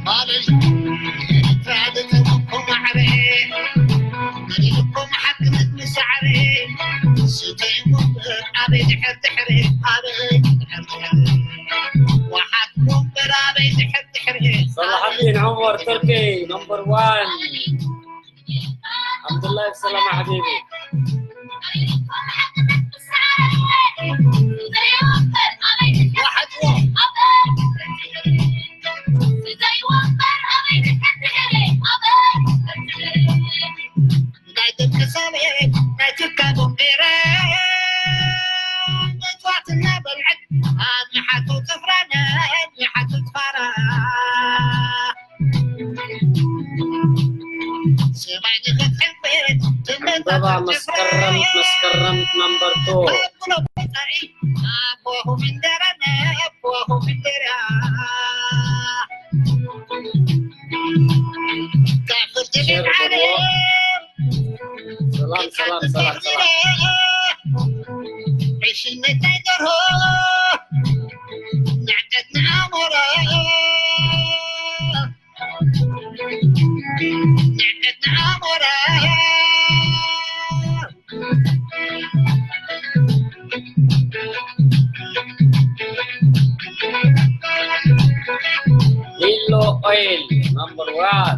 ማለት ኤርትራ ልጥመኩም ማዕረ፣ መሊእኩም ሓድነት ምሳዕረ፣ ስተይዎ እምበር ኣበይ ድሕር ድሕሪ፣ ኣበይ ድሕር ድሕሪ፣ ወሓድኩም እምበር ኣበይ ድሕር ድሕሪ፣ ሰላሐዲን ዑመር ቱርኪ ነምበር ዋን። الحمد لله بالسلامة حبيبي. ዘንባባ መስከረም፣ መስከረም ነምበር ቱ። ሸር ግብዎ። ሰላም፣ ሰላም፣ ሰላም፣ ሰላም። ሊሎ ኦይል ነምበር ዋን።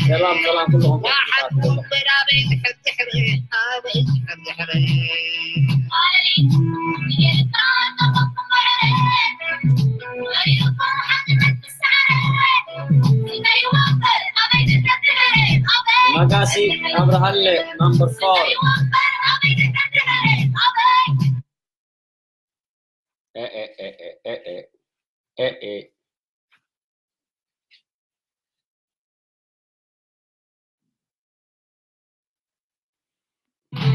ሰላም፣ ሰላም ኩልኹም። መጋሲ ኣብርሃለ ነምበር ፎር። ኤ፣ ኤ፣ ኤ፣ ኤ፣ ኤ፣ ኤ። ኤ፣ ኤ።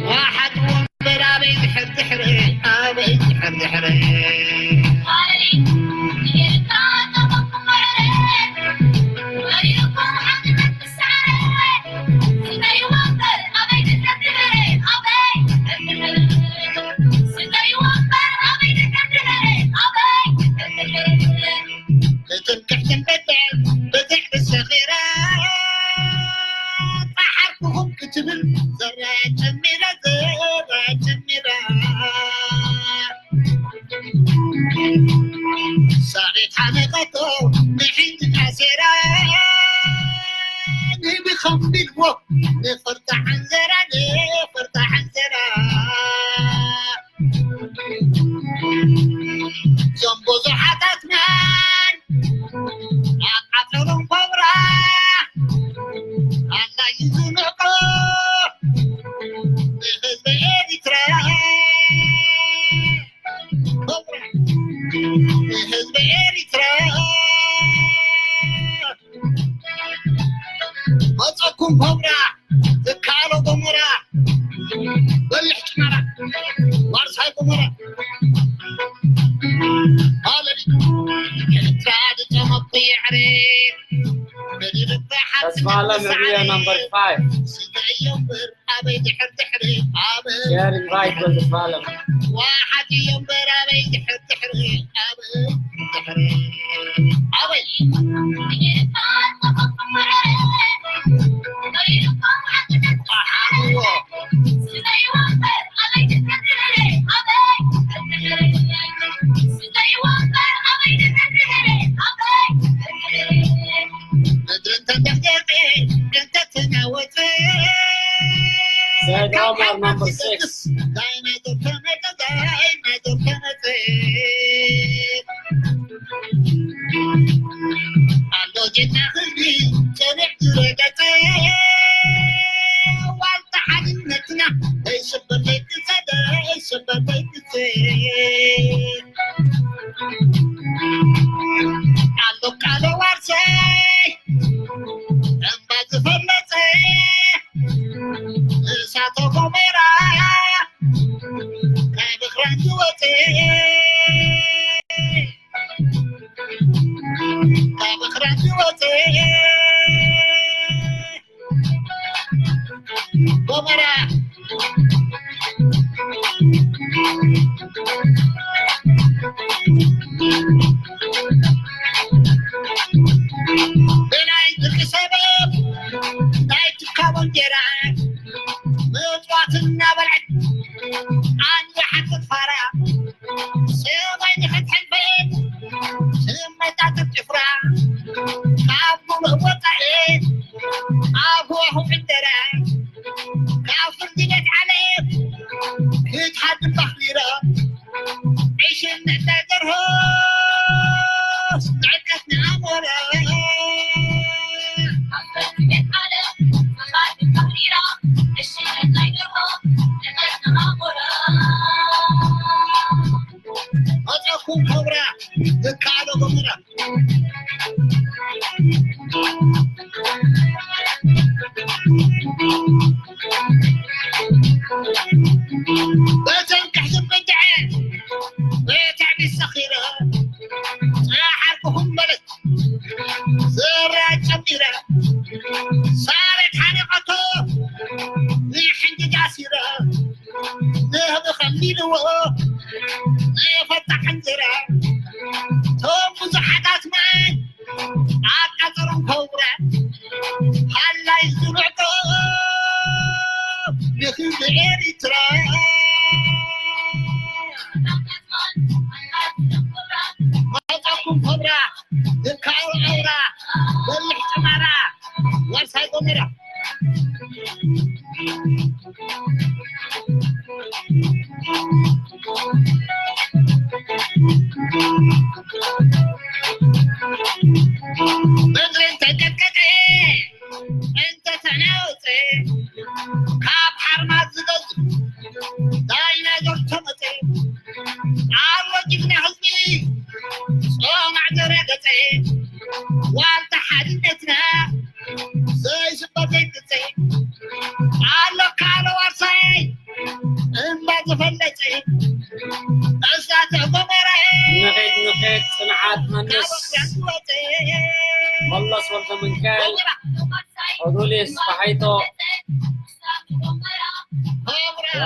ዋሓት ወንበር ኣበይ ድሕር ድሕሪ፣ ኣበይ ድሕር ድሕሪ። ክትብል ዘራ ጀሚራ፣ ዘራ ጀሚራ። ሳሬት ሓለቐቶ ንሕንጅ ኣሴራ፣ ንብኸም ቢልዎ ንፈርታ ሓንዘራ፣ ንፈርታ ሓንዘራ። እዞም ብዙሓታትና ኣብ ዓፈሮም ኮብራ ኣላ እዩ ዝንዕቆ ንህዝቢ ኤሪትራ። ኮብራ ንህዝቢ ኤሪትራ። መጸኩም ኮብራ፣ ዝከኣሎ ጎሞራ፣ በሊሕ ጭመራ፣ ዋርሳይ ጎሞራ። ማለት ኤርትራ ዝጠመኩ የዕሬት፣ በሊሕ ተስፋ ኣለም ዕብየ ነምበር ፋይቭ። ስጋዮ እምበር ኣበይ ድሕር ድሕሪ፣ ኣበይ ሸር ኢንቫይት በል ተስፋ ኣለም። ዋሓት እዮ እምበር ኣበይ ድሕር ድሕሪ፣ ኣበይ ድሕሪ፣ ኣበይ። ሰይድ ዑመር ነምበር ሲክስ። ኣሎ ጀግና ህዝቢ ጸኒዕ ዝረገጸ ዋልታ ሓድነትና ኣይስበር ዘይትሰደ ኣይስበር ዘይትሰ ኣሎ ቃለ ዋርሳይ እምባ ዝፈለጸ እሳተ ጎመራ መጻኩም ኮብራ ዝከኣሎ ገመራ። በተንክሕ ዝብድዐ በታዕሚ ሰኺረ ጸሓርኩኹም በለት። ዘራ ጨሚረ ሳሬት ሓሪቐቶ ንሕንጅ ዳሲረ ንህቢ ከሚልዎ ንፈታሕ እንጀራ ቶም ብዙሓታት ማይ ኣቃጸሮም ከውራ ሃላይ ዝብዕቶ ንህቢ ኤሪትራ። መጻኩም ኮብራ ዝካው ኣውራ በልሕ ጭማራ ዋርሳይ ጎመራ። ምድሪ እንተቀጥቀጠ እንተተናወፀ ካብ ሓርማዝ ዝገዝእ ዳይናዞር ተመፀ ኣሎ ጅግና ህዝቢ ጾማዕ ዘረገፀ ዋልታ ሓድነትና ዘይስበር ዘይግፀ ኣሎ ካልእ ዋርሳይ እምባ ዝፈለፀ እሳተ ጎመራ ንኺድ ንኺድ ጽንዓት ሃንስ ዝወፀ መለስ ወልደ መንካል ጎመራ ኦዱሊስ ባሓይቶ ጎመራ ጎመራ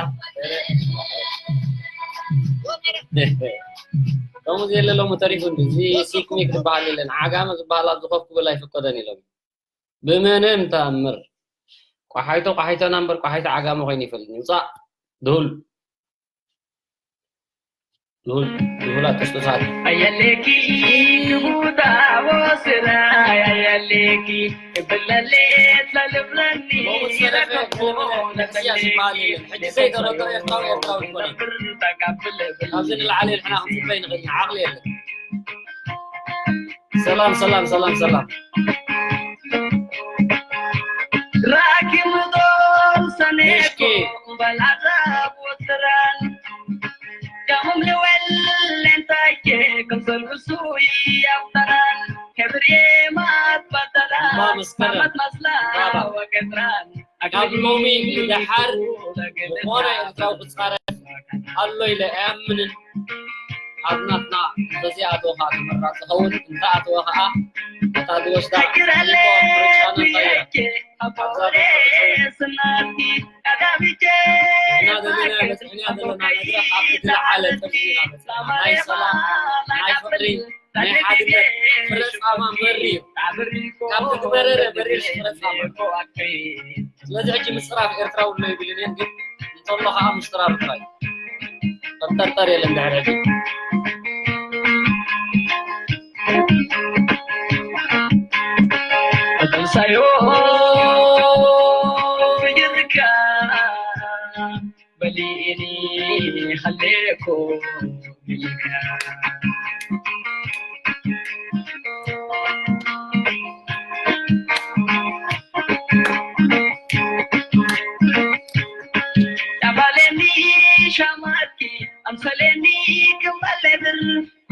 ከምኡ ዘየለ ሎሚ ተሪፉ እንዲ እዚ ሲክኒክ ዝበሃል የለን ዓጋመ ዝበሃል ኣብዚ ኮፍ ክብል ኣይፍቀደን ኢሎም ብምንም ተኣምር ቋሓይቶ ቋሓይቶና እምበር ቋሓይቶ ዓጋመ ኮይኑ ይፈልጥ ውፃእ ድሁል ድሁል ድሁላት ጥስጡሳት ኣየሌኪ ክቡታ ወስራ ኣየሌኪ ብለሌት ለልብለኒ መውት ሰለፈ ከለመነ ነስያ ዝበሃል የለን ሕጂ ዘይተረድኦ ኤርትራዊ ኤርትራዊ ይኮነን ካብዚ ንላዕሊ ንሕና ክንፅበይ ንኽእል ኢና ዓቕሊ የለን ሰላም ሰላም ሰላም ሰላም ራኪም ዶም ሰኔኮ በላዛብ ወስራን ከምም ልወል ሌንታዬ ከምሰልብሱ ያብተራን ከብሬ ማት ባተራ ማመስከረ ማት ማስላ ወገድራን ካብ ሎሚ ንደሓር ዝኾነ ኤርትራዊ ክጻረፍ ኣሎ ኢለ ኣይኣምንን። ኣብ ናትና እንተዘይኣተወ ከዓ ተመራፂ ኸውን፣ እንተኣተወ ከዓ ነታ ዝወስዳ ምርጫ ነታ እያ። ኣብዛ ብፅሑፍ ፅሑፍ ንሕና ዘለና በፅሕንያ ዘለና መድረኽ ኣብቲ ዝለዓለ ጥርዚ ኢና በፂሕና። ናይ ሰላም፣ ናይ ፍቕሪ፣ ናይ ሓድነት ፍረ ጻማ መሪር ካብቲ ዝበረረ መሪር ፍረ ጻማ። ስለዚ ሕጂ ምጽራፍ ኤርትራዊ ኣሎ ይብልን እየ፣ ግን እንተሎ ከኣ ምጽራር ጥራይ። ጠርጠርጠር የለን ድሕሪ ሕጂ። ተንሳዮ ፍጅርካ በሊኒ ሃሌኮ ኢልካ ያባሌኒ ሻማኪ ኣምሰሌኒ ክመሌብር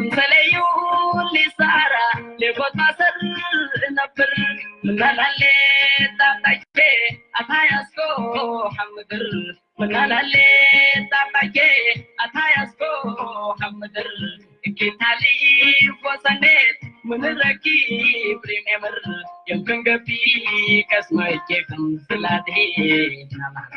እንሰለዩ ሊሳራ ሌቦት ማሰር እነብር ምናላሌ ጣጣቼ ኣታያስኮ ሓምድር ምናላሌ ጣጣዬ ኣታያስኮ ሓምድር እኪታሊ ወሰኔት ምንረኪ ፕሪሜምር የምክንገቢ ከስመቼክም ስላቴ ናማር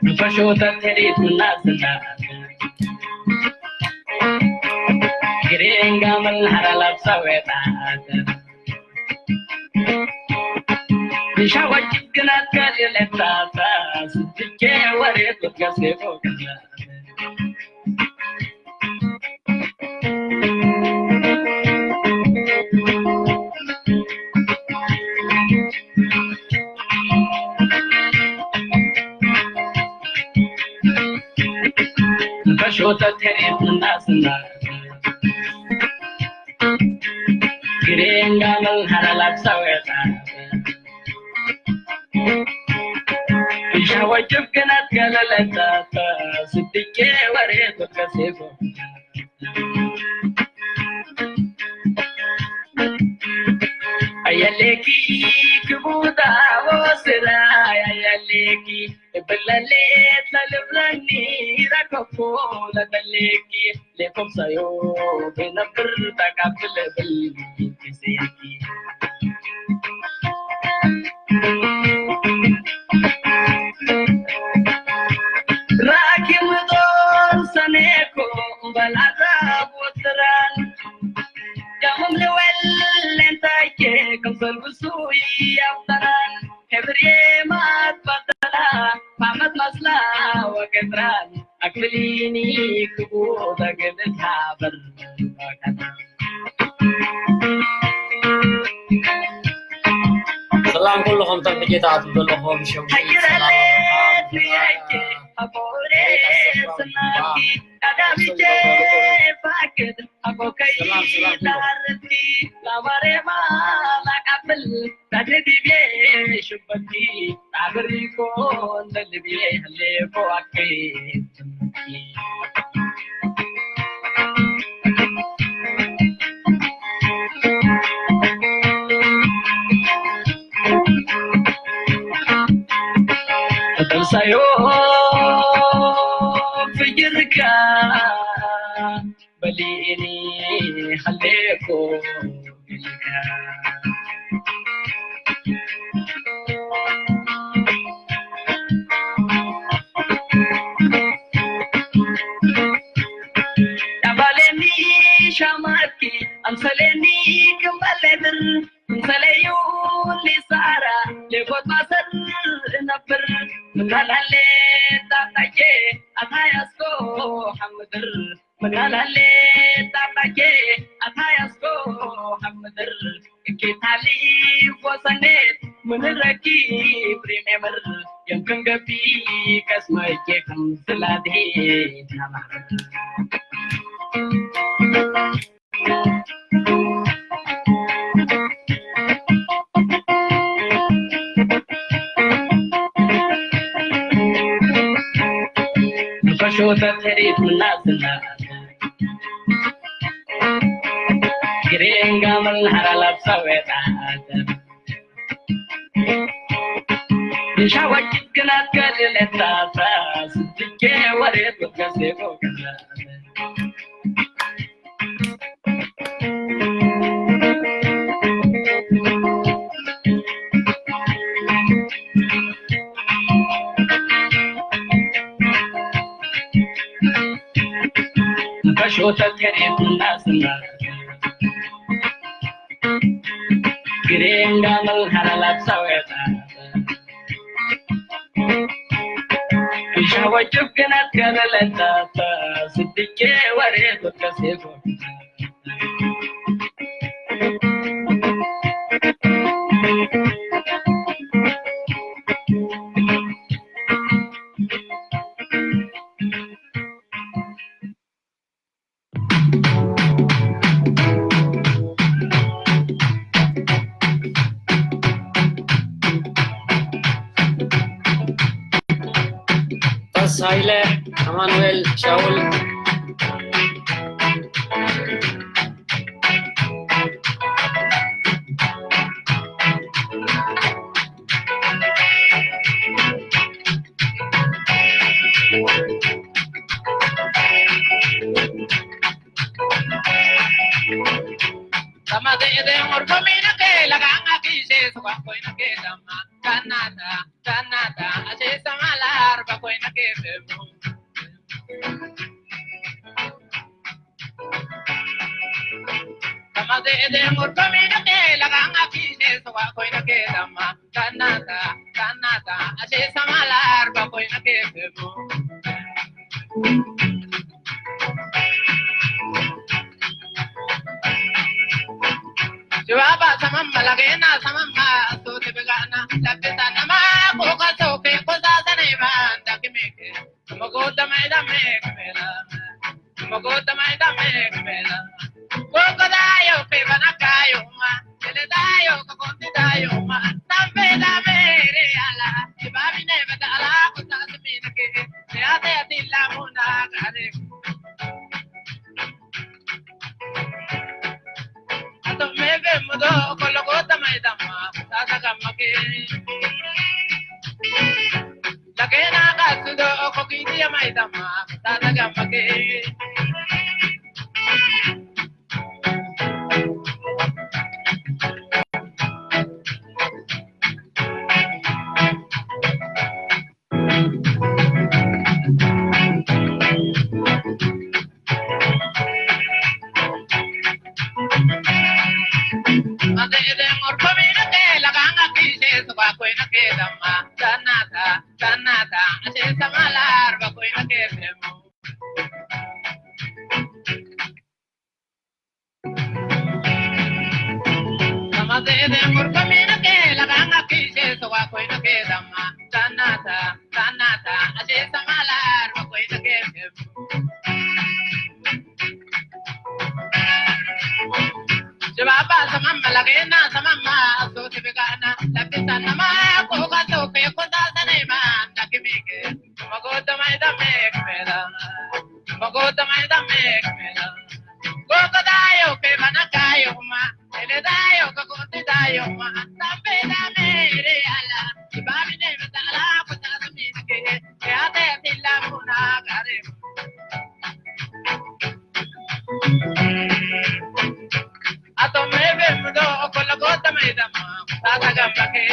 ንፈሾ ተትሪት ምናስና ግሬንጋ መናሃራ ላብሳ ወጣት ንሻወጅ ግናት ከሌለታታ ስድኬ ወሬት ወትገሴፎ ሾተት ሄሪት ምናስና ግሬንጋ መልሃራ ላብሳወታ ሻወጅብ ግናት ገለለታ ስድቄ ወሬ ተከሴፎ ኣየሌኪ ክቡዳ ወስራ ኣየሌኪ ብለሌት ለልብለኒ ረከፎ ለደሌኪ ሌኮምሳዮ ብነብር ተቃብለ ብል ጊዜኪ ራኪም ጦር ሰኔኮ በላዛ ቦትራን ደምም ልወል ሌንታይኬ ከምሰልብሱ ያብተራን ሕብርዬ ማት በተላ ማመት መስላ ወገትራን ኣክፍሊኒ ክቡ ተግልት ሃበር ሰላም ኩልኹም ተምሕጌታት ዘለኹም ሸዊት ሰላም ተምሳዮ ፍጅርካ በሊኒ ሀሌኮ ሻማኪ ኣምሰሌኒ ክምበሌትር እንሰለዩ ሊሳራ ሌቦት ማሰር እነብር ምናላሌ ጣጣዬ ኣታያስኮ ሓምድር ምናላሌ ጣጣዬ ኣታያስኮ ሓምድር እኬታሊ ወሰኔት ምንረኪ ፕሪሜምር የምክንገቢ ከስመቼ ከምስላዴ ናማር ንፈሾተ ተሪት ምናስና ግሬንጋ መልሃራ ላብሳዌጣ ንሻወኪት ግናት ከልለታታ ስድኬ ወሬት ወከሴቦ በሾተት ከሬት እናስና ግሬንጋ መልሃራ ላብሳዌጣ ሻወጭብ ግናት ከለለታታ ስድቄ ወሬ ተከሴፎ ተስ ሃይለ፣ ኣማኑኤል ሻውል። Kena kasudo okokiti ya maitama, tata gamake. Jababa samamma lagena samamma aso tibigana labisa nama koga toke kota sanema nakimike magoda maida mekmela magoda maida mekmela koga dayo ke bana kayo ma ele dayo ka kote dayo ma tambe da mere ala ibami ne mata ala kota samike ya te tila muna gare Ato mebe mudo okolo gota maidama tata gamake.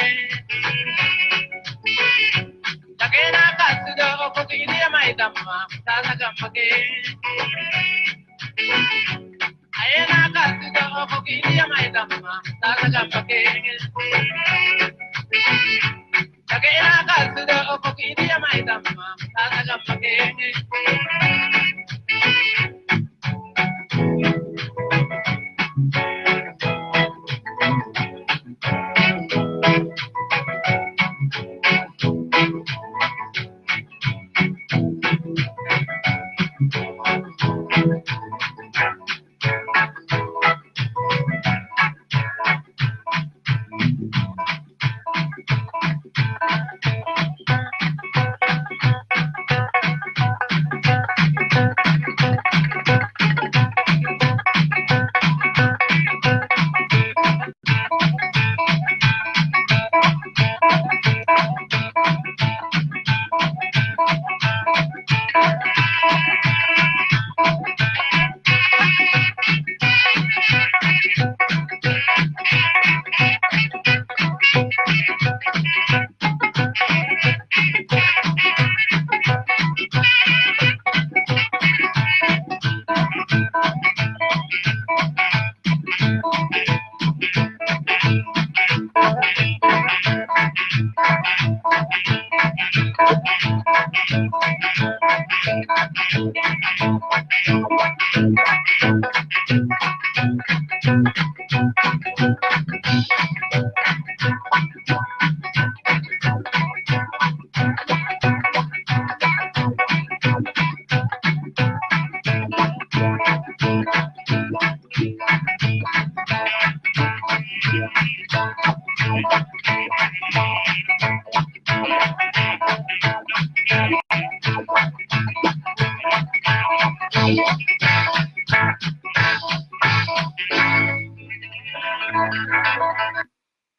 Takena kasudo okokini maidama tata gamake. Ayena kasudo okokini maidama tata gamake.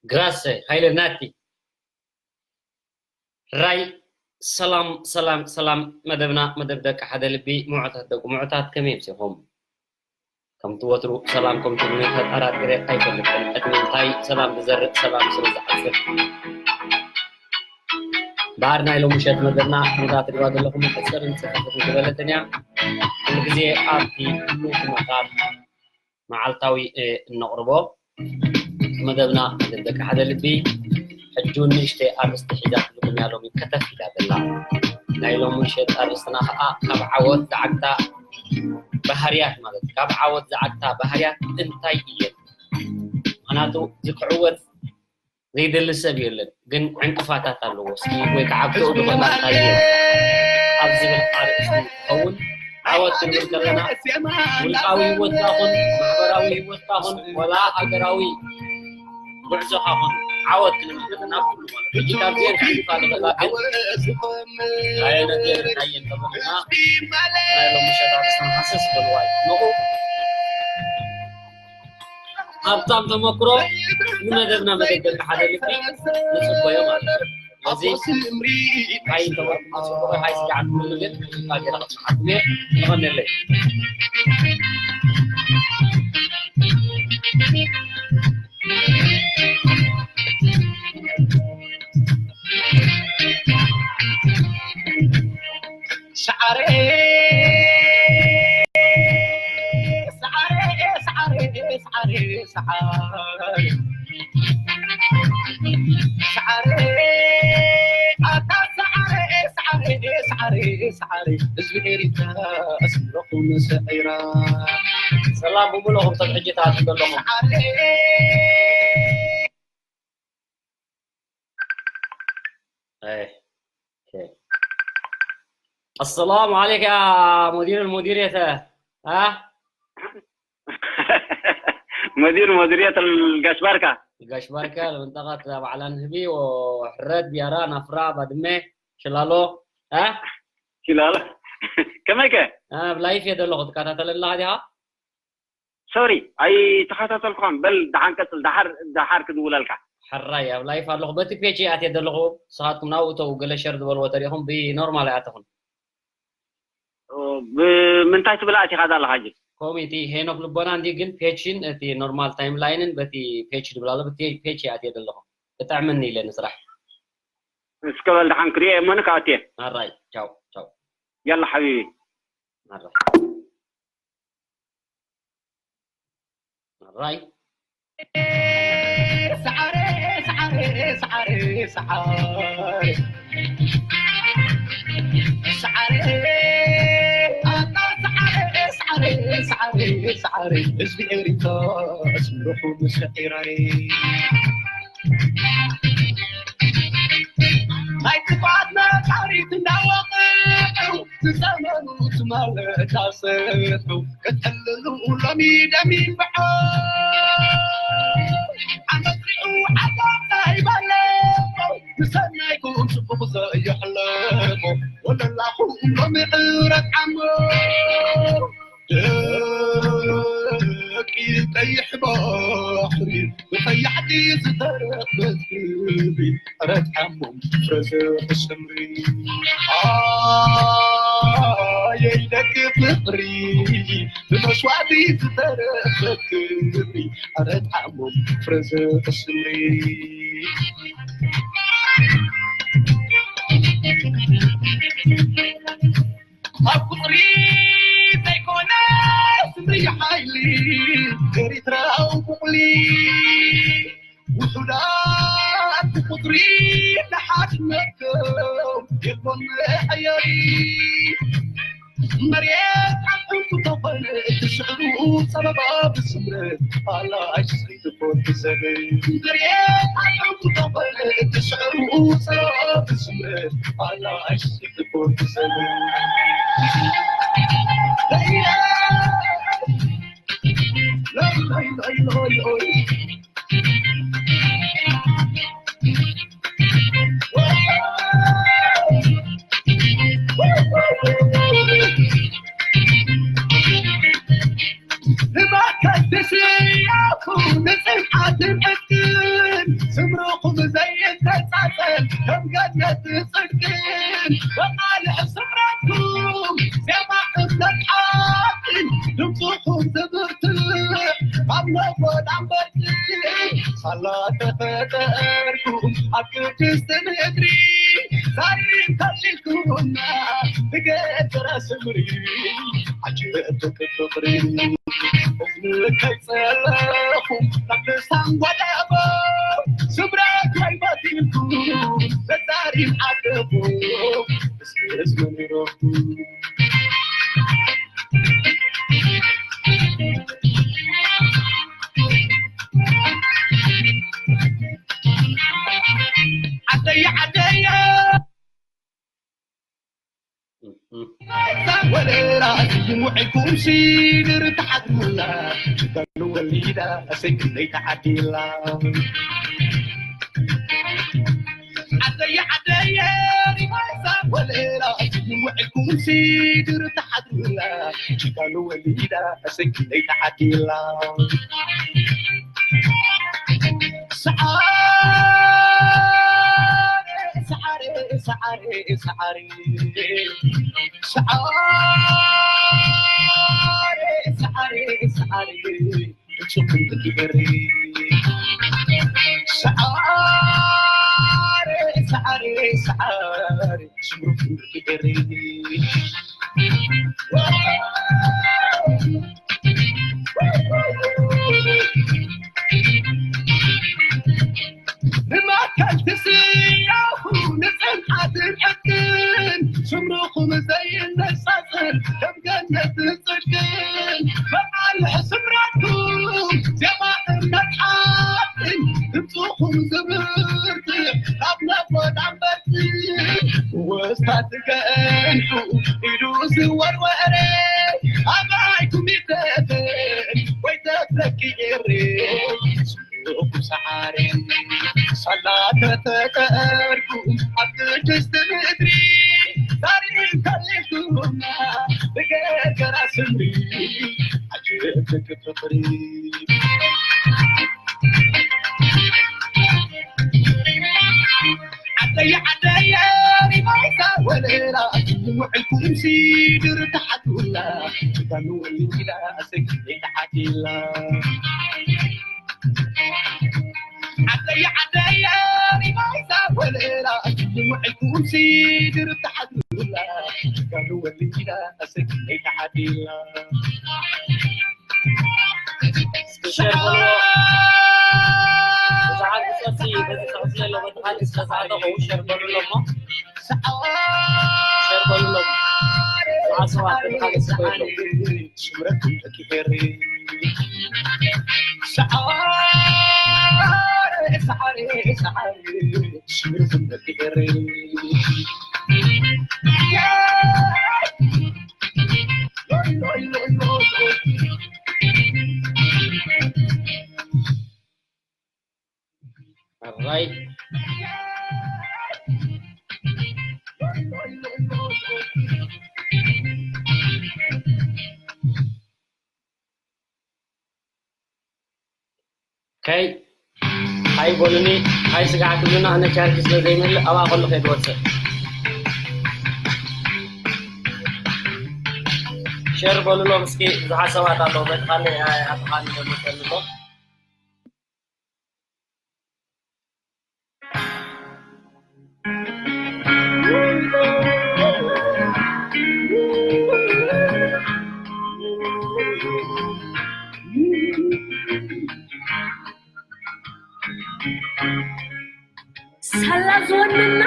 ግራሰ ሃይለ ናቲ ራይ ሰላም ሰላም ሰላም። መደብና መደብ ደቂ ሓደ ልቢ፣ ምዑታት ደቂ ምዑታት፣ ከመይ ኣምሲኹም? ከምቲ ወትሩ ሰላም ከምቲ ምኒታት ኣራት ግሬ ኣይፈልጥን። ዕድመ እንታይ ሰላም ዝዘርእ ሰላም ስሩ ዝዓጽድ። በዓል ናይ ሎሚ ምሸት መደብና ነዛ ትግባ ዘለኹም ሕጽርን ጽፍፍን ዝበለትን እያ። ኩሉ ግዜ ኣብቲ ኩሉ ኩነታት መዓልታዊ፣ እ፣ እነቕርቦ መደብና መደብ ደቂ ሓደ ልቢ ሕጂ እውን ንእሽተይ ኣርእስቲ ሒዛትልኩም እያ ሎሚ ከተፍ ኢላ ዘላ። ናይ ሎሚ ምሸት ኣርእስትና ኸዓ ካብ ዓወት ዝዓግታ ባህርያት ማለት እዩ። ካብ ዓወት ዝዓግታ ባህርያት እንታይ እየን? ምኽንያቱ እዚ ክዕወት ዘይደሊ ሰብ የለን፣ ግን ዕንቅፋታት ኣለዎ። እስኪ ወይ ከዓ ኣብትኡ ዝኾነ እንታይ እየን ኣብ ዝብል ኣርእስቲ ዝኸውን ዓወት ክንብል ከለና ውልቃዊ ህይወትካ ኹን ማሕበራዊ ህይወትካ ኹን ወላ ሃገራዊ ጉዕዞኻ ኹን ዓወት ክንብል ከለና ኩሉ ማለት እዩ። ካብዚአን ክሕልፋ ዝኽእላ ግን ኣየነት እየን እንታይ እየን ተብልና ናይ ሎሚ ምሸት ኣርእስትና ሃሰስ በልዋ እዩ። ንቑ ሃብታም ተመክሮ ንመደብና መደብ ደቂ ሓደ ልቢ ንጽበዮ ማለት እዩ። ስለዚ ሃይ እንተበልኩም ጽቡቕ፣ ሃይ ስጋዕ ትብሉ ግን እንታ ጌራ ክትስሓኩም እየ። ተቐንየለይ። ሰዓረ ሰዓረ ሰዓረ ሰዓረ ሰዓረ ሰዓረ ኣታ ሰዓረ ሰዓረ ሰዓረ ሰዓረ ህዝቢ ኤሪትራ ኣስምረኹም ሰዒራ። ሰላም ብምልኦም ሰብ ሕጂ ተኣትዩ ዘለኹም። ሰዓረ ايه اوكي. السلام عليك يا مدير المديرية. ها؟ مدير مديرية القاش باركة. قاش باركة، المنطقة تبع الأنهبي وحرات بيارا نفرا بدمي شلالو. ها؟ شلالو. كما كان؟ أنا بلايف يدلغ تكاتا تللا هذه. ሶሪ ኣይተኸታተልኩኻን። በል ደሓን ቀጽል፣ ደሓር ደሓር ክድውለልካ። ሕራይ ኣብ ላይፍ ኣለኹ። በቲ ፔጅ እየ ኣትየ ዘለኹ። ንስኻትኩም ናብኡ እተው፣ ገለ ሸር ዝበልዎ ተሪኹም ብኖርማል ኣይኣተኹን። ብምንታይ ትብል ኣቲኻ ዘለኻ ሕጂ? ኮሚቲ ሄኖክ ልቦና እንዲ ግን ፔጅን እቲ ኖርማል ታይም ላይንን በቲ ፔጅ ድብል ኣሎ። በቲ ፔጅ እየ ኣትየ ዘለኹ። እጥዕምኒ ኢለ ንስራሕ። እስከ በል ደሓን ክሪኦ እየ እሞ ንካ ኣትየ። ኣራይ ቻው ቻው። ያላ ሓቢቢ። ኣራይ። Right. ሰዓረ ሰዓረ ሰዓረ ሰዓረ ሰዓረ ኣታ ሰዓረ ሰዓረ ሰዓረ ሰዓረ ህዝቢ ኤሪትራ ኣስምረኹም ሰዒራይ ናይ ጥፍኣት ነፋሪት እንዳወቕዑ ዝዘመኑ ትማል እንዳሰሑ ከጠልሉ ሎሚ ደሚበዖ ዓመት ሪኡ ዓጋብ ናይ ባለቆ ብሰናይኩም ጽቡቕ ዘየሕለፎ ወለላኹም ሎሚ ዕረት ዓሞ ደቂ ቀይሕ ባሕሪ ብኸያዕቲ ዝተረኽበት ክብሪ ዕረት ዓሞም ፍረ ዘኽስምሪ ኣየይ ደቂ ፍቕሪ ብመስዋዕቲ ዝተረኽበት ክብሪ ዕረት ዓሞም ፍረ ዘኽስምሪ ኣብ ቁፅሪ ዘይኮነ ስምሪ ሓይሊ ኤሪትራዊ ቡቕሊ ውሑዳት ብቁፅሪ ንሓድነቶም የልቦም መሐየሪ መሬት ዓቕምቲ ተኾነ እቲ ስዕሩ ፀበባ ብስምረት ኣላሽ ዘይትኮን ትሰበይ መሬት ዓቕምቲ ተኾነ እቲ ስዕሩ ፀበባ ብስምረት ኣላሽ ዘይትኮን ትሰበይ ንባከትስያኹ ንፅንዓትን ዕጥቅን ስምርኹም ዘይተፃፀል ከም ገነት ፅድቅን በቃልዕ ስምረትኩም ዜማ እምነት ሓቅን ድምፅኹም ዝብርትዕ ካብ ነጎዳ እምበር ሳላ ተፈጠርኩም ኣብ ቅድስቲ ምድሪ ዛሪም ተሊልኩምና ብገድራ ስምሪ ዓጅበ ፍቅሪ ከይጸለኹ ናብ ልሳን ጓዳቦ ስምረት ወይ በቲልኩም በዛሪም ዓደቦ ስስ መኒሮኩም ዓደየ ዓደየ ወለላ ውዕልኩም ሲድር ተሓድሙላ ችጋሉ ወሊዳ ሰይክለይ ተዓዲላ ዓደየ ዓደየ ሪባሳ ወለላ ውዕልኩም ሲድር ተሓድሙላ ችጋሉ ወሊዳ ሰይክለይ ተዓዲላ ሰዓረ ሰዓሪ ሰዓሪ ሰዓሪ ሰዓሪ ሰዓሪ ጽቡቕ ትግበሪ። ሰዓሪ ሰዓሪ ሰዓሪ ጽቡቕ ትግበሪ። ንማእከል ትስያኹ ንጽንዓትን ዕጥቅን ስምርኹም ዘይነጻጽል ከም ገነት ጽድቅን መቃልሕ ስምረትኩም ዜማን መጽሓፍን ድምፅኹም ዝብርትዕ ካብ ነጎድ ኣንበርትዕ ወስታት ገንሑ ኢሉ ዝወርወረ ኣባይኩም ይተተ ወይ ተፍለኪ ኤሬ ሰዓሪ ሳላ ተፈጠርኩ ኣብ ቅድስቲ ምድሪ ታሪኽ ከሊልኩምና ብገርገራ ስምሪ ዓጀብ ፍቕሪ ዓደየ ዓደየ ሪማይታ ወለላ ውዕልኩም ሲድር ተሓቱላ ጋኑ ወሊላ ሰኪ ተሓቲላ ዓደየ ዓደየ ሪማይታ ወለላ ውዕልኩም ሲድር ተሓቱላ ጋኑ ወሊላ ሰኪ ተሓቲላ ሸር በልዎ። ብዙሓት ብጸብጺ በዚ ጽሑፍ ዘሎ በቲ ካልእ ስለ ዝዓጠቑ ሸር በሉሎም እሞ። ሸር በሉሎም። ብዙሓት ሰባት በቲ ካልእ ስለ ዘለዉ። ሽምረኩም ደቂ ኤሪ ሰዓሪ ሰዓሪ ሰዓሪ ሽምረኩም ደቂ ኤሪ ኣራይ ከይ ሃይ በሉኒ ሃይ ስጋዕ ትብሉና ኣነ ቻርጅ ስለ ዘይመልእ ኣብኣ ከሎ ከይትወፅእ ሸር በሉሎም እስኪ ብዙሓት ሰባት ኣለዉ በቲ ካልእ ኣጥኻኒ ደሞ ሸር ንሎ ሳላ ዝወነና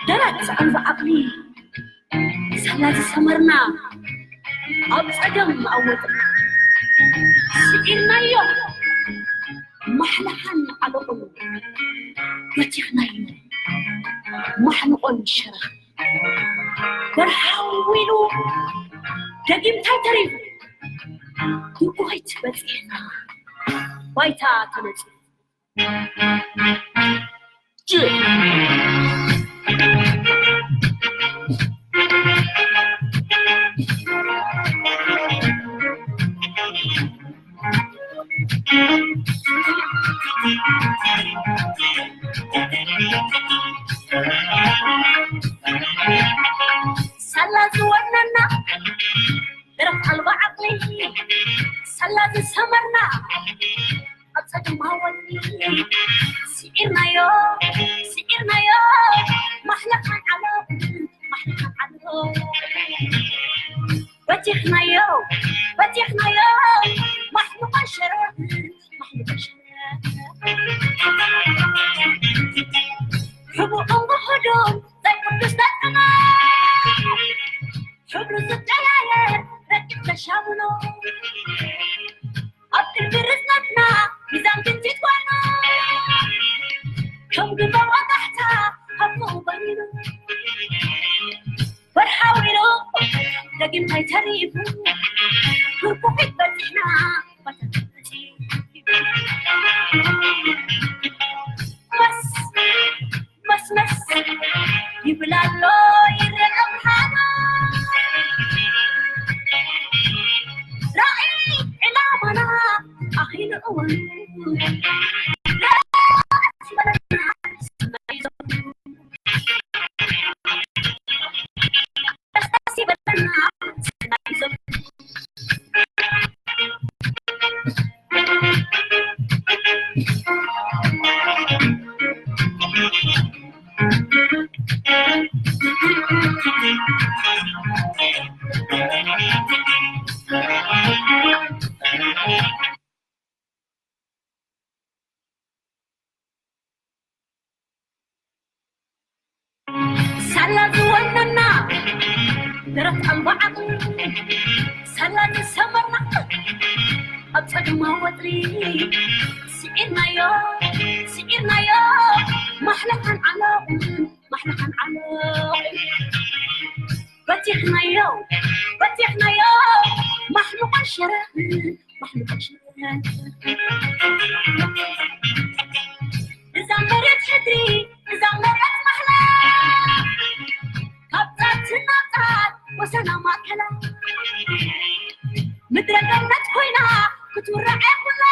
ደረት ኣልባ ዓቕሊ ሳላ ዝሰመርና ኣብ ጸገም መኣወጥና ስዒርናዮ ማሕለኻን ዓለቑን በቲኽናዮ ማሕንቖን ሸረኽን በርሃዊሉ ደጊምታይ ተሪፉ ድጉኺት በጺሕና ባይታ ተነጺፉ ሳላ ዝወነና ደረት ኣልባ ዓቕሊ ሳላ ዝሰመርና ኣብ ጸገም ሃወኒ ስዒርናዮ ስዒርናዮ ማሕለኻን ዓሎ ማሕለኻን ዓሎ በቲኽናዮ በቲኽናዮ ማሕልቓን ሸረር ማሕልቓን ሸረር ሕቡእን ውሑዱን ዘይቅዱስ ተጽዕኖ ሕብሩ ዝቀያየር ረቂቕ ተሻምኖ ኣብ ክንዲ ርዝነትና ሚዛን ክንቲት ኮይኑ ከም ግንባር ወጋሕታ ሃብኡ በኒኑ በርሃዊሉ ደጊምታይ ተሪፉ ህርኩኺት በፂሕና መስመስመስ ይብል ኣሎ ይረአ ብርሃኑ ራእይ ዕላማና ኣኺሉ እወኑ ዝወነና ደረት ኣልባ ዓቕሊ፣ ሳላ ዝሰመርና ኣብ ጸገማ ወጥሪ፣ ስዒርናዮ፣ ስዒርናዮ፣ ማሕለኻን ዓሎቕን፣ ማሕለኻን ዓሎቕን። በቲኽናዮ፣ በቲኽናዮ፣ ማሕሉቓን ሸረኽን፣ ማሕሉቓን ሸረኽን። እዛ መሬት ሕድሪ፣ እዛ መሬት ማሕላ፣ ካብ ጫፍ ናብ ጫፍ ወሰና ማእከላ፣ ምድረ ገነት ኮይና ክትውራዕ ኩላ።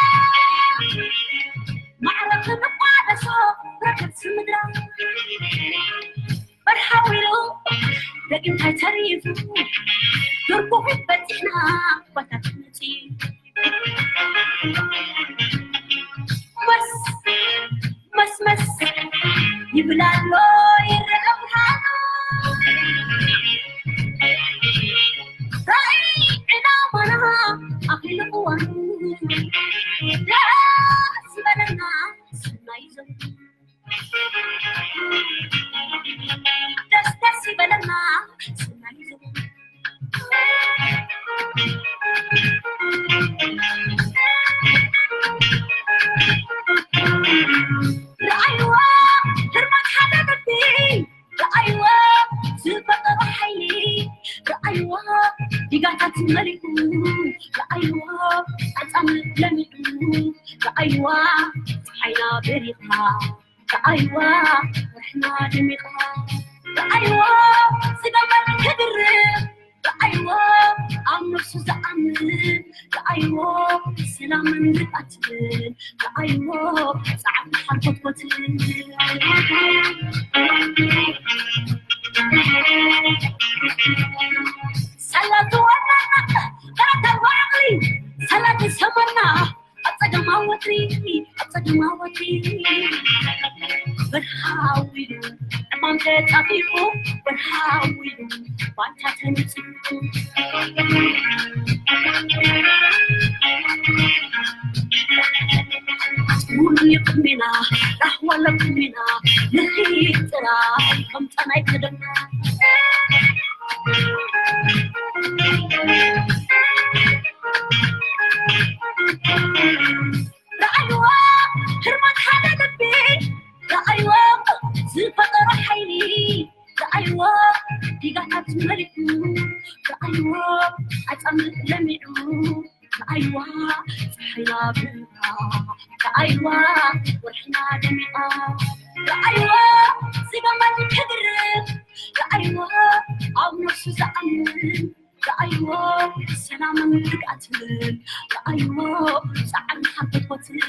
ማዕረ ክንቋደሶ ረከብቲ ምድራ፣ በርሃዊሉ ደቂ እንታይ ተሪፉ፣ ዱር ኩሒት በጺሕና ባታ ትመጺ። መስ፣ መስ፣ መስ ይብል ኣሎ ይረአ ብርሃኑ። ራእይ ዕላማና ኣኺሉ እዋኑ። ደስ ይበለና ሰናይ ዘመን። ደስ ደስ ይበለና ሰናይ ዘመን። ረኣይዋ ህርመት ሓደ ልቢ፣ ረኣይዋ ዝፈጠሮ ሓይሊ፣ ረኣይዋ ዲጋታት መሊኡ፣ ረኣይዋ ኣጻምእ ለሚዑ፣ ረኣይዋ ጸሓይና በሪኻ፣ ረኣይዋ ወርሕና ደሚቓ፣ ረኣይዋ ዝገበር ክድርብ፣ ረኣይዎ ኣብ ነፍሱ ዝኣምን፣ ረኣይዎ ሰላምን ርግኣትን፣ ረኣይዎ ጻዕሪ ሓንኮትኮትን። ሰላም ዝወነና፣ ተረከብ ዓቕሊ፣ ሰላም ዝሰመርና፣ ኣብ ጸገማ ወጥሪ፣ ኣብ ጸገማ ወጥሪ። በርሃዊሉ ዕማም ተጻፊፉ፣ በርሃዊሉ ባንታ ተነጺፉ። ሙሉ ይቕሚና፣ ራህዋ ለቅሚና፣ ንኺድ ጥራይ ከም ጣናይ ቀደምና። ረኣይዎ ህርመት ሓደ ልቢ፣ ረኣይዎ ዝፈጠሮ ሓይሊ፣ ረኣይዎ ዲጋታት መሊኡ፣ ረኣይዎ ኣጻምእ ለሚዑ፣ ረኣይዋ ጸሓይና ብራ፣ ረኣይዋ ወርሕና ደሚቓ፣ ረኣይዎ ዝገመት ክድርብ፣ ረኣይዎ ኣብ ነፍሱ ዝኣምን፣ ረኣይዎ ሰላምን ርግኣትን፣ ረኣይዎ ጻዕርን ሓጎስን።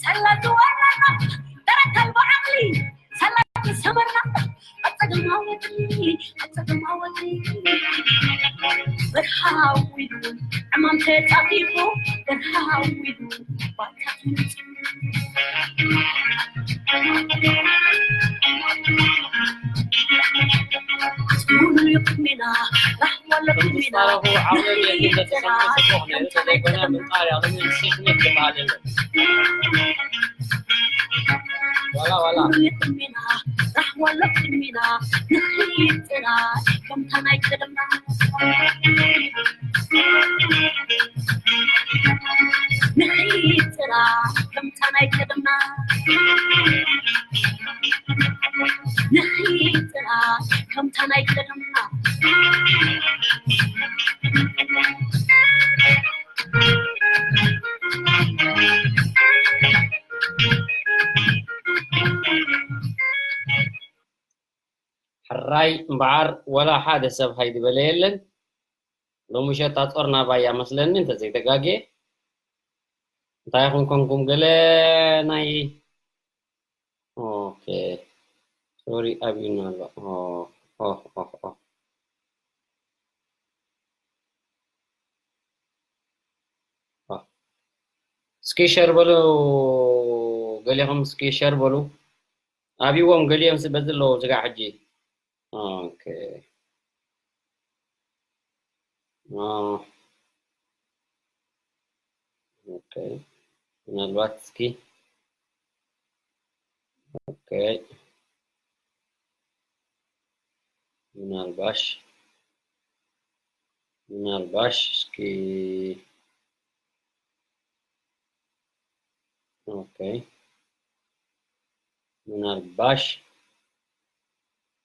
ሰላም ዝወረና ደረት ኣልቦ ዓቕሊ፣ ሰላም ዝሰመርና ኣብ ጸገማዊ፣ ኣብ ጸገማዊ። በርሃዊሉ ዕማም ተጻፊፉ፣ በርሃዊሉ ባታ ተነጺፉ። ንኺድ ጥራ ከምታ ናይ ቀደምና፣ ንኺድ ጥራ ከምታ ናይ ቀደምና። ሕራይ እምበዓር ወላ ሓደ ሰብ ሃይ ዝበለ የለን። ሎሚ ምሸት ኣጾርና ባያ መስለኒ እንተዘይተጋግየ። እንታይ ኢኹም ኮንኩም ገለ ናይ ኦኬ ሶሪ ኣብዩና ኣሎ። ኦ፣ ኦ፣ ኦ፣ ኦ። ኦ። እስኪ ሸር በሉ፣ ገሊኹም እስኪ ሸር በሉ። ኣብይዎም ገሊኦም ስ-፣ በዚ ኣለዉ ስጋዕ ሕጂ። ኦኬ። ኦ። ኦኬ። ምናልባት እስኪ፣ ኦኬ፣ ምናልባሽ፣ ምናልባሽ እስኪ፣ ኦኬ፣ ምናልባሽ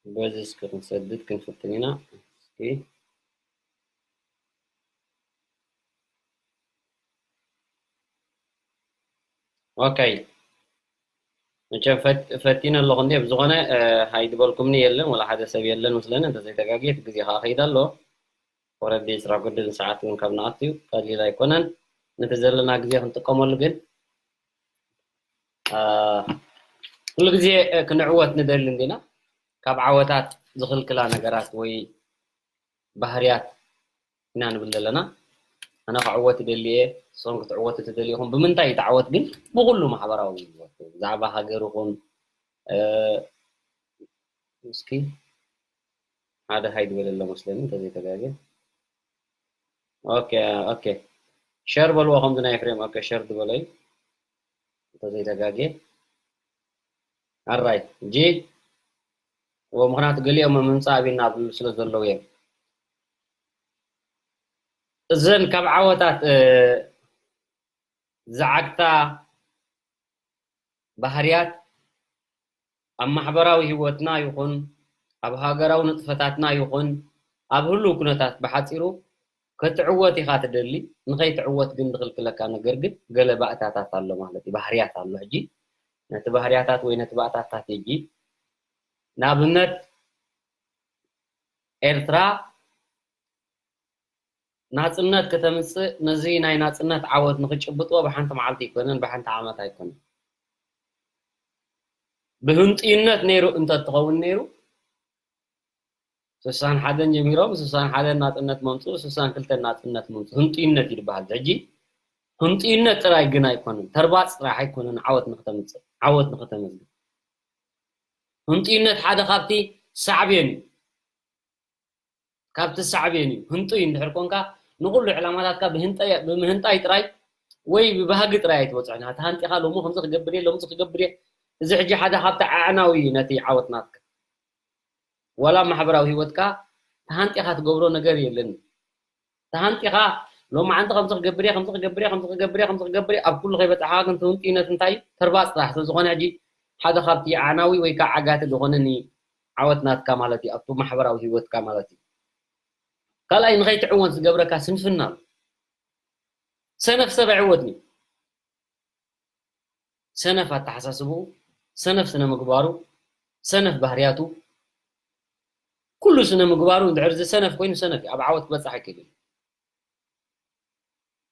በዚ እስኪ ክንሰድድ ክንፍትን ኢና። እስኪ፣ ኦኬ፣ መቸም ፈት-፣ ፈቲነ ኣለኹ እንዴ። ብዝኾነ፣ እ፣ ሃይ ዝበልኩምኒ የለን፣ ወላ ሓደ ሰብ የለን መስለኒ። እንተዘይተጋግየ እቲ ግዜ ከዓ ከይድ ኣሎ። ወረዲ ዕስራ ጉድል ሰዓት እውን ካብ ንኣቱ እዩ፣ ቀሊል ኣይኮነን። ነቲ ዘለና ግዜ ክንጥቀመሉ ግን፣ እ፣ ኩሉ ግዜ፣ እ፣ ክንዕወት ንደሊ እንዲና። ካብ ዓወታት ዝኽልክላ ነገራት ወይ ባህርያት ኢና ንብል ዘለና። ኣነ ክዕወት ይደሊ እየ፣ ንስኹም ክትዕወቱ ትደልዩ ኢኹም። ብምንታይ እዩ እቲ ዓወት ግን? ብኹሉ ማሕበራዊ ህይወት፣ ብዛዕባ ሃገር ይኹን፣ እ፣ እስኪ ሓደ ሃይ ዝበለ ኣሎ መስለኒ፣ እንተዘይተጋግየ። ኦኬ፣ ኦኬ። ሸር በልዎ ከምዚ ናይ ኤፍሬም። ኦኬ፣ ሸር ዝበሎ እዩ፣ እንተዘይተጋግየ። ኣራይ፣ እጂ እዎ፣ ምኽንያቱ ገሊኦም ምምጻእ ኣቢና ኣብሉ ስለ ዘለዉ እዮም። እዘን ካብ ዓወታት፣ እ፣ ዝዓግታ ባህርያት ኣብ ማሕበራዊ ህይወትና ይኹን ኣብ ሃገራዊ ንጥፈታትና ይኹን ኣብ ህሉው ኩነታት ብሓጺሩ ክትዕወት ኢኻ ትደሊ። ንኸይትዕወት ግን ዝኽልክለካ ነገር ግን ገለ ባእታታት ኣሎ ማለት እዩ፣ ባህርያት ኣሎ። ሕጂ ነቲ ባህርያታት ወይ ነቲ ባእታታት ሕጂ ንኣብነት ኤርትራ ናጽነት ከተምጽእ፣ ነዚ ናይ ናጽነት ዓወት ንኽጭብጥዎ ብሓንቲ መዓልቲ ኣይኮነን፣ ብሓንቲ ዓመት ኣይኮነን። ብህንጥዩነት ነይሩ እንተትኸውን ነይሩ፣ ስሳን ሓደን ጀሚሮም፣ ስሳን ሓደን ናጽነት መምጽኡ፣ ስሳን ክልተን ናጽነት መምጽኡ። ህንጥዩነት እዩ ዝበሃል። ሕጂ ህንጥዩነት ጥራይ ግን ኣይኮነን፣ ተርባጽ ጥራሕ ኣይኮነን ዓወት ንኽተምጽእ፣ ዓወት ንኽተመዝግብ። ህንጥዩነት ሓደ ካብቲ ሳዕቤን እዩ። ካብቲ ሳዕቤን እዩ። ህንጡይ እንድሕር ኮንካ፣ ንኹሉ ዕላማታትካ ብህንጣይ-፣ ብምህንጣይ ጥራይ ወይ ብባህጊ ጥራይ ኣይትበጽሖን። ተሃንጢኻ ሎሚ ከምዚ ክገብር እየ፣ ሎምዚ ክገብር እየ። እዚ ሕጂ ሓደ ካብቲ ኣዕናዊ እዩ ነቲ ዓወት ናትካ። ዋላ ኣብ ማሕበራዊ ህይወትካ ተሃንጢኻ ትገብሮ ነገር የለን። ተሃንጢኻ ሎማዓንቲ ከምዚ ክገብር እየ፣ ከምዚ ክገብር እየ፣ ከምዚ ክገብር እየ፣ ከምዚ ክገብር እየ፣ ኣብ ኩሉ ከይበጻሕካ ግን እቲ ህንጡይነት እንታይ እዩ? ተርባጽ ጥራሕ ስለ ዝኾነ ሕጂ ሓደ ካብቲ ኣዕናዊ ወይ ከዓ ዓጋቲ ዝኾነ ኒ ዓወት ናትካ ማለት እዩ፣ ኣብቲ ማሕበራዊ ህይወትካ ማለት እዩ። ካልኣይ ንኸይትዕወት ዝገብረካ ስንፍና ኣሎ። ሰነፍ ሰብ ኣይዕወትን እዩ። ሰነፍ ኣተሓሳስብኡ፣ ሰነፍ ስነ ምግባሩ፣ ሰነፍ ባህርያቱ፣ ኩሉ ስነ ምግባሩ እንድሕር እዚ ሰነፍ ኮይኑ ሰነፍ እዩ፣ ኣብ ዓወት ክበጽሕ ኣይክእልን።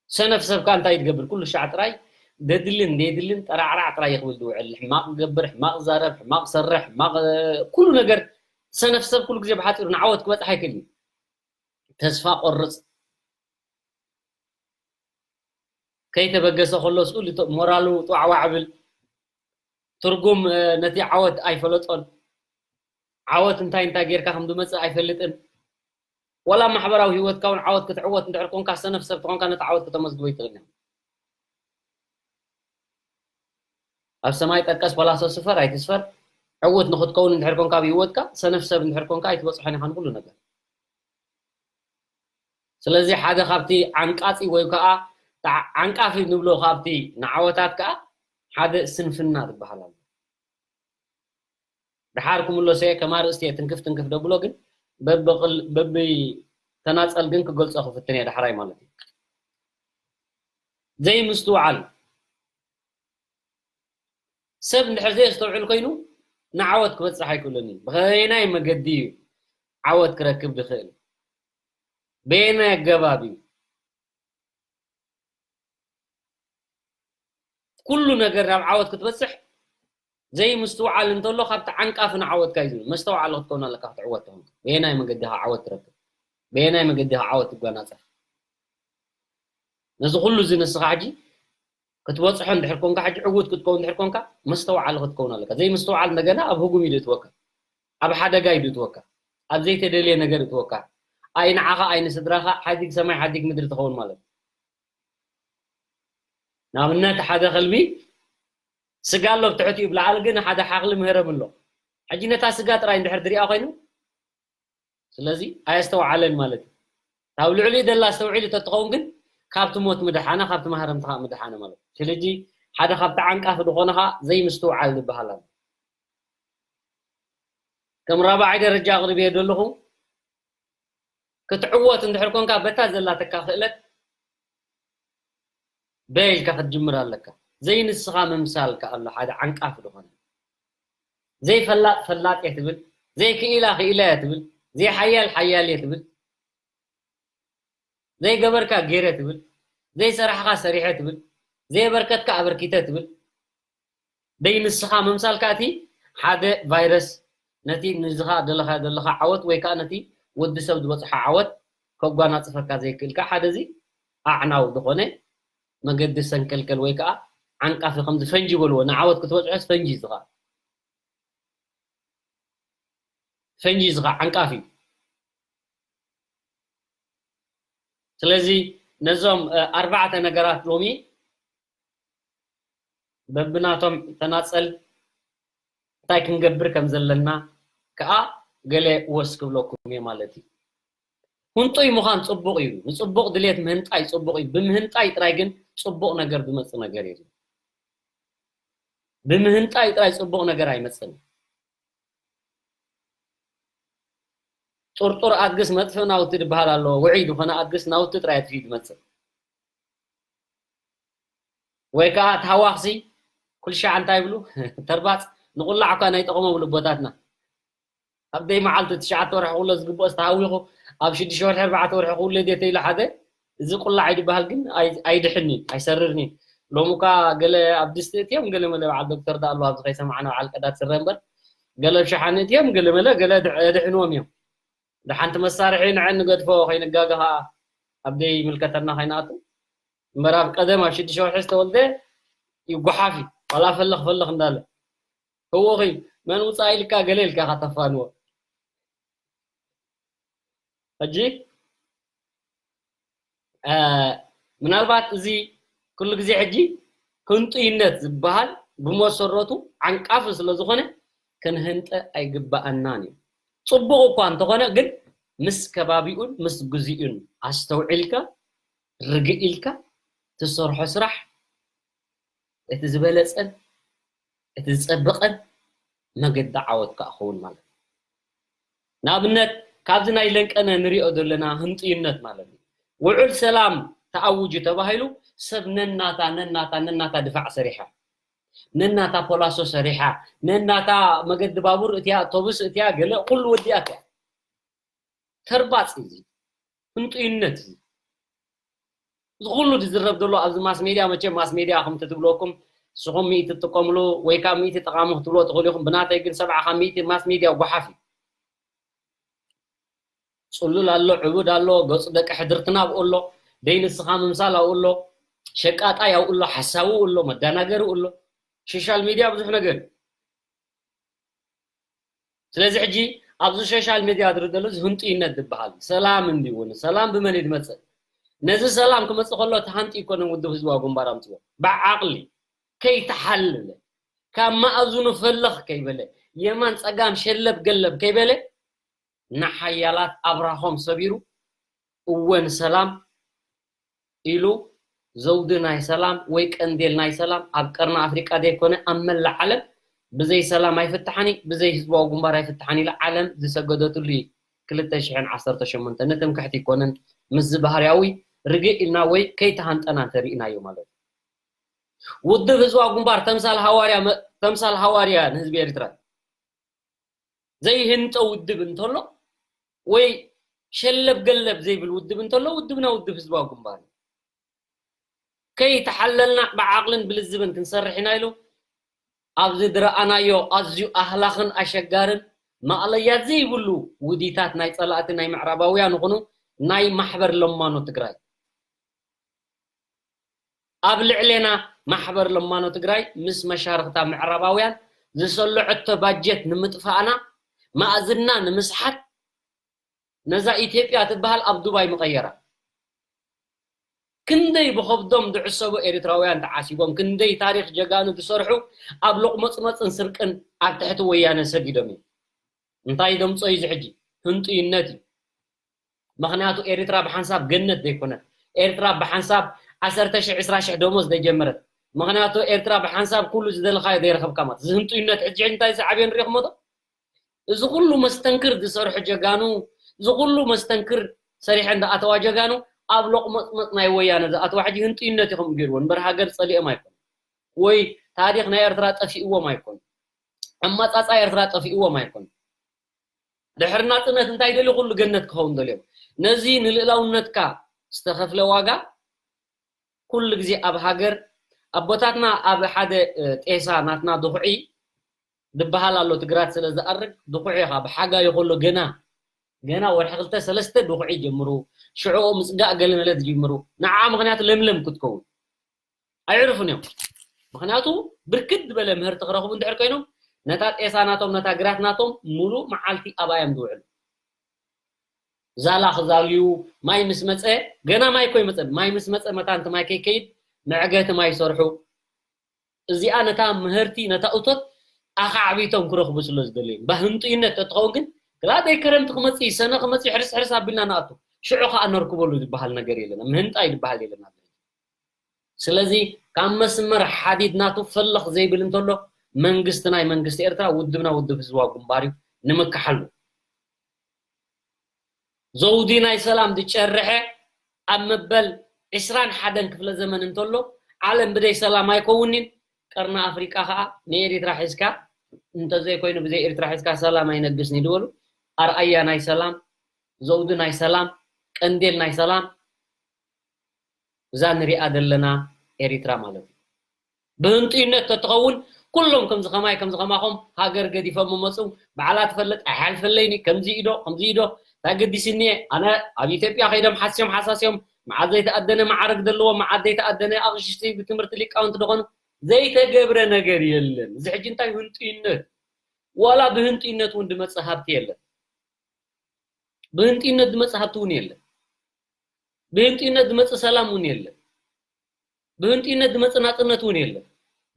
ሰነፍ ሰብ ከኣ እንታይ ትገብር? ኩሉ ሻዕ ጥራይ ደድልን ደድልን ጠራዕራዕ ጥራይ ይኽብል ዝውዕል። ሕማቕ ክገብር፣ ሕማቕ ዛረብ፣ ሕማቕ ሰርሕ፣ ሕማቕ፣ እ፣ ኩሉ ነገር። ሰነፍ ሰብ ኩሉ ግዜ ብሓጺሩ ንዓወት ክበጽሕ ኣይክእልን። ተስፋ ቆርጽ። ከይተበገሰ ከሎ ስኡ ልቶ-፣ ሞራሉ ጧዕዋዕ ብል። ትርጉም፣ እ፣ ነቲ ዓወት ኣይፈለጦን። ዓወት እንታይ እንታይ ጌርካ ከም ዝመጽእ ኣይፈልጥን። ዋላ ማሕበራዊ ህይወትካ እውን ዓወት ክትዕወት እንድሕር ኮንካ፣ ሰነፍ ሰብ ተኾንካ ነቲ ዓወት ከተመዝግቦ ኣይትኽእልን ኢኻ። ኣብ ሰማይ ጠቀስ ፓላሶ ስፈር ኣይትስፈር፣ ዕዉት ንኽትከውን እንድሕር ኮንካ ኣብ ህይወትካ፣ ሰነፍ ሰብ እንድሕር ኮንካ ኣይትበጽሖን ኢኻ ንኹሉ ነገር። ስለዚ ሓደ ካብቲ ዓንቃጺ ወይ ከኣ ተዓ-፣ ዓንቃፊ ንብሎ ካብቲ ንዓወታት ከኣ ሓደ ስንፍና ዝበሃል ኣሎ። ደሓር ክምለሶ እየ፣ ከም ኣርእስቲ እየ ትንክፍ ትንክፍ ደብሎ፣ ግን በብቕል-፣ በብተናጸል ግን ክገልጾ ክፍትን እየ፣ ዳሕራይ ማለት እዩ። ዘይምስትውዓል። ሰብ እንድሕር ዘየስተውዕል ኮይኑ ንዓወት ክበጽሕ ኣይክእልን እዩ። ብኸበየናይ መገዲ እዩ ዓወት ክረክብ ዝኽእል? በየናይ ኣገባብ እዩ? ኩሉ ነገር ናብ ዓወት ክትበጽሕ ዘይምስትውዓል እንተሎ ካብቲ ዓንቃፊ ንዓወትካ እዩ ዝብል። መስተውዓሊ ክትከውን ኣለካ ክትዕወት ተኾንካ። በየናይ መገዲ ኢኻ ዓወት ትረክብ? በየናይ መገዲ ኢኻ ዓወት ትጓናጸፍ? ነዚ ኩሉ እዚ ንስኻ ሕጂ ክትበጽሖ እንድሕር ኮንካ፣ ሕጂ ዕዉት ክትከውን እንድሕር ኮንካ፣ መስተውዓሊ ክትከውን ኣለካ። ዘይምስትውዓል እንደገና ኣብ ህጉም እዩ ዝእትወካ፣ ኣብ ሓደጋ እዩ ዝእትወካ፣ ኣብ ዘይተደልየ ነገር እትወካ። ኣይ ንዓኻ ኣይ ንስድራኻ ሓዲግ ሰማይ ሓዲግ ምድሪ ትኸውን ማለት እዩ። ንኣብነት ሓደ ከልቢ ስጋ ኣሎ ብትሕቲኡ፣ ብላዕሊ ግን ሓደ ሓኽሊ ምህረም ኣሎ። ሕጂ ነታ ስጋ ጥራይ እንድሕር ዝሪኣ ኮይኑ፣ ስለዚ ኣየስተውዓለን ማለት እዩ። ካብ ልዕሊኡ ደላ ኣስተውዒሉ ተትኸውን ግን ካብቲ ሞት ምድሓነ፣ ካብቲ ማህረምቲ ከዓ ምድሓነ ማለት እዩ። ስለዚ ሓደ ካብቲ ዓንቃፊ ዝኾነ ከዓ ዘይምስትውዓል ዝበሃል ኣሎ። ከም ራብዓይ ደረጃ ኣቕርብዮ ዘለኹ ክትዕወት እንድሕር ኮንካ በታ ዘላተካ ክእለት በይ ኢልካ ክትጅምር ኣለካ። ዘይንስኻ ምምሳል ከኣ ኣሎ ሓደ ዓንቃፊ ዝኾነ። ዘይፈላጥ ፈላጥ እየ ትብል፣ ዘይክኢላ ክኢላ እየ ትብል፣ ዘይሓያል ሓያል እየ ትብል፣ ዘይገበርካ ገይረ ትብል፣ ዘይሰራሕካ ሰሪሐ ትብል፣ ዘየበርከትካ ኣበርኪተ ትብል። ደይ ንስኻ ምምሳል ከኣ እቲ ሓደ ቫይረስ ነቲ ንዝኻ ዘለኻ ዘለኻ ዓወት ወይ ከኣ ነቲ ወዲ ሰብ ዝበጽሖ ዓወት ከጓናጽፈካ ዘይክእል ከኣ ሓደ እዚ ኣዕናው ዝኾነ መገዲ ሰንከልከል ወይ ከኣ ዓንቃፊ ከምዚ ፈንጂ በልዎ ንዓወት ክትበጽሖስ ፈንጂ ዝኻ ፈንጂ ዝኻ ዓንቃፊ እዩ። ስለዚ ነዞም ኣርባዕተ ነገራት ሎሚ በብናቶም ተናጸል እንታይ ክንገብር ከም ዘለና ከኣ ገለ ወስ ክብለኩም እየ ማለት እዩ። ህንጡይ ምዃን ጽቡቕ እዩ። ንጽቡቕ ድሌት ምህንጣይ ጽቡቕ እዩ። ብምህንጣይ ጥራይ ግን ጽቡቕ ነገር ዝመጽእ ነገር የለን። ብምህንጣይ ጥራይ ጽቡቕ ነገር ኣይመጽእን። ጥርጡር ኣድግስ መጥፍእ ናውቲ ዝበሃል ኣለዎ። ውዑይ ዝኾነ ኣድግስ ናውቲ ጥራይ ኣጥፊኡ ዝመጽእ። ወይ ከዓ ተሃዋኽሲ ኩልሻዕ እንታይ ይብሉ? ተርባጽ ንቁላዕ እኳ ናይ ጠቕሞ ብልቦታትና። ኣብ ደይ መዓልቲ ትሽዓተ ወርሒ ክውለድ ዝግብኦ ዝተሃዊኹ ኣብ ሽዱሽተ ወርሒ ኣርባዕተ ወርሒ ክውለድ እየ ተኢሉ ሓደ እዚ ቁላዕ ይድበሃል ግን ኣይ- ኣይድሕን እዩ ኣይሰርርን እዩ። ሎሚ እኳ ገለ ኣብ ድስቲ እትዮም ገለ መለ በዓል ዶክተር ዳ ኣለዉ ኣብዚ ከይሰማዕና በዓል ቀዳድ ስረ እምበር ገለ ኣብ ሸሓኒ እትዮም ገለ መለ ገለ ድሕ- ድሕንዎም እዮም። ደሓንቲ መሳርሒ ንዐ ንገድፎ ከይንጋገ ከዓ ኣብ ደይ ምልከተና ከይንኣቱ እምበር ኣብ ቀደም ኣብ ሽዱሽተ ወርሒ ዝተወልደ ይጓሓፍ እዩ ዋላ ፈለኽ ፈለኽ እንዳለ ህወኺ መን ውፃእ ኢልካ ገለ ኢልካ ከተፋንዎ ሕጂ ምናልባት እዚ ኩሉ ግዜ ሕጂ ህንጡይነት ዝበሃል ብመሰረቱ ዓንቃፊ ስለ ዝኾነ ክንህንጠ ኣይግባኣናን እዩ። ፅቡቕ እኳ እንተኾነ ግን ምስ ከባቢኡን ምስ ግዚኡን ኣስተውዒልካ ርግእ ኢልካ ትሰርሖ ስራሕ እቲ ዝበለፀን እቲ ዝፀበቐን መገዲ ዓወት ከዓ ክኸውን ማለት እዩ። ንኣብነት ካብዚ ናይ ለንቀነ ንሪኦ ዘለና ህንጥይነት ማለት እዩ። ውዕል ሰላም ተኣውጁ ተባሂሉ ሰብ ነናታ ነናታ ነናታ ድፋዕ ሰሪሓ ነናታ ፖላሶ ሰሪሓ ነናታ መገዲ ባቡር እቲያ ኣውቶቡስ እቲያ ገለ ኩሉ ወዲኣ እቲያ ተርባፅ እዚ ህንጡይነት እዚ እዚ ኩሉ ዝዝረብ ዘሎ ኣብዚ ማስ ሜድያ መቸም ማስ ሜድያ ከምቲ ትብለኩም ንስኹም ሚእቲ ትጥቀምሉ ወይ ካብ ሚእቲ ጠቓሚ ክትብሎ ትኽእሉ ኢኹም ብናተይ ግን ሰብዓ ካብ ሚእቲ ማስ ሜድያ ጓሓፍ እዩ ፅሉል ኣሎ ዕቡድ ኣሎ ገፁ ደቂ ሕድርትና ኣብኡ ኣሎ ደይ ንስኻ ምምሳል ኣብኡ ኣሎ ሸቃጣይ ኣብኡ ኣሎ ሓሳዊ ኣብኡ ኣሎ መዳናገሪ ኣብኡ ኣሎ ሶሻል ሜድያ ብዙሕ ነገር እዩ ስለዚ ሕጂ ኣብዚ ሶሻል ሜድያ ዝርኢ ዘሎ እዚ ህንጥይነት ዝበሃል ሰላም እንዲውን ሰላም ብመን እዩ ዝመፅእ ነዚ ሰላም ክመፅእ ከሎ ተሃንጢ ይኮነን ውድብ ህዝባዊ ግንባር ኣምፅዎ ብዓቕሊ ከይተሓለለ ካብ መኣዝኑ ፈለኽ ከይበለ የማን ፀጋም ሸለብ ገለብ ከይበለ ንሓያላት ኣብራኾም ሰቢሩ እወ ንሰላም ኢሉ ዘውዲ ናይ ሰላም ወይ ቀንዴል ናይ ሰላም ኣብ ቀርኒ ኣፍሪቃ ዘይኮነ ኣብ መላእ ዓለም ብዘይ ሰላም ኣይፍትሓን እዩ ብዘይ ህዝባዊ ግንባር ኣይፍትሓን ኢሉ ዓለም ዝሰገደትሉ እዩ ክልተ ሽሕን ዓሰርተ ሸሞንተን ንትምክሕቲ ኣይኮነን ምስዚ ባህርያዊ ርግእ ኢልና ወይ ከይተሃንጠና እንተርኢናዮ ማለት እዩ ውድብ ህዝባዊ ግንባር ተምሳል ሃዋርያ መ- ተምሳል ሃዋርያ ንህዝቢ ኤርትራ ዘይህንጠ ውድብ እንተሎ ወይ ሸለብ ገለብ ዘይብል ውድብ እንተሎ ውድብና ውድብ ህዝባዊ ግንባር እዩ ከይተሓለልና ብዓቕልን ብልዝብን ክንሰርሕ ኢና ኢሉ ኣብዚ ዝረኣናዮ ኣዝዩ ኣህላኽን ኣሸጋርን ማእለያ ዘይብሉ ውዲታት ናይ ፀላእቲ ናይ ምዕራባውያን ይኹኑ ናይ ማሕበር ለማኖ ትግራይ ኣብ ልዕሌና ማሕበር ለማኖ ትግራይ ምስ መሻርኽታ ምዕራባውያን ዝሰለዐቶ ባጀት ንምጥፋእና ማእዝና ንምስሓት ነዛ ኢትዮጵያ ትበሃል ኣብ ዱባይ ምቐየራ ክንደይ ብኸብዶም ዝዕሰቡ ኤርትራውያን ተዓሲቦም፣ ክንደይ ታሪኽ ጀጋኑ ዝሰርሑ ኣብ ሎቕመጽመጽን ስርቅን ኣብ ትሕቲ ወያነ ሰጊዶም እዮም። እንታይ ደምጾ እዩ እዚ ሕጂ? ህንጡይነት እዩ። ምኽንያቱ ኤርትራ ብሓንሳብ ገነት ዘይኮነት፣ ኤርትራ ብሓንሳብ ዓሰርተ ሺሕ፣ ዕስራ ሺሕ ደሞዝ ዘይጀመረት፣ ምኽንያቱ ኤርትራ ብሓንሳብ ኩሉ ዝደለኻዮ ዘይረኸብካ ማለት። እዚ ህንጡይነት ሕጂ እንታይ ዝዓብዮ ንሪኢኹሞ ዶ? እዚ ኩሉ መስተንክር ዝሰርሑ ጀጋኑ፣ እዚ ኩሉ መስተንክር ሰሪሐን ዝኣተዋ ጀጋኑ ኣብ ሎቕመጽመጽ ናይ ወያነ ዝኣተዋ ሕጂ ህንጡይነት ኢኹም ገይርዎ እምበር ሃገር ጸሊኦም ኣይኮኑ። ወይ ታሪኽ ናይ ኤርትራ ጠፊእዎም ኣይኮኑ። ኣማጻጻ ኤርትራ ጠፊእዎም ኣይኮኑ። ድሕሪ ናጽነት እንታይ ደልዩ? ኩሉ ገነት ክኸውን ደልዮም። ነዚ ንልእላውነትካ ዝተኸፍለ ዋጋ ኩሉ ግዜ ኣብ ሃገር ኣቦታትና ኣብ ሓደ እ፣ ጤሳ ናትና ድኹዒ ዝበሃል ኣሎ ትግራት ስለ ዝኣርግ ድኹዒ ኢኻ ብሓጋይ ከሎ ገና ገና ወርሒ ክልተ ሰለስተ ድኹዒ ጀምሩ ሽዑ ምጽጋእ ገለ መለ ዝጅምሩ ንዓ ምኽንያቱ ለምለም ክትከውን ኣይዕርፉን እዮም። ምኽንያቱ ብርክት ዝበለ ምህርቲ ክረኽቡ እንድሕር ኮይኖም ነታ ጤሳ ናቶም ነታ ግራት ናቶም ሙሉእ መዓልቲ ኣብኣ እዮም ዝውዕሉ። ዛላ ክዛልዩ ማይ ምስ መፀ ገና ማይ እኮ ይመፀ ማይ ምስ መፀ መታን እቲ ማይ ከይከይድ መዕገቲ ማይ ይሰርሑ። እዚኣ ነታ ምህርቲ ነታ እቶት ኣኻዕቢቶም ክረኽቡ ስለ ዝደለዩ ባህንጡይነት ተትኸውን ግን ግላደይ ከረምቲ ክመፅእ ሰነ ክመፅእ ሕርስ ሕርስ ኣቢልና ንኣቱ ሽዑ ከዓ ነርክበሉ ዝበሃል ነገር የለና ምህንጣይ ዝበሃል የለና። ስለዚ ካብ መስመር ሓዲድ ናቱ ፈለኽ ዘይብል እንተሎ መንግስቲ ናይ መንግስቲ ኤርትራ ውድብና ውድብ ህዝባዊ ግንባር እዩ ንምክሓሉ። ዘውዲ ናይ ሰላም ዝጨርሐ ኣብ መበል ዕስራን ሓደን ክፍለ ዘመን እንተሎ ዓለም ብደይ ሰላም ኣይከውንን። ቀርኒ ኣፍሪቃ ከዓ ንኤሪትራ ሒዝካ እንተዘይኮይኑ ብዘይ ኤሪትራ ሒዝካ ሰላም ኣይነግስን ይድበሉ። ኣርኣያ ናይ ሰላም፣ ዘውዲ ናይ ሰላም፣ ቀንዴል ናይ ሰላም እዛ ንሪኣ ዘለና ኤሪትራ ማለት እዩ። ብህንጡይነት ተትኸውን ኩሎም ከምዚ ከማይ ከምዚ ከማኹም ሃገር ገዲፎም መመፁ በዓላ ትፈልጥ ኣይሓልፈለይኒ ከምዚ ኢዶ ከምዚ ኢዶ ታገዲስኒ ኣነ ኣብ ኢትዮጵያ ከይዶም ሓስዮም ሓሳስዮም መዓት ዘይተኣደነ መዓረግ ዘለዎ መዓት ዘይተኣደነ ኣቕሽሽቲ ብትምህርቲ ሊቃውንቲ ዝኾኑ ዘይተገብረ ነገር የለን። እዚ ሕጂ እንታይ ህንጡይነት ዋላ ብህንጡይነት እውን ድመፅእ ሃብቲ የለን። ብህንጥይነት ዝመጽእ ሃብቲ እውን የለን። ብህንጥይነት ዝመጽእ ሰላም እውን የለን። ብህንጥይነት ዝመጽእ ናጽነት እውን የለን።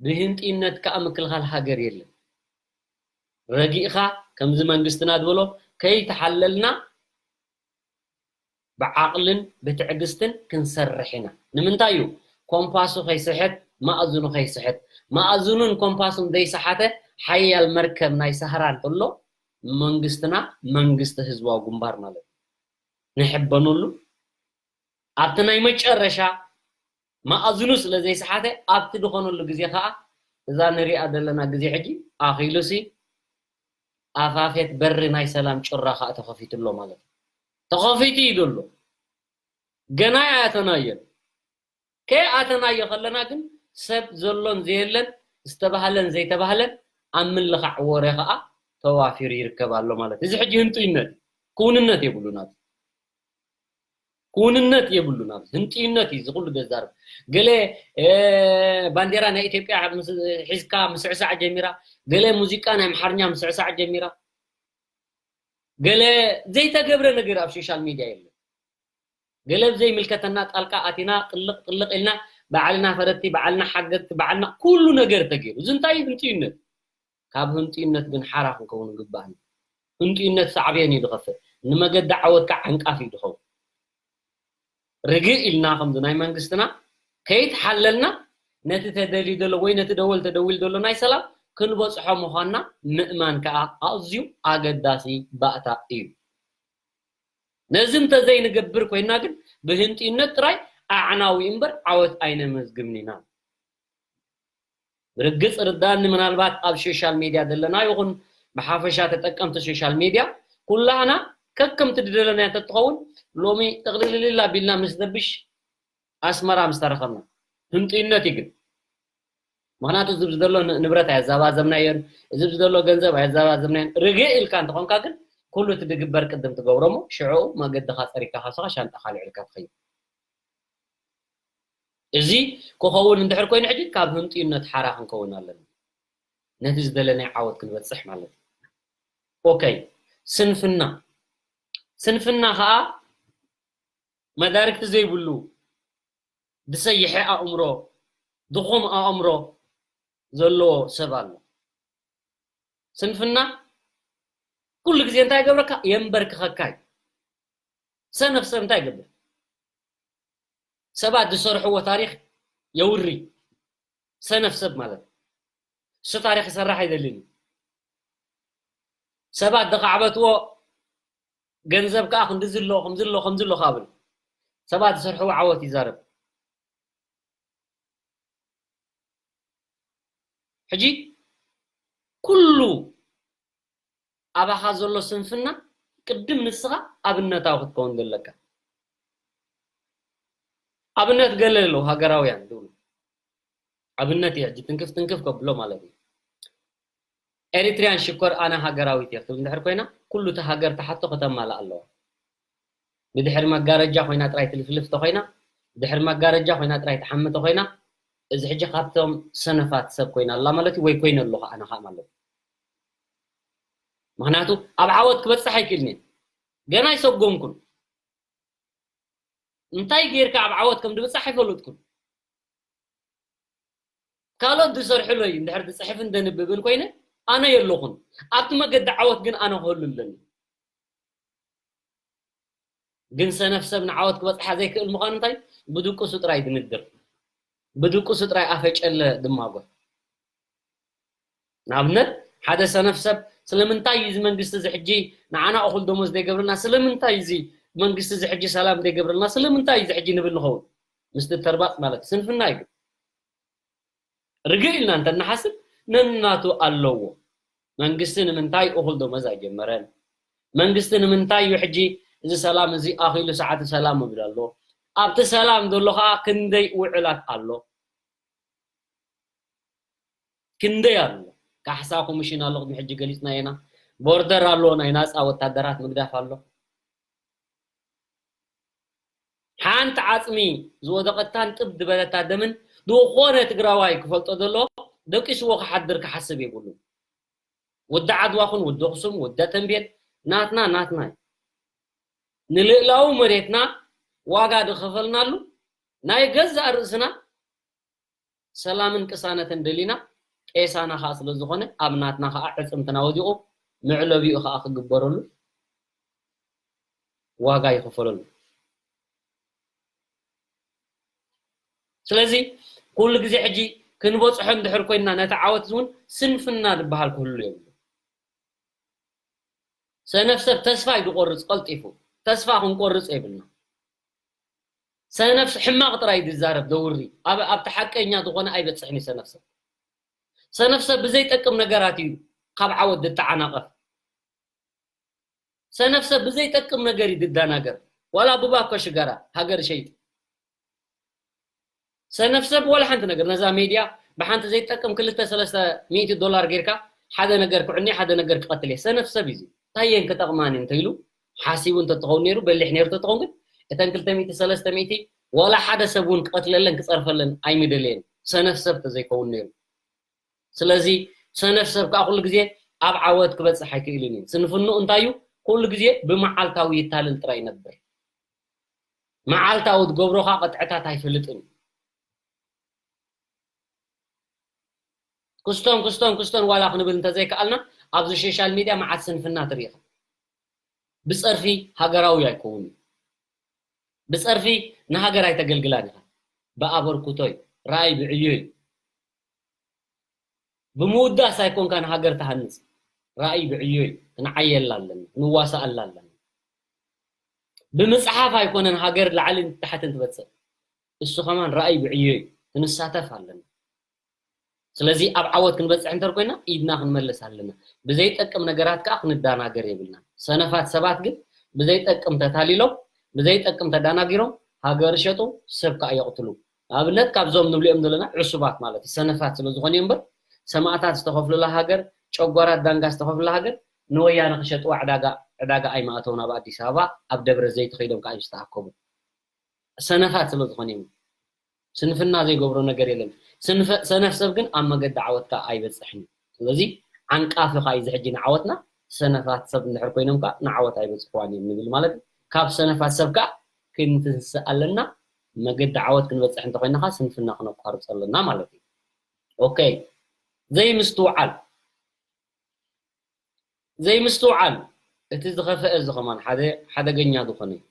ብህንጥይነት ከዓ ምክልኻል ሃገር የለን። ረጊእኻ ከምዚ መንግስትና ዝበሎ ከይተሓለልና ብዓቕልን ብትዕግስትን ክንሰርሕ ኢና። ንምንታይ እዩ? ኮምፓሱ ከይስሕት፣ ማእዝኑ ከይስሕት። ማእዝኑን ኮምፓሱን ዘይሰሓተ ሓያል መርከብ ናይ ሳህራ እንተሎ መንግስትና መንግስቲ ህዝባዊ ግንባር ማለት እዩ። ንሕበነሉ ኣብቲ ናይ መጨረሻ ማእዝኑ ስለ ዘይሰሓተ ኣብቲ ዝኾነሉ ግዜ ከዓ እዛ ንሪኣ ዘለና ግዜ ሕጂ ኣኺሉሲ ኣፋፌት በሪ ናይ ሰላም ጩራ ከዓ ተኸፊቱ ኣሎ ማለት እዩ። ተኸፊቱ እዩ ዘሎ። ገና ኣያተናዮን ከይኣተናዮ ከለና ግን ሰብ ዘሎን ዘየለን ዝተባህለን ዘይተባህለን ኣብ ምልኻዕ ወረ ከዓ ተዋፊሩ ይርከብ ኣሎ ማለት እዩ። እዚ ሕጂ ህንጡይነት ክውንነት የብሉን ኣብዚ ክውንነት የብሉን ኣብዚ ህንጡይነት እዩ ዝኩሉ ዘዛርብ ገለ ባንዴራ ናይ ኢትዮጵያ ሒዝካ ምስዕሳዕ ጀሚራ ገለ ሙዚቃ ናይ ኣምሓርኛ ምስዕሳዕ ጀሚራ ገለ ዘይተገብረ ነገር ኣብ ሶሻል ሚድያ የለን። ገለ ብዘይምልከተና ጣልቃ ኣቲና ጥልቕ ጥልቕ ኢልና ባዕልና ፈረድቲ ባዕልና ሓገዝቲ ባዕልና ኩሉ ነገር ተገይሩ እዚ እንታይ እዩ ህንጥዩነት? ካብ ህንጥዩነት ግን ሓራ ክንከውን ይግባእና። ህንጥዩነት ሳዕቤን እዩ ዝኸፍእ ንመገዲ ዓወት ከዓ ዓንቃፍ እዩ ዝኸውን። ርግእ ኢልና ከምዚ ናይ መንግስትና ከይተሓለልና ነቲ ተደልዩ ዘሎ ወይ ነቲ ደወል ተደዊሉ ዘሎ ናይ ሰላም ክንበፅሖ ምዃንና ምእማን ከዓ ኣዝዩ ኣገዳሲ ባእታ እዩ። ነዚ እንተዘይንገብር ኮይና ግን ብህንጥዩነት ጥራይ ኣዕናዊ እምበር ዓወት ኣይነመዝግብን ኢና። ብርግፅ ርዳኒ ምናልባት ኣብ ሶሻል ሚድያ ዘለና ይኹን ብሓፈሻ ተጠቀምቲ ሶሻል ሚድያ ኩላህና ከከምቲ ዝደለናዮ እንተትኸውን ሎሚ ጥቕልልል ኣቢልና ምስ ደብሽ ኣስመራ ምስ ተረኸብና ህንጥዩነት እዩ ግን ምክንያቱ እዚ ዘሎ ንብረት ኣያዘባዘብናዮን እዚ ዘሎ ገንዘብ ኣያዘባዘብናዮን ርግእ ኢልካ እንተኾንካ ግን ኩሉ እቲ ድግበር ቅድም ትገብሮ እሞ ሽዕኡ መገድኻ ፀሪግካ ካብስኻ ሻንጣኻ ልዕልካ ትኸይድ። እዚ ክኸውን እንድሕር ኮይኑ ሕጂ ካብ ህንጥዩነት ሓራ ክንከውን ኣለና። ነቲ ዝደለናዮ ዓወት ክንበፅሕ ማለት እዩ። ኦከይ ስንፍና ስንፍና ከዓ መዳርግቲ ዘይብሉ ዝሰይሐ ኣእምሮ፣ ድኹም ኣእምሮ ዘለዎ ሰብ ኣሎ። ስንፍና ኩሉ ግዜ እንታይ ይገብረካ? የንበርክኸካ እዩ። ሰነፍ ሰብ እንታይ ይገብር? ሰባት ዝሰርሕዎ ታሪኽ የውሪ። ሰነፍ ሰብ ማለት እሱ ታሪኽ ይሰርሕ ኣይደልን እዩ። ሰባት ዝኻዕበትዎ ገንዘብ ከዓ ክንዲ ዝሎ ከምዚ ኣሎ ከምዚ ኣሎ ካብል ሰባት ዝሰርሕዎ ዓወት ይዛረብ። ሕጂ ኩሉ ኣባኻ ዘሎ ስንፍና ቅድም ንስኻ ኣብነታዊ ክትከውን ዘለካ። ኣብነት ገለ ኣለዉ ሃገራውያን ዝብሉ። ኣብነት እዩ ሕጂ ትንክፍ ትንክፍ ከብሎ ማለት እዩ። ኤሪትሪያን ሽኮር ኣነ ሃገራዊት እየ ክትብል እንድሕር ኮይና ኩሉ እቲ ሃገር ተሓቶ ከተማልእ ኣለዋ። ብድሕሪ መጋረጃ ኮይና ጥራይ ትልፍልፍ ተኮይና፣ ብድሕሪ መጋረጃ ኮይና ጥራይ ትሓሚ ተኮይና፣ እዚ ሕጂ ካብቶም ሰነፋት ሰብ ኮይና ኣላ ማለት እዩ፣ ወይ ኮይነ ኣለኹ ኣነ ከዓ ማለት እዩ። ምክንያቱ ኣብ ዓወት ክበፅሕ ኣይክእልን እየ። ገና ኣይሰጎምኩን። እንታይ ጌርካ ኣብ ዓወት ከም ድብፃሕ ኣይፈለጥኩን። ካልኦት ዝሰርሕሎ እዩ እንድሕር ዝፅሕፍን ደንብብን ኮይነ ኣነ የለኹን። ኣብቲ መገዲ ዓወት ግን ኣነ ክህሉ ኣለኒ። ግን ሰነፍ ሰብ ንዓወት ክበፅሓ ዘይክእል ምዃኑ እንታይ? ብድቁሱ ጥራይ ድንድር፣ ብድቁሱ ጥራይ ኣፈጨለ ድማጎ። ንኣብነት ሓደ ሰነፍ ሰብ ስለምንታይ እዩ እዚ መንግስቲ እዚ ሕጂ ንዓና እኹል ደሞዝ ዘይገብርልና፣ ስለምንታይ እዚ መንግስቲ እዚ ሕጂ ሰላም ዘይገብርልና፣ ስለምንታይ እዚ ሕጂ ንብል ንኸውን? ምስቲ ተርባፅ ማለት ስንፍና እዩ። ርግእ ኢልና እንተንሓስብ ነናቱ ኣለዎ። መንግስቲ ንምንታይ እኹል ደሞዝ ኣይጀመረን? መንግስቲ ንምንታይ እዩ ሕጂ እዚ ሰላም እዚ ኣኺሉ ሰዓት ሰላም ይብል ኣሎ? ኣብቲ ሰላም ዘሎ ከዓ ክንደይ ውዕላት ኣሎ? ክንደይ ኣሎ? ካሕሳ ኮሚሽን ኣሎ፣ ቅድሚ ሕጂ ገሊፅና ኢና። ቦርደር ኣሎ፣ ናይ ናፃ ወታደራት ምግዳፍ ኣሎ። ሓንቲ ዓፅሚ ዝወደቐታን ጥብ ዝበለታ ደምን ዝኾነ ትግራዋይ ክፈልጦ ዘለዎ ደቂስዎ ክሓድር ክሓስብ የብሉን። ወዲ ዓድዋ ኹን ወዲ ኣኽሱም ወዲ ተንቤን ናትና ናትና እዩ። ንልእላዊ መሬትና ዋጋ ዝኸፈልናሉ ናይ ገዛእ ርእስና ሰላምን ቅሳነትን ደሊና ቄሳና ከዓ ስለ ዝኾነ ኣብ ናትና ከዓ ዕፅምትና ወዲቑ መዕለቢኡ ከዓ ክግበረሉ ዋጋ ይኸፈለሉ። ስለዚ ኩሉ ግዜ ሕጂ ክንበፅሖ እንድሕር ኮይንና ነቲ ዓወት እውን ስንፍና ዝበሃል ክህሉ የብሉ። ሰነፍ ሰብ ተስፋ እዩ ዝቆርፅ ቀልጢፉ። ተስፋ ክንቆርፅ የብልና። ሰነፍ ሕማቕ ጥራይ ዝዛረብ ዘውሪ ኣብ ኣብቲ ሓቀኛ ዝኾነ ኣይበፅሕን እዩ ሰነፍ ሰብ። ሰነፍ ሰብ ብዘይጠቅም ነገራት እዩ ካብ ዓወት ዝተዓናቐፍ። ሰነፍ ሰብ ብዘይጠቅም ነገር እዩ ዝደናገር። ዋላ ብባኮ ሽጋራ ሃገር ሸይጥ ሰነፍ ሰብ ዋላ ሓንቲ ነገር ነዛ ሜድያ ብሓንቲ ዘይጠቅም ክልተ ሰለስተ ሚእቲ ዶላር ጌርካ ሓደ ነገር ክዕኒ ሓደ ነገር ክቐትል እየ ሰነፍ ሰብ እዩ። ታየን ክጠቕማኒ እንተኢሉ ሓሲቡ እንተትኸውን ነይሩ በሊሕ ነይሩ ተትኸውን ግን እተን ክልተ ሚእቲ ሰለስተ ሚእቲ ዋላ ሓደ ሰብ እውን ክቐትለለን ክፀርፈለን ኣይምደለየን ሰነፍ ሰብ ተዘይከውን ነይሩ። ስለዚ ሰነፍ ሰብ ከዓ ኩሉ ግዜ ኣብ ዓወት ክበፅሕ ኣይክእልን እዩ። ስንፍንኡ እንታይ እዩ? ኩሉ ግዜ ብመዓልታዊ ይታለል ጥራይ ይነብር። መዓልታዊ ትገብሮ ከዓ ቅጥዕታት ኣይፈልጥን እዩ። ክስቶን ክስቶን ክስቶን ዋላ ክንብል እንተዘይከኣልና ኣብዚ ሶሻል ሚድያ መዓት ስንፍና ትርኢ ኢኻ። ብፀርፊ ሃገራዊ ኣይከውን እዩ። ብፀርፊ ንሃገር ኣይተገልግላን ኢኻ። ብኣበርክቶ እዩ። ራእይ ብዕዮ እዩ። ብምውዳስ ኣይኮንካ ንሃገር ትሃንፅ። ራእይ ብዕዮ እዩ። ክንዓየላ ኣለና፣ ክንዋሳኣላ ኣለና። ብምፅሓፍ ኣይኮነን ሃገር ላዕልን ታሕትን ትበፅእ። እሱ ከማን ራእይ ብዕዮ እዩ። ክንሳተፍ ኣለና። ስለዚ ኣብ ዓወት ክንበፅሕ እንተር ኮይና ኢድና ክንመልስ ኣለና። ብዘይጠቅም ነገራት ከዓ ክንዳናገር የብልና። ሰነፋት ሰባት ግን ብዘይጠቅም ተታሊሎም ብዘይጠቅም ተዳናጊሮም ሃገር ሸጡ ሰብ ከዓ የቕትሉ። ንኣብነት ካብዞም ንብልኦም ዘለና ዕሱባት ማለት እዩ ሰነፋት ስለ ዝኾኑ እዮም እምበር ሰማእታት ዝተኸፍሉላ ሃገር ጨጓራት ዳንጋ ዝተኸፍሉላ ሃገር ንወያነ ክሸጥዋ ዕዳጋ ዕዳጋ ኣይማእተውን ኣብ ኣዲስ ኣበባ ኣብ ደብረ ዘይት ከይዶም ከዓ ዝተኣከቡ ሰነፋት ስለ ዝኾነ እዩ። ስንፍና ዘይገብሮ ነገር የለን። ሰነፍ ሰብ ግን ኣብ መገዲ ዓወትካ ኣይበፅሕን እዩ። ስለዚ ዓንቃፊ ከዓ እዩ ዝሕጂ ንዓወትና ሰነፋት ሰብ እንድሕር ኮይኖም ከዓ ንዓወት ኣይበፅሕዋን እዮም ንብል ማለት እዩ። ካብ ሰነፋት ሰብ ከዓ ክንትንስእ ኣለና። መገዲ ዓወት ክንበፅሕ እንተኮይና ከኣ ስንፍና ክነቋርፅ ኣለና ማለት እዩ። ኦኬ፣ ዘይምስትውዓል ዘይምስትውዓል እቲ ዝኸፈአ እዚ ከማን ሓደ ሓደገኛ ዝኾነ እዩ።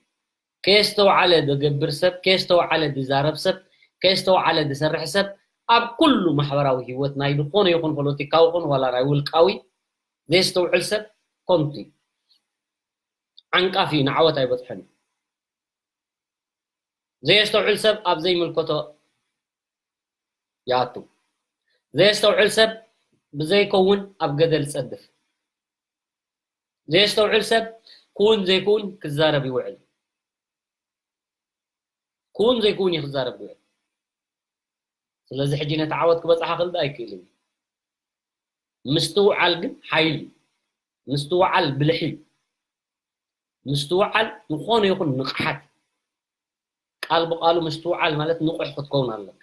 ከየስተውዓለ ዝገብር ሰብ፣ ከየስተውዓለ ዝዛረብ ሰብ፣ ከየስተውዓለ ዝሰርሕ ሰብ ኣብ ኩሉ ማሕበራዊ ህይወት ናይ ዝኾነ ይኹን ፖለቲካዊ ይኹን ዋላ ናይ ውልቃዊ ዘየስተውዕል ሰብ ኮንቱ እዩ። ዓንቃፊ እዩ፣ ንዓወት ኣይበፅሕን እዩ። ዘየስተውዕል ሰብ ኣብ ዘይምልከቶ ይኣቱ። ዘየስተውዕል ሰብ ብዘይከውን ኣብ ገደል ይጸድፍ። ዘየስተውዕል ሰብ ክውን ዘይክውን ክዛረብ ይውዕል። ክውን ዘይክውን እዩ ክዛረብ ይውዕል። ስለዚ ሕጂ ነቲ ዓወት ክበጽሓ ክእል ዶ? ኣይክእልን እዩ። ምስትውዓል ግን ሓይሊ እዩ። ምስትውዓል ብልሒ እዩ። ምስትውዓል ዝኾነ ይኹን ንቕሓት፣ ቃል ብቓሉ ምስትውዓል ማለት ንቑሕ ክትከውን ኣለካ።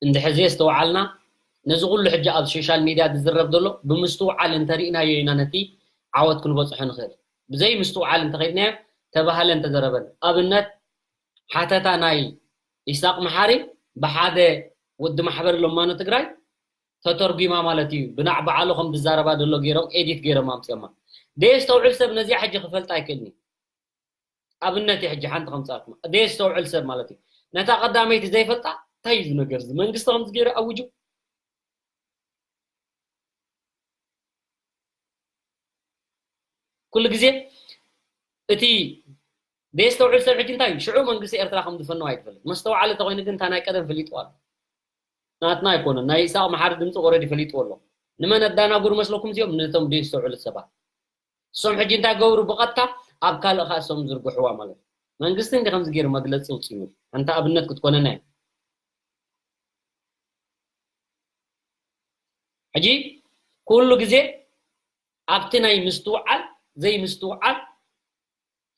እንድሕር ዘየስተውዓልና ነዚ ኩሉ ሕጂ ኣብ ሶሻል ሚድያ ዝዝረብ ዘሎ ብምስትውዓል እንተሪእናዮ ኢና ነቲ ዓወት ክንበጽሖ ንኽእል። ብዘይ ምስትውዓል እንተኸይድናዮ ተባህለ እንተዘረበን። ኣብነት ሓተታ ናይ ኢሳቕ መሓሪ ብሓደ ወዲ ማሕበር ለማኖ ትግራይ ተተርጒማ ማለት እዩ። ብናዕ በዓሉ ከም ዝዛረባ ዘሎ ገይሮም ኤዲት ገይሮም ኣምፅኦማ። ደየስተውዕል ሰብ ነዚኣ ሕጂ ክፈልጣ ኣይክእልን እዩ። ኣብነት እዩ ሕጂ ሓንቲ ከምፃልኩም ደየስተውዕል ሰብ ማለት እዩ። ነታ ቀዳመይቲ ዘይፈልጣ እንታይ እዩ እዚ ነገር እዚ? መንግስቲ ከምዚ ገይሩ ኣውጁ? ኩሉ ግዜ እቲ ደየስተውዕል ሰብ ሕጂ እንታይ እዩ? ሽዑ መንግስቲ ኤርትራ ከም ዝፈነው ኣይትፈልጥ። መስተውዓሊ እንተኮይኑ ግን እታ ናይ ቀደም ፈሊጥዋ ኣሎ። ናትና ኣይኮነን። ናይ ኢሳቕ መሓሪ ድምፂ ኦረዲ ፈሊጥዎ ኣሎ። ንመን ኣዳናጉር መስለኩም እዚኦም? ነቶም ደየስተውዕሉ ሰባት። እሶም ሕጂ እንታይ ገብሩ? ብቐጥታ ኣብ ካልእ ኸኣ እሶም ዝርግሕዋ ማለት እዩ። መንግስቲ እንዲ ከምዚ ገይሩ መግለፂ ውፅኡ። ሓንቲ ኣብነት ክትኮነና እዩ። ሕጂ ኩሉ ግዜ ኣብቲ ናይ ምስትውዓል ዘይምስትውዓል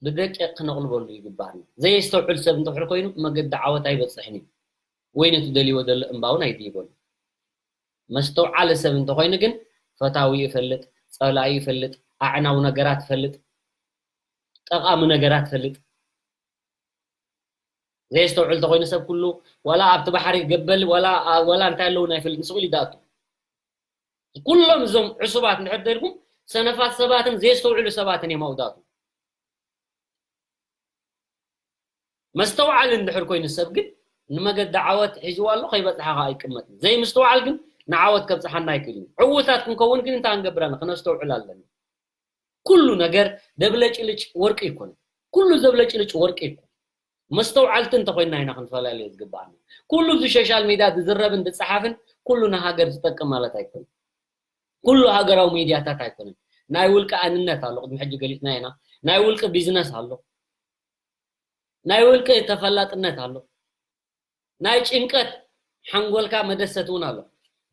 ብደቂቕ ክነቕልበሉ ይግባኣና። ዘየስተውዕል ሰብ እንድሕር ኮይኑ መገዲ ዓወት ኣይበፅሕን እዩ። ወይ ነቲ ደልይዎ ዘሎ እምባ እውን ኣይድይበሉ። መስተውዓሊ ሰብ እንተኮይኑ ግን ፈታዊ ይፈልጥ፣ ጸላኢ ይፈልጥ፣ ኣዕናዊ ነገራት ይፈልጥ፣ ጠቓሚ ነገራት ይፈልጥ። ዘየስተውዕል እንተኮይኑ ሰብ ኩሉ ዋላ ኣብቲ ባሕሪ ገበል ዋላ ዋላ እንታይ ኣለውና ይፈልጥ ንስቕ ኢሉ ይዳኣቱ። ኩሎም እዞም ዕሱባት እንድሕር ደልኩም ሰነፋት ሰባትን ዘየስተውዕሉ ሰባትን እዮም ኣውዳቱ። መስተውዓሊ እንድሕር ኮይኑ ሰብ ግን ንመገዲ ዓወት ሒዝዋ ኣሎ ከይበፅሓ ከዓ ኣይቅመጥን። ዘይምስትውዓል ግን ንዓወት ከብፅሓና ኣይክእልን እዩ። ዕዉታት ክንከውን ግን እንታይ ክንገብር ኣለና? ክነስተውዕል ኣለና። ኩሉ ነገር ደብለጭልጭ ወርቂ ኣይኮነን። ኩሉ ዘብለጭልጭ ወርቂ ኣይኮነን። መስተውዓልቲ እንተኮይንና ኢና ክንፈላለዮ ዝግባኣና። ኩሉ እዚ ሶሻል ሚድያ ዝዝረብን ዝፀሓፍን ኩሉ ንሃገር ዝጠቅም ማለት ኣይኮነን። ኩሉ ሃገራዊ ሚድያታት ኣይኮነን። ናይ ውልቂ ኣንነት ኣሎ፣ ቅድሚ ሕጂ ገሊፅና ኢና። ናይ ውልቂ ቢዝነስ ኣሎ። ናይ ውልቂ ተፈላጥነት ኣሎ። ናይ ጭንቀት ሓንጎልካ መደሰት እውን ኣሎ።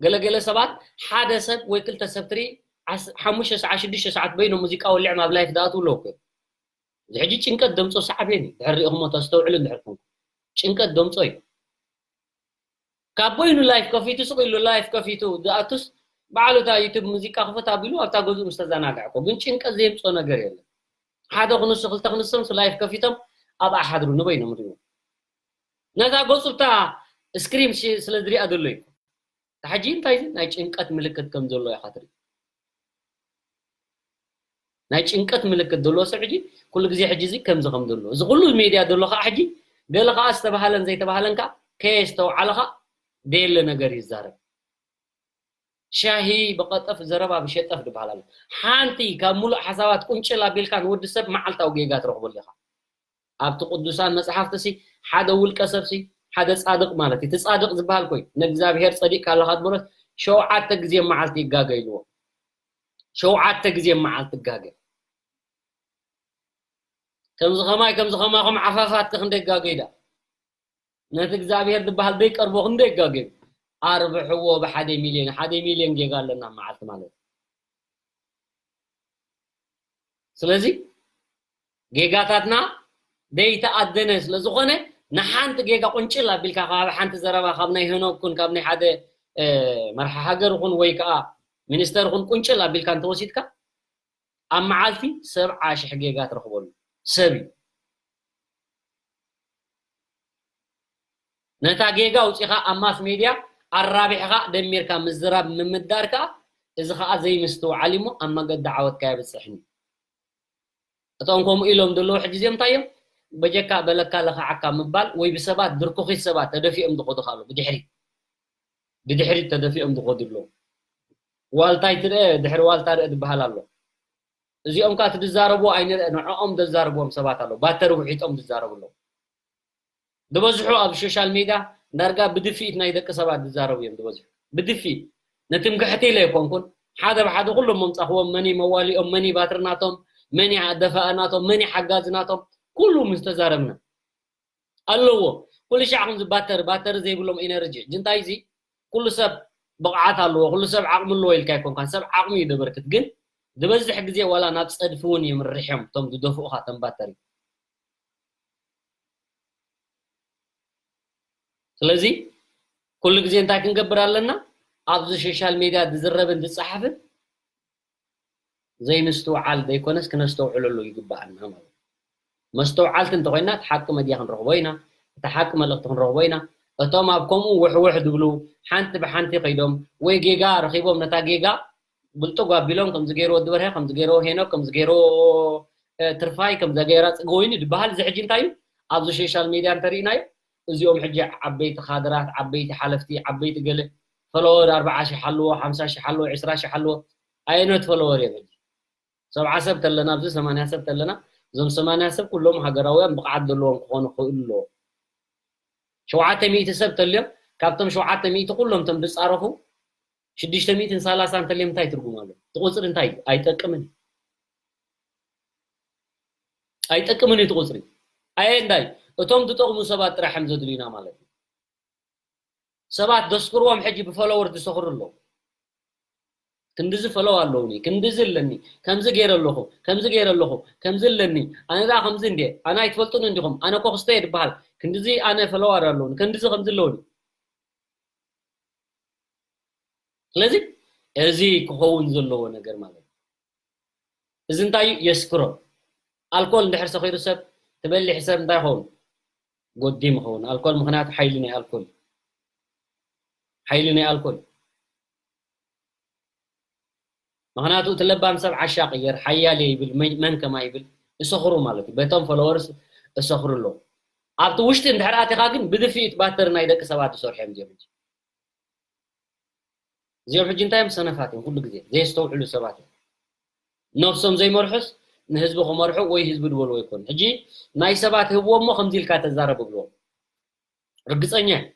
ገለገለ ሰባት ሓደ ሰብ ወይ ክልተ ሰብ ትርኢ ዓስ- ሓሙሽተ ሰዓት ሽዱሽተ ሰዓት በይኖም ሙዚቃ ወሊዖም ኣብ ላይፍ ዝኣትዉ ኣለዉ እኮ። እዚ ሕጂ ጭንቀት ደምፆ ሰዓቤን እዩ። ድሕር ሪኢኹሞ ተስተውዕሉ እንድሕር ኮንኩም ጭንቀት ደምፆ እዩ። ካብ በይኑ ላይፍ ከፊቱ ስቕ ኢሉ ላይፍ ከፊቱ ዝኣቱስ በዓሉ እታ ዩቱብ ሙዚቃ ክፈት ኣቢሉ ኣብታ ገዝኡ ምስ ተዘናግዐ እኮ። ግን ጭንቀት ዘየምፅኦ ነገር የለን። ሓደ ክንሱ ክልተ ክንሶም ላይፍ ከፊቶም ኣብኣ ሓድሩ ንበይኖም ሪኡ። ነዛ ገፁ እታ ስክሪን ሲ- ስለ ዝሪኣ ዘሎ እዩ። እታ ሕጂ እንታይ እዚ ናይ ጭንቀት ምልክት ከም ዘሎ ኢኻ ትርኢ። ናይ ጭንቀት ምልክት ዘለዎ ሰብ ሕጂ ኩሉ ግዜ ሕጂ እዚ ከምዚ ከም ዘሎ እዚ ኩሉ ሜድያ ዘሎ ከዓ ሕጂ ገለ ከዓ ዝተባሃለን ዘይተባሃለን ከዓ ከየስተውዓለ ከዓ ደየለ ነገር ይዛረብ። ሻሂ ብቐጠፍ ዘረባ ብሸጠፍ ዝበሃል ኣሎ። ሓንቲ ካብ ሙሉእ ሓሳባት ቁንጭል ኣቢልካ ንወዲ ሰብ መዓልታዊ ጌጋ ትረኽበሉ ኢኻ። ኣብቲ ቅዱሳን መጽሓፍቲ ሲ ሓደ ውልቀ ሰብ ሲ ሓደ ጻድቕ ማለት እዩ። እቲ ጻድቕ ዝበሃል ኮይ ንእግዚኣብሔር ጸዲቕካ ኣለኻ ዝበሎ ሸውዓተ ግዜ መዓልቲ ይጋገ ኢልዎ። ሸውዓተ ግዜ መዓልቲ ይጋገ። ከምዚ ኸማይ ከምዚ ኸማኹም ዓፋፋት ክንደይ ይጋገ ኢዳ። ነቲ እግዚኣብሔር ዝበሃል ዘይቀርቦ ክንደይ ይጋገ እዩ። ኣርብሕዎ ብሓደ ሚልዮን፣ ሓደ ሚልዮን ጌጋ ኣለና መዓልቲ ማለት እዩ። ስለዚ ጌጋታትና ዘይተኣደነ ስለ ዝኾነ ንሓንቲ ጌጋ ቁንጭል ኣቢልካ ካብ ሓንቲ ዘረባ ካብ ናይ ሄኖክ ኩን ካብ ናይ ሓደ እ፣ መርሓ ሃገር ኩን ወይ ከዓ ሚኒስተር ኩን ቁንጭል ኣቢልካ እንተወሲድካ ኣብ መዓልቲ ሰብዓ ሽሕ ጌጋ ትረኽበሉ ሰብ እዩ። ነታ ጌጋ ኣውፂኻ ኣብ ማስ ሜድያ ኣራቢሕኻ ደሚርካ ምዝራብ ምምዳር ከዓ፣ እዚ ከዓ ዘይምስትውዓል እሞ ኣብ መገዲ ዓወትካ የብፅሕን እዩ። እቶም ከምኡ ኢሎም ዘለዉ ሕጂ እዚኦም እንታይ እዮም? በጀካ በለካ ለኽዓካ ምባል ወይ ብሰባት ድርኩኺት ሰባት ተደፊኦም ዝኸዱ ኣሎ ብድሕሪት ብድሕሪት ተደፊኦም ዝኸዱ ኣለዉ። ዋልታይ ትርአ ድሕሪ ዋልታ ርአ ዝበሃል ኣሎ። እዚኦም ከዓ እቲ ዝዛረብዎ ኣይንርአ ንዕኦም ዘዛረብዎም ሰባት ኣለዉ። ባተሪ ውሒጦም ዝዛረቡ ኣለዉ። ዝበዝሑ ኣብ ሶሻል ሜድያ ዳርጋ ብድፍኢት ናይ ደቂ ሰባት ዝዛረቡ እዮም ዝበዝሑ። ብድፍኢት ነትምክሕቲ ኢለ ኣይኮንኩን። ሓደ ብሓደ ኩሎም መምፃኽዎም መኒ መዋሊኦም መኒ ባትሪ ናቶም መኒ ኣደፋኣ ናቶም መኒ ሓጋዚ ናቶም ኩሉ ምስ ተዛረብና ኣለዎ። ኩሉ ሻዕ ከምዚ ባተሪ ባተሪ ዘይብሎም ኢነርጂ ሕጂ እንታይ እዚ ኩሉ ሰብ ብቕዓት ኣለዎ ኩሉ ሰብ ዓቕሚ ኣለዎ ኢልካ ኣይኮንካን ሰብ ዓቕሚ እዩ ደበርክት ግን ዝበዝሕ ግዜ ዋላ ናብ ፀድፊ እውን የምርሕ እዮም እቶም ዝደፍኡኻ ተም ባተሪ ስለዚ ኩሉ ግዜ እንታይ ክንገብር ኣለና ኣብዚ ሶሻል ሜድያ ዝዝረብን ዝፀሓፍን ዘይምስትውዓል ዘይኮነስ ክነስተውዕለሉ ይግባኣና ማለት መስተውዓልቲ እንተኮይና እቲ ሓቂ መድያ ክንረኽቦ ኢና እቲ ሓቂ መልእክቲ ክንረኽቦ ኢና እቶም ኣብ ከምኡ ውሕውሕ ዝብሉ ሓንቲ ብሓንቲ ከይዶም ወይ ጌጋ ረኺቦም ነታ ጌጋ ብልጥግ ኣቢሎም ከምዚ ገይርዎ ድበርሀ ከምዚ ገይርዎ ሄኖክ ከምዚ ገይርዎ ትርፋይ ከምዚ ገይራ ፅገወይኒ ዝበሃል እዚ ሕጂ እንታይ እዩ ኣብዚ ሶሻል ሜድያ እንተሪእናዮ እዚኦም ሕጂ ዓበይቲ ካድራት ዓበይቲ ሓለፍቲ ዓበይቲ ገለ ፈለወር ኣርባዓ ሽሕ ኣለዎ ሓምሳ ሽሕ ኣለዎ ዕስራ ሽሕ ኣለዎ ኣየኖት ፈለወር እዮም ሕጂ ሰብዓ ሰብ ተለና ኣብዚ ሰማንያ ሰብ ተለና እዞም ሰማንያ ሰብ ኩሎም ሃገራውያን ብቕዓት ዘለዎም ክኾኑ ክኽእሉ ኣለዎ ሸውዓተ ሚእቲ ሰብ ተልዮም ካብቶም ሸውዓተ ሚእቲ ኩሎም ቶም ዝፃረፉ ሽዱሽተ ሚእትን ሰላሳን ተልዮም እንታይ ትርጉም ኣሎ እቲ ቁፅሪ እንታይ እዩ ኣይጠቅምን ኣይጠቅምን እዩ እቲ ቁፅሪ ኣየ እንዳይ እቶም ዝጠቕሙ ሰባት ጥራሕ እዮም ዘድልዩና ማለት እዩ ሰባት ደስክርዎም ሕጂ ብፈሎወር ዝሰኽሩ ኣለዉ ክንድዚ ፈለዋ ኣለውኒ ክንድዚ ኣለኒ ከምዚ ገይረ ኣለኹ ከምዚ ገይረ ኣለኹ ከምዚ ኣለኒ ኣነ ዳ ከምዚ እንዴ ኣነ ኣይትፈልጡን እንዲኹም ኣነ ኮ ክስተየ ድበሃል ክንድዚ ኣነ ፈለዋ ኣለውኒ ክንድዚ ከምዚ ኣለውኒ ስለዚ እዚ ክኸውን ዘለዎ ነገር ማለት እዩ እዚ እንታይ እዩ የስክሮ ኣልኮል እንድሕር ሰኺሩ ሰብ ትበሊሕ ሰብ እንታይ ይኸውን ጎዲም ይኸውን ኣልኮል ምክንያቱ ሓይሊ ናይ ኣልኮል ሓይሊ ናይ ኣልኮል ምክንያቱ እቲ ለባም ሰብ ዓሻ ቅየር ሓያል ይብል መን ከማ ይብል እሰኽሩ ማለት እዩ በቶም ፎሎወርስ እሰኽሩ ኣለዉ ኣብቲ ውሽጢ እንድሕር ኣቲኻ ግን ብድፊት ባተር ናይ ደቂ ሰባት ዝሰርሑ እዮም እዚኦም ሕጂ እዚኦም ሕጂ እንታይ እዮም ሰነፋት እዮም ኩሉ ግዜ ዘየስተውዕሉ ሰባት እዮም ነብሶም ዘይመርሑስ ንህዝቢ ክመርሑ ወይ ህዝቢ ዝበልዎ ይኮኑ ሕጂ ናይ ሰባት ህብዎ እሞ ከምዚ ኢልካ ተዛረብ ብልዎም ርግፀኛ እዮም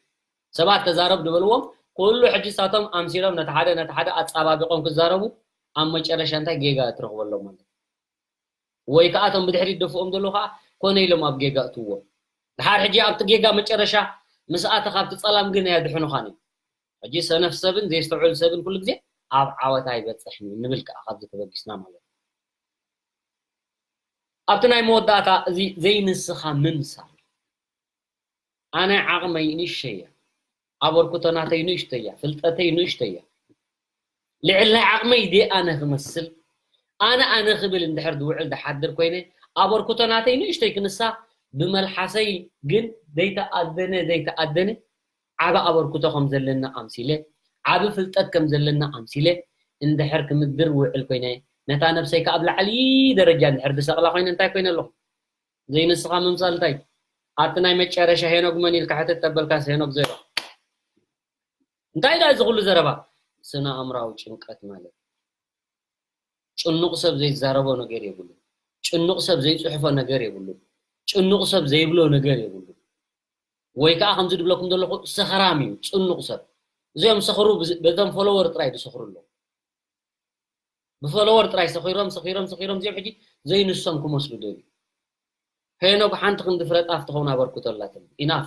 ሰባት ተዛረብ ዝበልዎም ኩሉ ሕጂ ሳቶም ኣምሲሎም ነቲ ሓደ ነቲ ሓደ ኣፃባቢቆም ክዛረቡ ኣብ መጨረሻ እንታይ ጌጋ ትረኽበሎም ማለት ወይ ከዓ እቶም ብድሕሪት ደፍኦም ዘለዉ ከዓ ኮነ ኢሎም ኣብ ጌጋ እትዎም ድሓር ሕጂ ኣብቲ ጌጋ መጨረሻ ምስ ኣተኻ ኣብቲ ፀላም ግን ኣየድሕኑኻን እዩ ሕጂ ሰነፍ ሰብን ዘየስተውዕል ሰብን ኩሉ ግዜ ኣብ ዓወት ኣይበፅሕን እዩ ንብል ከዓ ካብዚ ተበጊስና ማለት እዩ ኣብቲ ናይ መወዳእታ እዚ ዘይንስኻ ምምሳል ኣነ ዓቕመይ ንእሽተይ እያ ኣበርክቶ ናተይ ንእሽተይ እያ ፍልጠተይ ንእሽተይ እያ ልዕል ናይ ዓቕመይ ደ ኣነ ክመስል ኣነ ኣነ ክብል እንድሕር ዝውዕል ዝሓድር ኮይነ ኣበርክቶ ናተይ ንእሽተይ ክንሳ ብመልሓሰይ ግን ዘይተኣደነ ዘይተኣደነ ዓቢ ኣበርክቶ ከም ዘለና ኣምሲለ ዓቢ ፍልጠት ከም ዘለና ኣምሲለ እንድሕር ክምድር ውዕል ኮይነ ነታ ነብሰይ ከኣብ ላዕሊ ደረጃ እንድሕር ዝሰቕላ ኮይነ እንታይ ኮይነ ኣለኹ ዘይንስኻ ምምሳል እንታይ ኣብቲ ናይ መጨረሻ ሄኖግ መን ኢልካ ሕትት ተበልካስ ሄኖግ ዜሮ እንታይ ዳ እዚ ኩሉ ዘረባ ስነ ኣእምራዊ ጭንቀት ማለት ጭኑቕ ሰብ ዘይዛረቦ ነገር የብሉ ጭኑቕ ሰብ ዘይፅሕፎ ነገር የብሉ ጭኑቕ ሰብ ዘይብሎ ነገር የብሉ ወይ ከዓ ከምዚ ድብለኩም ዘለኹ ሰኽራም እዩ ጭኑቕ ሰብ እዚኦም ሰኽሩ በቶም ፎሎወር ጥራይ ዝሰኽሩ ኣለዉ ብፈለወር ጥራይ ሰኺሮም ሰኺሮም ሰኺሮም እዚኦም ሕጂ ዘይንሶም ክመስሉ ደልዩ ሄኖግ ሓንቲ ክንዲ ፍረ ጣፍ ትኸውን ኣበርክቶ ኣላትኒ ኢናፍ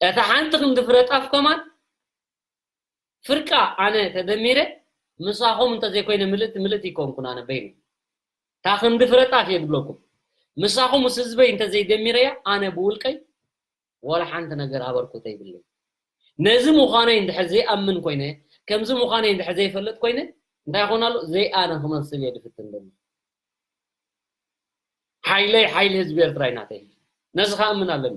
እታ ሓንቲ ክንዲ ፍረ ጣፍ ከማን ፍርቃ ኣነ ተደሚረ ምሳኹም እንተዘይኮይነ ምልእቲ ምልእቲ ይኮንኩን ኣነ በይኑ እታ ክንዲ ፍረ ጣፍ እየ ዝብለኩም ምሳኹም ምስ ህዝበይ እንተዘይደሚረያ ኣነ ብውልቀይ ወላ ሓንቲ ነገር ኣበርክቶ ይብለይ ነዚ ምዃነይ እንድሕር ዘይኣምን ኮይነ ከምዚ ምዃነይ እንድሕር ዘይፈልጥ ኮይነ እንታይ ይኾን ኣሎ ዘይኣነ ክመስል እየ ድፍትን ዘሎ ሓይለይ ሓይሊ ህዝቢ ኤርትራ ይናተይ ነዚ ከኣምን ኣለኒ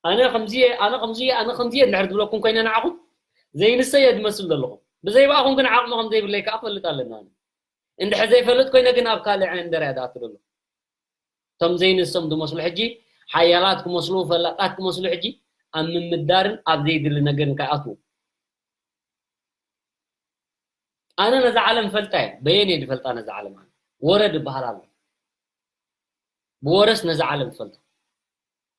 ኣነ ከምዚ እየ፣ ኣነ ከምዚ እየ፣ ኣነ ከምዚ እየ እንድሕር ዝብለኩም ኮይነ ንዓኹም ዘይንሰ እየ ዝመስል ዘለኹም። ብዘይ ብኣኹም ግን ዓቕሚ ከም ዘይብለይ ከዓ ክፈልጥ ኣለና። ኣነ እንድሕር ዘይፈልጥ ኮይነ ግን ኣብ ካልእ ዕንደር እየ ዝኣቱ ዘለኹ። እቶም ዘይንሶም ዝመስሉ ሕጂ ሓያላት ክመስሉ፣ ፈላጣት ክመስሉ ሕጂ ኣብ ምምዳርን ኣብ ዘይድሊ ነገርን ከይኣትዉ። ኣነ ነዛ ዓለም ፈልጣ እየ። በየን እየ ዝፈልጣ ነዛ ዓለም? ኣነ ወረ ዝበሃል ኣሎ። ብወረስ ነዛ ዓለም ትፈልጦ።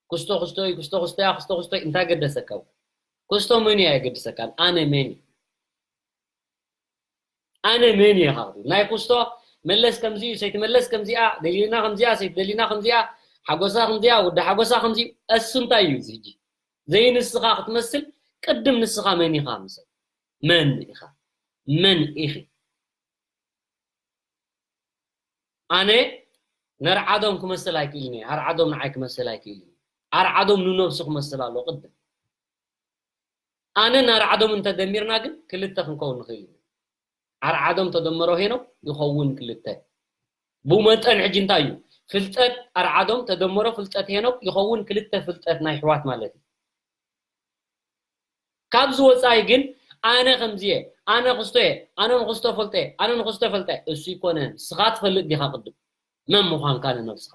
ክስቶ ክስቶ እዩ፣ ክስቶ ክስቶ እያ፣ ክስቶ ክስቶ እዩ። እንታይ ገደሰካ? ክስቶ መን እዩ? ኣየገድሰካን። ኣነ መን እየ? ኣነ መን እየ? ካብ ናይ ክስቶ መለስ ከምዚ እዩ፣ ሰይቲ መለስ ከምዚኣ፣ ደሊና ከምዚኣ፣ ሰይቲ ደሊና ከምዚኣ፣ ሓጎሳ ከምዚኣ፣ ወዲ ሓጎሳ ከምዚ እዩ። እሱ እንታይ እዩ እዚ ሕጂ? ዘይንስኻ ክትመስል ቅድም ንስኻ መን ኢኻ? ምሰል መን ኢኻ? መን ኢኺ? ኣነ ነርዓዶም ክመስል ኣይክእልን እየ። ኣርዓዶም ንዓይ ክመስል ኣይክእልን እዩ። ኣርዓዶም ንነብሱ ክመስል ኣሎ ቅድም። ኣነ ናርዓዶም እንተደሚርና ግን ክልተ ክንከውን ንኽእል ኢና። ኣርዓዶም ተደመሮ ሄኖክ ይኸውን ክልተ። ብመጠን ሕጂ እንታይ እዩ? ፍልጠት ኣርዓዶም ተደመሮ ፍልጠት ሄኖክ ይኸውን ክልተ ፍልጠት ናይ ኣሕዋት ማለት እዩ። ካብዚ ወፃኢ ግን ኣነ ከምዚ እየ፣ ኣነ ክስቶ እየ፣ ኣነ ንክስቶ ፈልጠ እየ፣ ኣነ ንክስቶ ፈልጠ እየ፣ እሱ ይኮነን። ንስኻ ትፈልጥ ዲኻ ቅድም መን ምዃንካ ንነብስኻ?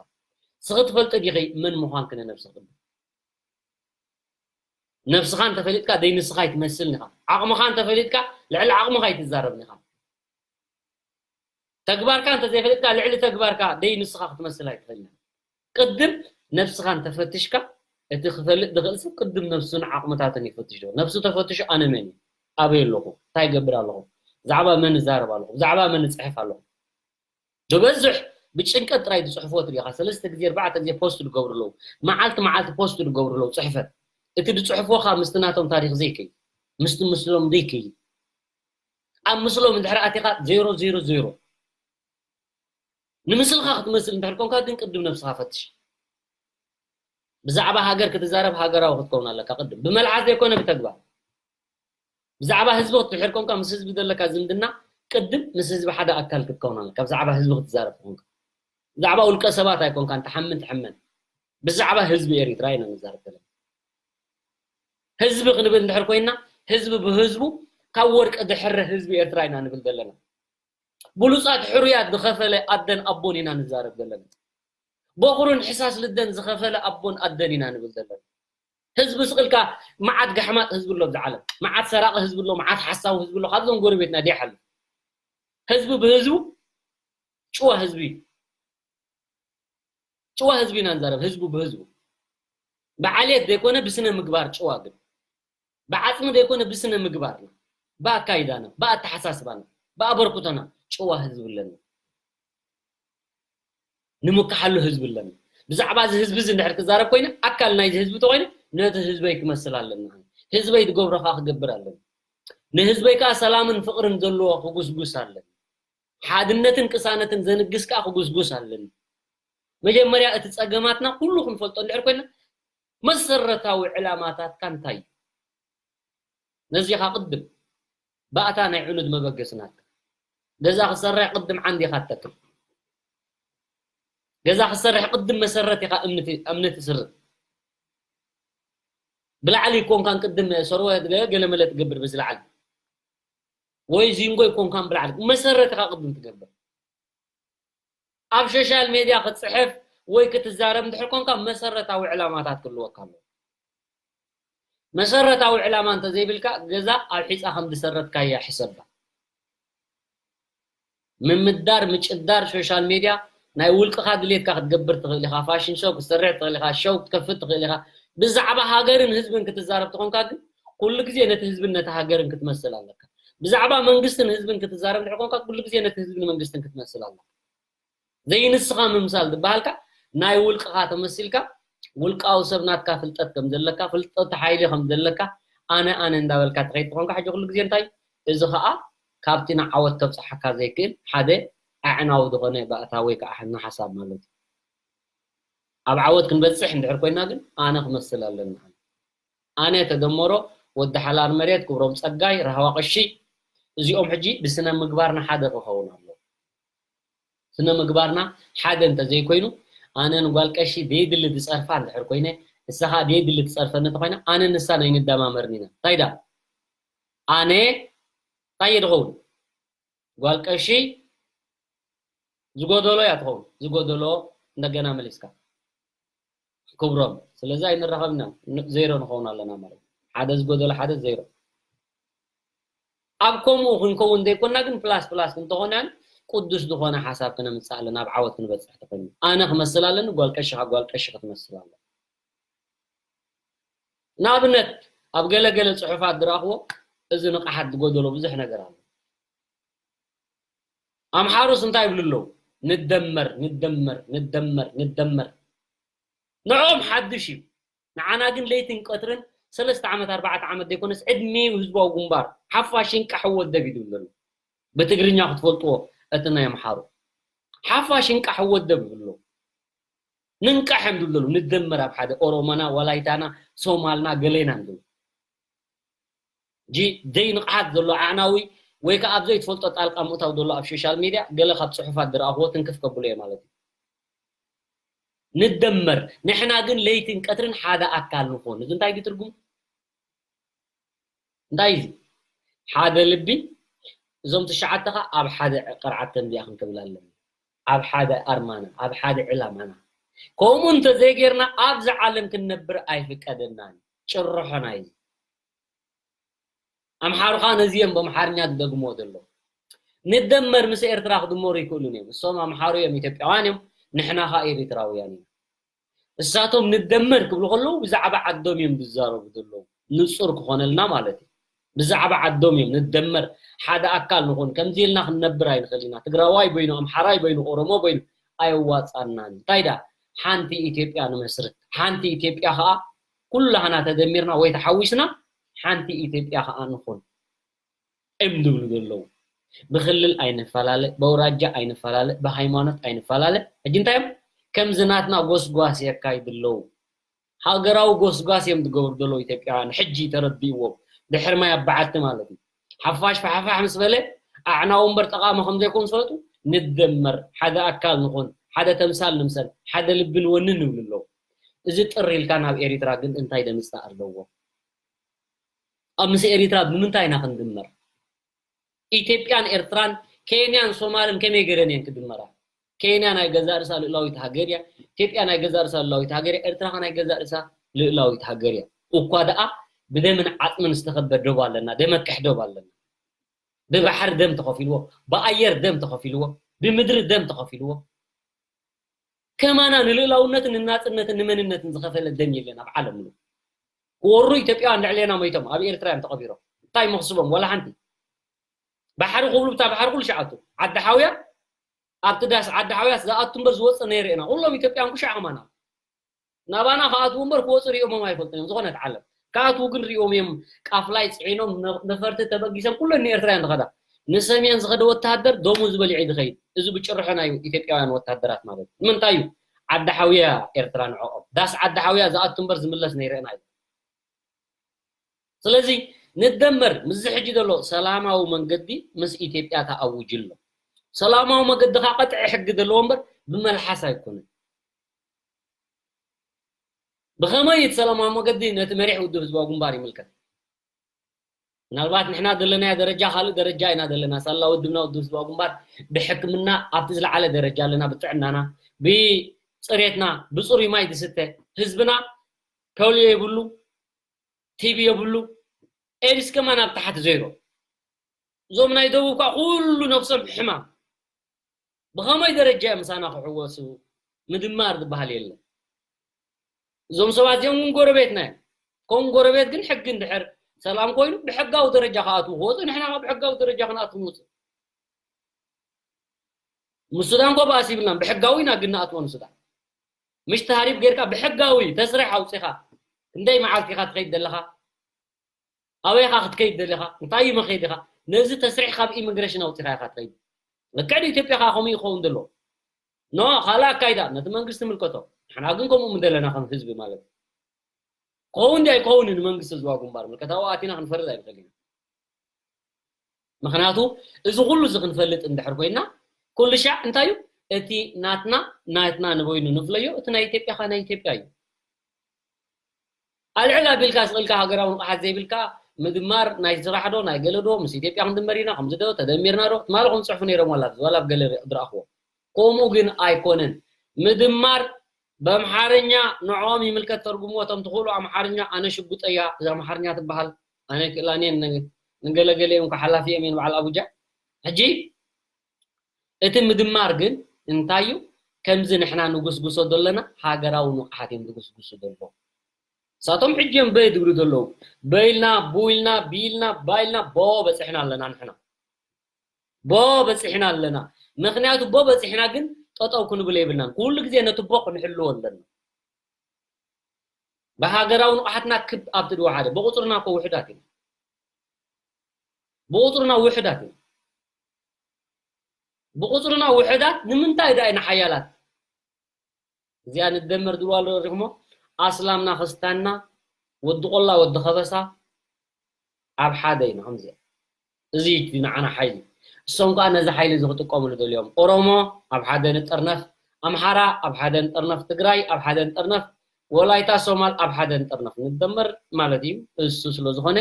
ንስኺ ትፈልጢ ዲኺ መን ምዃንኪ ንነብስኺ ቅድም? ነብስኻ እንተፈሊጥካ ደይ ንስኻ ኣይትመስልን ኢኻ። ዓቕምኻ እንተፈሊጥካ ልዕሊ ዓቕምኻ ኣይትዛረብን ኢኻ። ተግባርካ እንተዘይፈሊጥካ ልዕሊ ተግባርካ ደይ ንስኻ ክትመስል ኣይትኽእልን። ቅድም ነብስኻ እንተፈትሽካ እቲ ክፈልጥ ዝኽእል ሰብ ቅድም ነብሱን ዓቕምታትን ይፈትሽ። ዶ ነብሱ ተፈትሹ ኣነ መን እየ? ኣበይ ኣለኹ? እንታይ ይገብር ኣለኹ? ብዛዕባ መን እዛረብ ኣለኹ? ብዛዕባ መን እፅሕፍ ኣለኹ? ዝበዝሕ ብጭንቀት ጥራይ ዝፅሕፍዎ ትሪኢኻ። ሰለስተ ግዜ ኣርባዕተ ግዜ ፖስት ዝገብሩ ኣለዉ። መዓልቲ መዓልቲ ፖስት ዝገብሩ ኣለዉ ፅሕፈት። እቲ ዝፅሕፍዎ ከዓ ምስቲ ናቶም ታሪክ ዘይከይድ፣ ምስቲ ምስሎም ዘይከይድ፣ ኣብ ምስሎም እንድሕር ኣቲኻ ዜሮ ዜሮ ዜሮ። ንምስልኻ ክትመስል እንድሕር ኮንካ ግን ቅድም ነብስኻ ፈትሽ። ብዛዕባ ሃገር ክትዛረብ ሃገራዊ ክትከውን ኣለካ ቅድም። ብመልሓስ ዘይኮነ ብተግባር። ብዛዕባ ህዝቢ ክትድሕር ኮንካ ምስ ህዝቢ ዘለካ ዝምድና ቅድም ምስ ህዝቢ ሓደ ኣካል ክትከውን ኣለካ። ብዛዕባ ህዝቢ ክትዛረብ ኮንካ ብዛዕባ ውልቀ ሰባት ኣይኮንካን ትሓምን ትሕመን። ብዛዕባ ህዝቢ ኤሪትራ ኢና ንዛረብ ዘለና። ህዝቢ ክንብል እንድሕር ኮይና ህዝቢ ብህዝቡ ካብ ወርቂ ድሕረ ህዝቢ ኤርትራ ኢና ንብል ዘለና። ብሉጻት ሕሩያት ዝኸፈለ ኣደን ኣቦን ኢና ንዛረብ ዘለና። በኹርን ሕሳስ ልደን ዝኸፈለ ኣቦን ኣደን ኢና ንብል ዘለና። ህዝቢ ስቕልካ መዓት ጋሕማጥ ህዝቢ ኣሎ ኣብዚ ዓለም። መዓት ሰራቂ ህዝቢ ኣሎ፣ መዓት ሓሳዊ ህዝቢ ኣሎ። ካብዞም ጎረቤትና ደይሓልፍ። ህዝቢ ብህዝቡ ጭዋ ህዝቢ እዩ። ጭዋ ህዝቢ ኢና ንዛረብ፣ ህዝቡ ብህዝቡ። ብዓልየት ዘይኮነ ብስነ ምግባር ጭዋ ግን። ብዓጽሚ ዘይኮነ ብስነ ምግባርና፣ ብኣካይዳና፣ ብኣተሓሳስባና፣ ብኣበርክቶና ጭዋ ህዝቢ ኣለና። ንምክሓሉ ህዝቢ ኣለና። ብዛዕባ እዚ ህዝቢ እዚ እንድሕር ክዛረብ ኮይነ ኣካል ናይዚ ህዝቢ ተኮይነ ነቲ ህዝበይ ክመስል ኣለና። ህዝበይ ዝገብሮ ከዓ ክገብር ኣለና። ንህዝበይ ከዓ ሰላምን ፍቅርን ዘለዎ ክጉስጉስ ኣለና። ሓድነትን ቅሳነትን ዘንግስ ከዓ ክጉስጉስ ኣለና። መጀመርያ እቲ ጸገማትና ኩሉ ክንፈልጦ እንድሕር ኮይና መሰረታዊ ዕላማታትካ እንታይ እዩ? ነዚኻ ቅድም ባእታ ናይ ዕኑድ መበገሲ ናትካ። ገዛ ክሰርሕ ቅድም ዓንዲኻ ትተክል። ገዛ ክሰርሕ ቅድም መሰረት ኢኻ እምኒ ት-፣ እምኒ ትስርት። ብላዕሊ ይኮንካን ቅድም ሰርወ ገ-፣ ገለመለ ትገብር ብዝላዕሊ። ወይ ዚንጎ ይኮንካን ብላዕሊ። መሰረት ኢኻ ቅድም ትገብር። ኣብ ሶሻል ሜድያ ክትጽሕፍ ወይ ክትዛረብ እንድሕር ኮንካ መሰረታዊ ዕላማታት ክህልወካ ኣለዎ። መሰረታዊ ዕላማ እንተዘይብልካ ገዛ ኣብ ሒጻ ከም ዝሰረትካያ ሕሰባ። ምምዳር፣ ምጭዳር፣ ሶሻል ሜድያ ናይ ውልቅኻ ድሌትካ ክትገብር ትኽእል ኢኻ። ፋሽን ሾው ክትሰርሕ ትኽእል ኢኻ። ሾው ክትከፍት ትኽእል ኢኻ። ብዛዕባ ሃገርን ህዝብን ክትዛረብ ተኾንካ ግን ኩሉ ግዜ ነቲ ህዝብን ነቲ ሃገርን ክትመስል ኣለካ። ብዛዕባ መንግስትን ህዝብን ክትዛረብ እንድሕር ኮንካ ኩሉ ግዜ ነቲ ህዝብን መንግስትን ክትመስል ኣለካ። ዘይንስኻ ምምሳል ዝበሃልካ ናይ ውልቅኻ ተመሲልካ ውልቃዊ ሰብ ናትካ ፍልጠት ከም ዘለካ ፍልጠት ሓይሊ ከም ዘለካ ኣነ ኣነ እንዳበልካ ትኸይድ ትኾንካ ሕጂ ኩሉ ግዜ እንታይ እዚ ኸዓ ካብቲ ንዓወት ከብፅሓካ ዘይክእል ሓደ ኣዕናዊ ዝኾነ ባእታ ወይ ከዓ ሕና ሓሳብ ማለት እዩ። ኣብ ዓወት ክንበፅሕ እንድሕር ኮይና ግን ኣነ ክመስል ኣለና። ኣነ ተደመሮ፣ ወዲ ሓላል መሬት፣ ክብሮም ፀጋይ፣ ራህዋ ቀሺ፣ እዚኦም ሕጂ ብስነ ምግባርና ሓደ ክኸውን ኣለዎ። ስነ ምግባርና ሓደ እንተዘይኮይኑ ኣነ ንጓል ቀሺ ዘይድሊ ዝፀርፋ እንድሕር ኮይነ ንሳ ከዓ ደየድሊ ትፀርፈኒ እንተኾይና ኣነ ንሳ ናይ ንደማመርን ኢና። እንታይ ዳ ኣነ እንታይ እየ ድኸውን? ጓል ቀሺ ዝጎደሎ እያ ትኸውን። ዝጎደሎ እንደገና መሊስካ ክብሮም። ስለዚ ኣይንራኸብና፣ ዜሮ ንኸውን ኣለና ማለት እዩ። ሓደ ዝጎደሎ ሓደ ዜሮ። ኣብ ከምኡ ክንከውን ዘይኮና ግን ፕላስ ፕላስ ክንተኾናን ቅዱስ ዝኾነ ሓሳብ ክነምፅእ ኣለና። ኣብ ዓወት ክንበፅሕ ተኾይኑ ኣነ ክመስል ኣለኒ፣ ጓል ቀሺ ካብ ጓል ቀሺ ክትመስል ኣለ። ንኣብነት ኣብ ገለ ገለ ፅሑፋት ዝረኣኽዎ እዚ ንቕሓት ዝጎደሎ ብዙሕ ነገር ኣሎ። ኣምሓሩስ እንታይ ይብሉ ኣለዉ? ንደመር ንደመር ንደመር ንደመር። ንዕኦም ሓድሽ እዩ። ንዓና ግን ለይትን ቀትርን ሰለስተ ዓመት ኣርባዕተ ዓመት ዘይኮነስ ዕድሜ ህዝባዊ ግንባር ሓፋሽ ይንቃሕ ወደብ እዩ ዝብል ዘሎ። ብትግርኛ ክትፈልጥዎ እቲ ናይ ኣምሓሩ ሓፋሽ ይንቃሕ ወደብ ይብሉ። ንንቃሕ እዮም ዝብሉ። ንደመር ኣብ ሓደ ኦሮሞና፣ ወላይታና፣ ሶማልና፣ ገሌና ንብል። ጂ ደይ ንቕሓት ዘሎ ኣዕናዊ ወይ ከዓ ኣብ ዘይትፈልጦ ጣልቃ ምእታው ዘሎ ኣብ ሶሻል ሚድያ ገለ ካብ ፅሑፋት ዝረኣኽዎ ትንክፍ ከብሉ እየ ማለት እዩ። ንደመር ንሕና ግን ለይትን ቀትርን ሓደ ኣካል ንኾን። እዚ እንታይ እዩ ትርጉም? እንታይ እዩ? ሓደ ልቢ እዞም ትሽዓተ ኸ ኣብ ሓደ ቅርዓት ተንቢያ ክንክብል ኣለና። ኣብ ሓደ ኣርማና፣ ኣብ ሓደ ዕላማና። ከምኡ እንተዘይጌርና ኣብዚ ዓለም ክንነብር ኣይፍቀደናን። ጭርሖና እዩ። ኣምሓሩ ኸኣ ነዚ እዮም ብኣምሓርኛ ዝደግምዎ ዘለዉ። ንደመር ምስ ኤርትራ ክድመሩ ይክእሉን እዮም። እሶም ኣምሓሩ እዮም፣ ኢትዮጵያውያን እዮም፣ ንሕና ኸኣ ኤሪትራውያን ኢና። እሳቶም ንደመር ክብሉ ከለዉ ብዛዕባ ዓዶም እዮም ዝዛረቡ ዘለዉ። ንጹር ክኾነልና ማለት እዩ። ብዛዕባ ዓዶም እዮም ንደመር፣ ሓደ ኣካል ንኹን። ከምዚ ኢልና ክንነብር ኣይንኽእል ኢና። ትግራዋይ በይኑ፣ ኣምሓራይ በይኑ፣ ኦሮሞ በይኑ ኣየዋጻናን። እንታይ ዳ ሓንቲ ኢትዮጵያ ንመስርት። ሓንቲ ኢትዮጵያ ኸኣ ኩላህና ተደሚርና ወይ ተሓዊስና ሓንቲ ኢትዮጵያ ኸኣ ንኹን እዮም ዝብሉ ዘለዉ። ብክልል ኣይንፈላለ፣ በውራጃ ኣይንፈላለ፣ ብሃይማኖት ኣይንፈላለ። ሕጂ እንታይ እዮም ከምዚ ናትና ጎስጓስ የካይዱ ኣለዉ። ሃገራዊ ጎስጓስ እዮም ዝገብሩ ዘለዉ ኢትዮጵያውያን። ሕጂ ተረዲእዎም። ድሕሪ ማይ ኣብ በዓቲ ማለት እዩ። ሓፋሽ ፋሕፋሕ ምስ በለ ኣዕናዊ እምበር ጠቓሚ ከም ዘይኮኑ ዝፈለጡ ንደመር፣ ሓደ ኣካል ንኹን፣ ሓደ ተምሳል ንምሰል፣ ሓደ ልቢ ንወንን ንብሉ ኣለዉ። እዚ ጥር ኢልካ ናብ ኤሪትራ ግን እንታይ ደምፅእ ኣለዎ? ኣብ ምስ ኤሪትራ ብምንታይ ኢና ክንድመር? ኢትዮጵያን ኤርትራን ኬንያን ሶማልን ከመይ ገይረን እየን ክድመራ? ኬንያ ናይ ገዛእ ርእሳ ልእላዊት ሃገር እያ። ኢትዮጵያ ናይ ገዛእ ርእሳ ልእላዊት ሃገር እያ። ኤርትራ ኸ ናይ ገዛእ ርእሳ ልእላዊት ሃገር እያ። እኳ ደኣ ብደምን ዓጽምን ዝተኸበ ዶብ ኣለና፣ ደመክሕ ዶብ ኣለና። ብባሕሪ ደም ተኸፊልዎ፣ ብኣየር ደም ተኸፊልዎ፣ ብምድሪ ደም ተኸፊልዎ። ከማና ንልእላውነትን ንናጽነትን ንመንነትን ዝኸፈለ ደም የለን ኣብ ዓለም ሙሉ። ክወሩ ኢትዮጵያውያን ልዕሌና ሞይቶም ኣብ ኤርትራ እዮም ተቐቢሮም። እንታይ መኽስቦም? ወላ ሓንቲ። ባሕሪ ክብሉ ብታ ባሕሪ ኩሉ ሸዓቱ። ዓዲ ሓውያ፣ ኣብቲ ዳስ ዓዲ ሓውያስ ዝኣቱ እምበር ዝወጽእ ነይሩ ኢና። ኩሎም ኢትዮጵያን ኩሻዕ ከማና። ናባና ክኣትዉ እምበር ክወጹ ሪኦሞም ኣይፈልጡን እዮም ዝኾነት ዓለም። ክኣትዉ ግን ሪኦም እዮም። ቃፍላይ ጽዒኖም ነ-፣ ነፈርቲ ተበጊሰን ኩለን ንኤርትራ እየን ዝኸዳ። ንሰሜን ዝኸደ ወተሃደር ደሙ ዝበሊዑ እዩ ዝኸይድ። እዚ ብጭርሖ ናይ ኢትዮጵያውያን ወተሃደራት ማለት እዩ። ንምንታይ እዩ? ዓዲ ሓውያ ኤርትራ ንዕኦም። ዳስ ዓዲ ሓውያ ዝኣቱ እምበር ዝምለስ ነይረና እዩ። ስለዚ ንደመር ምስዚ ሕጂ ዘሎ ሰላማዊ መንገዲ ምስ ኢትዮጵያ ተኣውጅ ኣሎ። ሰላማዊ መገዲ ኸዓ ቀጥዒ ሕጊ ዘለዎ እምበር ብመልሓስ ኣይኮነን። ብኸመይ እቲ ሰላማዊ መገዲ ነቲ መሪሕ ውድብ ህዝባዊ ግንባር ይምልከት? ምናልባት ንሕና ዘለናዮ ደረጃ ካልእ ደረጃ ኢና ዘለና። ሳላ ውድብና ውድብ ህዝባዊ ግንባር ብሕክምና ኣብቲ ዝለዓለ ደረጃ ኣለና፣ ብጥዕናና፣ ብጽሬትና፣ ብጽሩይ ማይ ዝስተ ህዝብና ፖልዮ የብሉ፣ ቲቢ የብሉ፣ ኤድስ ከማን ኣብ ታሕቲ ዜሮ። እዞም ናይ ደቡብ ከዓ ኩሉ ነብሶም ሕማም። ብኸመይ ደረጃ እዮም ምሳና ክሕወሱ? ምድማር ዝበሃል የለን። እዞም ሰባት እዚኦም እውን ጎረቤትና እዮም። ከም ጎረቤት ግን ሕጊ እንድሕር ሰላም ኮይኑ ብሕጋዊ ደረጃ ክኣትዉ ክወፁ፣ ንሕና ከዓ ብሕጋዊ ደረጃ ክንኣትዉ ንውፅእ። ምስ ሱዳን እኮ ባእሲ ይብልናን፣ ብሕጋዊ ኢና ግን ንኣትዎ ንሱዳን። ምሽ ተሃሪብ ጌርካ ብሕጋዊ ተስሪሕ ኣውፂኻ ክንደይ መዓልቲ ኢኻ ትኸይድ ዘለኻ? ኣበይ ኢኻ ክትከይድ ደሊኻ? እንታይ እዩ መኸይድኻ? ነዚ ተስሪሕ ካብ ኢሚግሬሽን ኣውፂኻ ኢኻ ትኸይድ። ልክዕ ንኢትዮጵያ ከዓ ከምኡ ይኸውን ዘሎ። ኖ፣ ካልእ ኣካይዳ ነቲ መንግስቲ ምልከቶ። ንሕና ግን ከምኡ ምደለና ከም ህዝቢ ማለት እዩ። ክኸውን ድዩ ኣይክኸውን ንመንግስቲ ዝዋ ግንባር ምልከታ ኣብኡ ኣቲና ክንፈርድ ኣይንኽእል ኢና። ምኽንያቱ እዚ ኩሉ እዚ ክንፈልጥ እንድሕር ኮይና ኩሉ ሻዕ እንታይ እዩ እቲ ናትና ናትና ንበይኑ ንፍለዮ፣ እቲ ናይ ኢትዮጵያ ኸ ናይ ኢትዮጵያ እዩ። ኣልዕል ኣቢልካ ስቕ ኢልካ ሃገራዊ ንቕሓት ዘይብልካ ምድማር ናይ ስራሕ ዶ ናይ ገለ ዶ ምስ ኢትዮጵያ ክንድመር ኢና ከምዚ ዶ ተደሚርና ዶ ትማሊ ከም ዝፅሕፉ ነይሮም ዋላ ዋላ ኣብ ገለ ዝረኣኽዎ። ከምኡ ግን ኣይኮነን። ምድማር ብኣምሓርኛ ንዕኦም ይምልከት ተርጉምዎ እቶም ትኽእሉ ኣምሓርኛ ኣነ ሽጉጠያ እዛ ኣምሓርኛ ትበሃል ኣነ ክእላን እየን ንገለገለ እዮም ሓላፊ እዮም በዓል ኣቡጃ። ሕጂ እቲ ምድማር ግን እንታይ እዩ? ከምዚ ንሕና ንጉስጉሶ ዘለና ሃገራዊ ንቕሓት እዮም ዝጉስጉሱ ዘለዉ። ንሳቶም ሕጂ እዮም በይ ዝብሉ ዘለዉ። በይልና ቡይልና ቢልና ባይልና ቦ በፅሕና ኣለና ንሕና ቦ በፅሕና ኣለና። ምክንያቱ ቦ በፅሕና ግን ጠጠው ክንብል የብልናን። ኩሉ ግዜ ነቲ ቦ ክንሕልዎ ኣለና። ብሃገራዊ ንቕሓትና ክብ ኣብቲ ድዋ ሓደ ብቁፅርና እኮ ውሕዳት ኢና። ብቁፅርና ውሕዳት ኢና። ብቁፅርና ውሕዳት ንምንታይ ዳ ኢና ሓያላት? እዚኣ ንደመር ዝብልዋ ኣሎ ሪኹሞ ኣስላምና ክስታንና ወዲ ቆላ ወዲ ከበሳ ኣብ ሓደ ኢና ከምዚኣ እዚ እዩ እቲ ንዓና ሓይሊ እሶም ከዓ ነዚ ሓይሊ እዚ ክጥቀምሉ ደልዮም ኦሮሞ ኣብ ሓደ ንጠርነፍ ኣምሓራ ኣብ ሓደ ንጠርነፍ ትግራይ ኣብ ሓደ ንጠርነፍ ወላይታ ሶማል ኣብ ሓደ ንጠርነፍ ንደመር ማለት እዩ እሱ ስለ ዝኾነ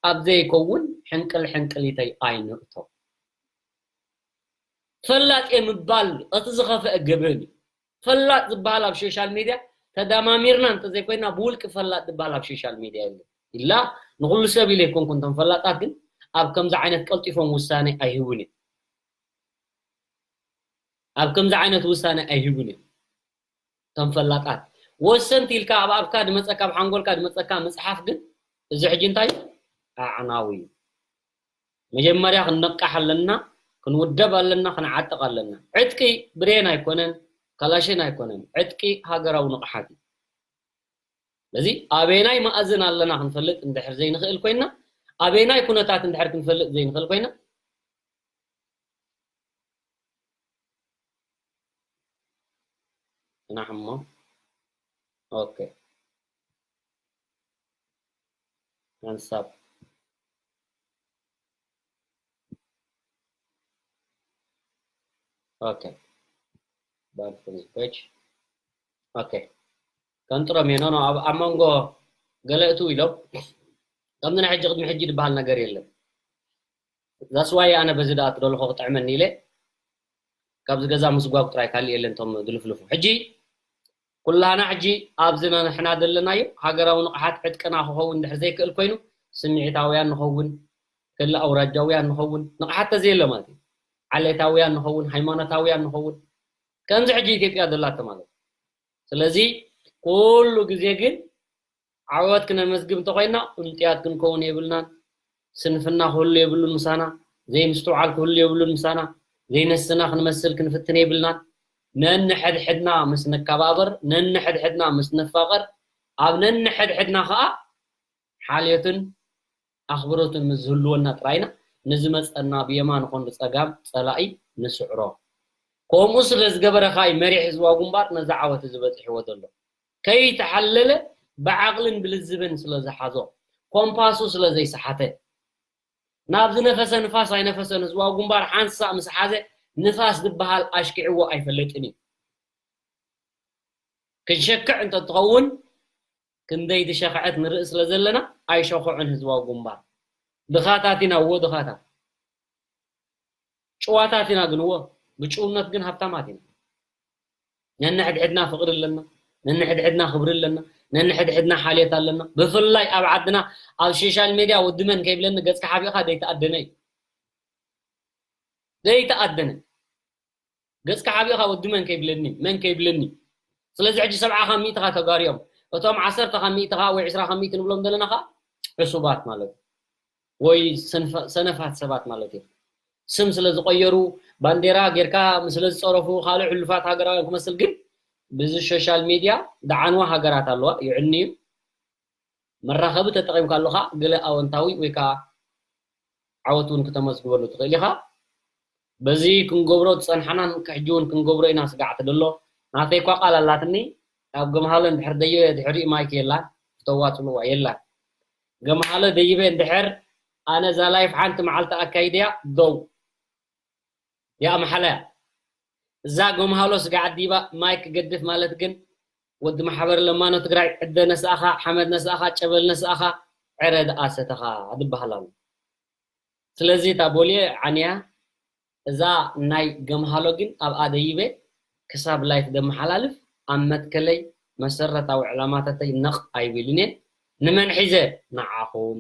ኣብ ዘይከውን ሕንቅል ሕንቅሊተይ ኣይንእቶ ፈላጥ እየ ምባል እቲ ዝኸፍአ ገበን እዩ። ፈላጥ ዝበሃል ኣብ ሶሻል ሚድያ ተዳማሚርና እንተዘይኮይና ብውልቂ ፈላጥ ዝበሃል ኣብ ሶሻል ሚድያ የለን። ኢላ ንኹሉ ሰብ ኢለ ኣይኮንኩን እቶም ፈላጣት ግን ኣብ ከምዚ ዓይነት ቀልጢፎም ውሳኔ ኣይህቡን እዮም። ኣብ ከምዚ ዓይነት ውሳኔ ኣይህቡን እዮም። እቶም ፈላጣት ወሰንቲ ኢልካ ኣብ ኣፍካ ድመፀካ ኣብ ሓንጎልካ ድመፀካ ምፅሓፍ ግን እዚ ሕጂ እንታይ ኣዕናዊ እዩ። መጀመርያ ክንነቃሕ ኣለና፣ ክንውደብ ኣለና፣ ክንዓጥቕ ኣለና። ዕጥቂ ብሬን ኣይኮነን፣ ካላሽን ኣይኮነን፣ ዕጥቂ ሃገራዊ ንቕሓት እዩ። ስለዚ ኣበየናይ መኣዝን ኣለና ክንፈልጥ እንድሕር ዘይንኽእል ኮይና፣ ኣበየናይ ኩነታት እንድሕር ክንፈልጥ ዘይንኽእል ኮይና፣ ጽናሕ እሞ ኦኬ። Hands up. Okay. Ban from the page. Okay. ከንጥሮም እየ ኖኖ ኣብ መንጎ ገለ እትው ኢሎም ከምዚ ናይ ሕጂ ቅድሚ ሕጂ ዝበሃል ነገር የለን። ዛስዋይ ኣነ በዚ ደኣ ትደለኹ ክጥዕመኒ ኢለ ካብዚ ገዛ ምስጓግ ጥራይ ካልእ የለን እቶም ዝልፍልፉ ሕጂ ኩላና ሕጂ ኣብዚ ንሕና ዘለናዮ ሃገራዊ ንቕሓት ዕጥቅና ክኸውን ድሕር ዘይክእል ኮይኑ ስምዒታውያን ንኸውን ክል ኣውራጃውያን ንኸውን ንቕሓት ተዘየለ ማለት እዩ ዓሌታውያን ንኸውን ሃይማኖታውያን ንኸውን ከምዚ ሕጂ ኢትዮጵያ ዘላቶ ማለት እዩ ስለዚ ኩሉ ግዜ ግን ዓወት ክነመዝግብ እንተኾይና ቁንጥያት ክንከውን የብልናን። ስንፍና ክህሉ የብሉን ምሳና። ዘይምስትውዓል ክህሉ የብሉን ምሳና። ዘይነስና ክንመስል ክንፍትን የብልናን። ነንሕድሕድና ምስ ንከባበር፣ ነንሕድሕድና ምስ ንፋቐር፣ ኣብ ነንሕድሕድና ኸኣ ሓልዮትን ኣኽብሮትን ምስ ዝህልወና ጥራይና ንዝመጸና ብየማን ኾን ብጸጋም ጸላኢ ንስዕሮ። ከምኡ ስለ ዝገበረ ኸኣ እዩ መሪሕ ህዝባዊ ግንባር ነዚ ዓወት እዚ በጺሕዎ ዘሎ። ከይተሓለለ ብዓቕልን ብልዝብን ስለ ዝሓዞ ኮምፓሱ ስለ ዘይሰሓተ ናብ ዝነፈሰ ንፋስ ኣይነፈሰን ህዝባዊ ግንባር ሓንሳእ ምስ ሓዘ ንፋስ ዝበሃል ኣሽኪዕዎ ኣይፈልጥን እዩ ክንሸክዕ እንተትኸውን ክንደይ ዝሸኽዐት ንርኢ ስለ ዘለና ኣይሸኹዕን ህዝባዊ ግንባር ድኻታት ኢና እዎ ድኻታት ጭዋታት ኢና ግን እዎ ብጭውነት ግን ሃብታማት ኢና ነንሕድሕድና ፍቕሪ ኣለና ነንሕድሕድና ክብሪ ኣለና ነንሕድሕድና ሓልዮት ኣለና ብፍላይ ኣብ ዓድና ኣብ ሶሻል ሜድያ ወዲ መን ከይብለኒ ገጽካ ሓቢእኻ ዘይተኣደነ እዩ ዘይተኣደነ ገጽካ ሓቢእኻ ወዲ መን ከይብለኒ መን ከይብለኒ ስለዚ ሕጂ ሰብዓ ካብ ሚእቲ ኻ ተጋርዮም እቶም ዓሰርተ ካብ ሚእቲ ኻ ወይ ዕስራ ካብ ሚእቲ ንብሎም ዘለና ኻ ዕሱባት ማለት እዩ ወይ ሰነፋት ሰባት ማለት እዩ ስም ስለ ዝቆየሩ ባንዴራ ጌርካ ስለ ዝፀረፉ ካልእ ሕሉፋት ሃገራውያን ክመስል ግን ብዚ ሶሻል ሚድያ ደዓንዋ ሃገራት ኣለዋ ይዕንዩ መራኸቢ ተጠቒምካ ኣለኻ ገለ ኣወንታዊ ወይ ከዓ ዓወት እውን ክተመዝግበሉ ትኽእል ኢኻ በዚ ክንገብሮ ዝፀንሓናን ሕጂ እውን ክንገብሮ ኢና ስጋዕቲ ደሎ ናተይ እኳ ቃል ኣላትኒ ኣብ ገምሃሎ እንድሕር ደይበ ድሕሪኡ ማይክ የላን ክተዋፅልዋ የላን ገምሃሎ ደይበ እንድሕር ኣነ እዛ ላይፍ ሓንቲ መዓልቲ ኣካይድያ ደው ያ መሓለያ እዛ ገምሃሎ ስጋዕ ዲባ ማይክ ክገድፍ ማለት ግን ወዲ ማሕበር ለማኖ ትግራይ ዕደ ነስኣኻ፣ ሓመድ ነስኣኻ፣ ጨበል ነስኣኻ፣ ዕረ ደኣ ሰተኻ ድበሃል ኣሎ። ስለዚ እታ ቦልየ ዓንያ እዛ ናይ ገምሃሎ ግን ኣብኣ ደይበ ክሳብ ላይፍ ደመሓላልፍ ኣብ መትከለይ መሰረታዊ ዕላማታተይ ነቕ ኣይብልን እየ። ንመን ሒዘ? ንዓኹም።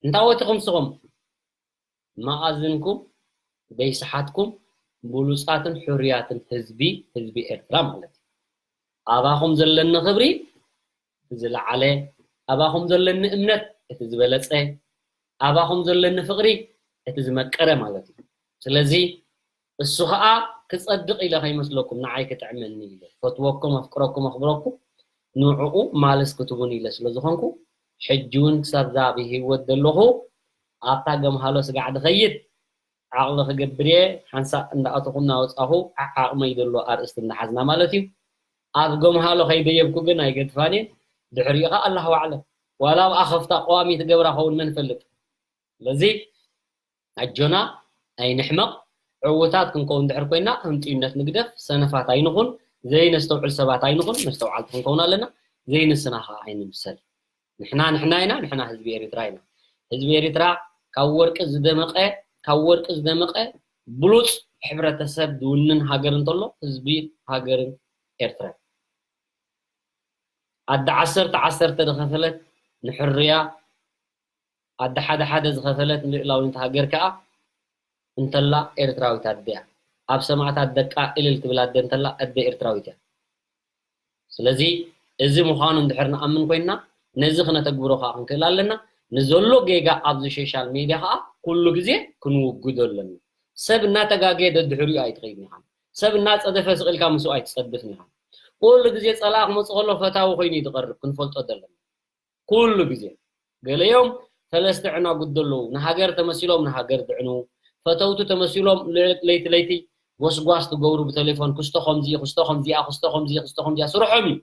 እንታወት ኢኹም ንስኹም? መኣዝንኩም ደይሰሓትኩም ብሉጻትን ሕሩያትን ህዝቢ፣ ህዝቢ ኤርትራ ማለት እዩ። ኣባኹም ዘለኒ ክብሪ እቲ ዝለዓለ፣ ኣባኹም ዘለኒ እምነት እቲ ዝበለጸ፣ ኣባኹም ዘለኒ ፍቕሪ እቲ ዝመቀረ ማለት እዩ። ስለዚ እሱ ኸኣ ክጸድቕ ኢለ ከይመስለኩም፣ ንዓይ ክጥዕመኒ ኢለ፣ ፈትወኩም፣ ኣፍቅረኩም፣ ኣኽብረኩም፣ ንዕኡ ማልስ ክትቡን ኢለ ስለ ዝኾንኩ፣ ሕጂ እውን ክሳብ እዛ ብህይወት ዘለኹ ኣብታ ገምሃሎ ስጋዕ ድኸይድ ዓቕሊ ክገብር እየ። ሓንሳእ እንዳኣተኹ እናወጻኹ ዓቕመይ ዘሎ ኣርእስቲ እንዳሓዝና ማለት እዩ። ኣብ ገምሃሎ ከይደየብኩ ግን ኣይገድፋን እየ። ድሕሪኡ ኸኣ ኣላሁ ኣዕለም። ዋላ ኣብኣ ከፍታ ቀዋሚ ትገብራ ኸውን መን ይፈልጥ። ስለዚ ኣጆና ኣይንሕመቕ። ዕዉታት ክንከውን ድሕር ኮይና ህንጥዩነት ንግደፍ። ሰነፋት ኣይንኹን። ዘይነስተውዕል ሰባት ኣይንኹን። መስተውዓልቲ ክንከውን ኣለና። ዘይንስና ኸዓ ኣይንምሰል። ንሕና ንሕና ኢና። ንሕና ህዝቢ ኤሪትራ ኢና። ህዝቢ ኤሪትራ ካብ ወርቂ ዝደመቐ፣ ካብ ወርቂ ዝደመቐ ብሉጽ ሕብረተሰብ ዝውንን ሃገር እንተሎ ህዝቢ ሃገርን ኤርትራ። ኣደ ዓሰርተ ዓሰርተ ዝኸፈለት ንሕርያ፣ ኣደ ሓደ ሓደ ዝኸፈለት ንልዕላውነት ሃገር ከኣ እንተላ ኤርትራዊት ኣደ እያ። ኣብ ሰማእታት ደቃ እልል ትብል ኣደ እንተላ ኣደ ኤርትራዊት እያ። ስለዚ እዚ ምዃኑ እንድሕር ንኣምን ኮይንና ነዚ ክነተግብሮ ከኣ ክንክእል ኣለና። ንዘሎ ጌጋ ኣብዚ ሶሻል ሜድያ ከኣ ኩሉ ግዜ ክንውግዶ ኣለና። ሰብ እናተጋገየ ደድሕሪኡ ኣይትኸይድን ኢኻ። ሰብ እናጸደፈ ስቕ ኢልካ ምስኡ ኣይትጸድፍን ኢኻ። ኩሉ ግዜ ጸላኢ ክመጽእ ከሎ ፈታዊ ኮይኑ እዩ ዝቐርብ፣ ክንፈልጦ ዘለና። ኩሉ ግዜ ገለዮም ፈለስቲ ዕናጉድ ዘለዉ፣ ንሃገር ተመሲሎም ንሃገር ድዕኑ፣ ፈተውቲ ተመሲሎም ለ-፣ ለይቲ ለይቲ ጎስጓስ ትገብሩ ብቴሌፎን፣ ክስቶ ከምዚ፣ ክስቶ ከምዚኣ፣ ክስቶ ከምዚ፣ ክስቶ ከምዚኣ፣ ስርሖም እዩ።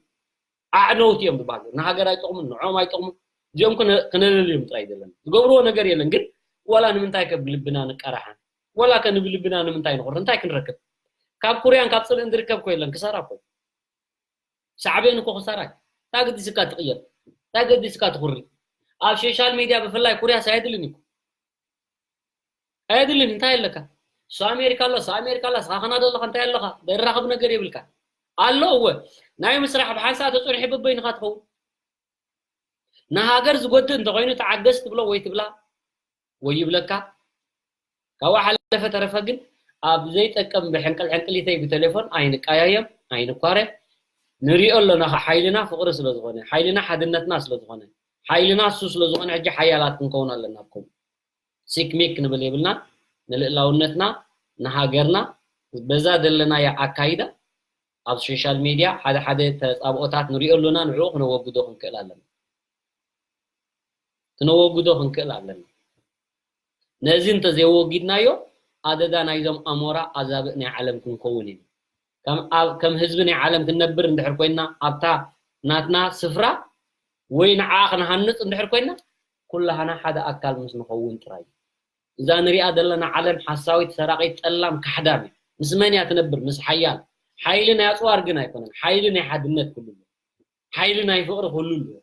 ኣዕነውቲ እዮም ዝበሃሉ። ንሃገር ኣይጠቕሙን፣ ንዖም ኣይጠቕሙን። እዚኦም ክነ-፣ ክነለልዮም ጥራይ ዘለና። ዝገብርዎ ነገር የለን፣ ግን ዋላ ንምንታይ ከ ብልብና ንቀራሓ? ዋላ ከ ንብልብና ንምንታይ ንኹር? እንታይ ክንረክብ? ካብ ኩርያን ካብ ጽልእን ዝርከብ እኮ የለን፣ ክሳራ እኮ እዩ። ሳዕቤን እኮ ክሳራ እዩ። እንታይ ገዲስካ ትቕየር? እንታይ ገዲስካ ትኹሪ? ኣብ ሶሻል ሜድያ ብፍላይ ኩርያስ ኣየድልን እዩ እኮ። ኣየድልን፣ እንታይ ኣለካ? እሱ ኣሜሪካ ኣሎ፣ እሱ ኣሜሪካ ኣላ፣ እስኻ ካናዳ ኣለኻ፣ እንታይ ኣለኻ? ዘራኽብ ነገር የብልካ። ኣሎ እወ፣ ናይ ምስራሕ ብሓንሳእ ተጸኒሑ በበይንኻ ትኸውን። ንሃገር ዝጎድእ እንተኾይኑ ተዓገስ ትብሎ ወይ ትብላ ወይ ይብለካ። ካብኡ ሓለፈ ተረፈ ግን ኣብ ዘይጠቅም ብሕንቅል ሕንቅሊተይ ብቴሌፎን ኣይንቀያየም፣ ኣይንኳረ። ንሪኦ ኣለና ኸ ሓይልና ፍቕሪ ስለ ዝኾነ፣ ሓይልና ሓድነትና ስለ ዝኾነ፣ ሓይልና እሱ ስለ ዝኾነ ሕጂ ሓያላት ክንከውን ኣለና። ኣብ ከምኡ ሲክሚክ ክንብል የብልና። ንልእላውነትና፣ ንሃገርና፣ በዛ ዘለናያ ኣካይዳ ኣብ ሶሻል ሜድያ ሓደ ሓደ ተጻብኦታት ንሪኦ ኣለና፣ ንዕኡ ክነወግዶ ክንክእል ኣለና። ክነወግዶ ክንክእል ኣለና። ነዚ እንተዘይወጊድናዮ ኣደዳ ናይዞም ኣሞራ ኣዛብእ ናይ ዓለም ክንከውን ኢና። ከም ኣብ-፣ ከም ህዝቢ ናይ ዓለም ክንነብር እንድሕር ኮይንና ኣብታ ናትና ስፍራ ወይ ንዓ ክንሃንጽ እንድሕር ኮይንና ኩላህና ሓደ ኣካል ምስ ንኸውን ጥራይ እዩ። እዛ ንሪኣ ዘለና ዓለም ሓሳዊት፣ ሰራቒት፣ ጠላም፣ ካሕዳም እያ። ምስ መን እያ ትነብር? ምስ ሓያል። ሓይሊ ናይ ኣጽዋር ግን ኣይኮነን። ሓይሊ ናይ ሓድነት ክህሉ ኣለዎ። ሓይሊ ናይ ፍቕሪ ክህሉ ኣለዎ።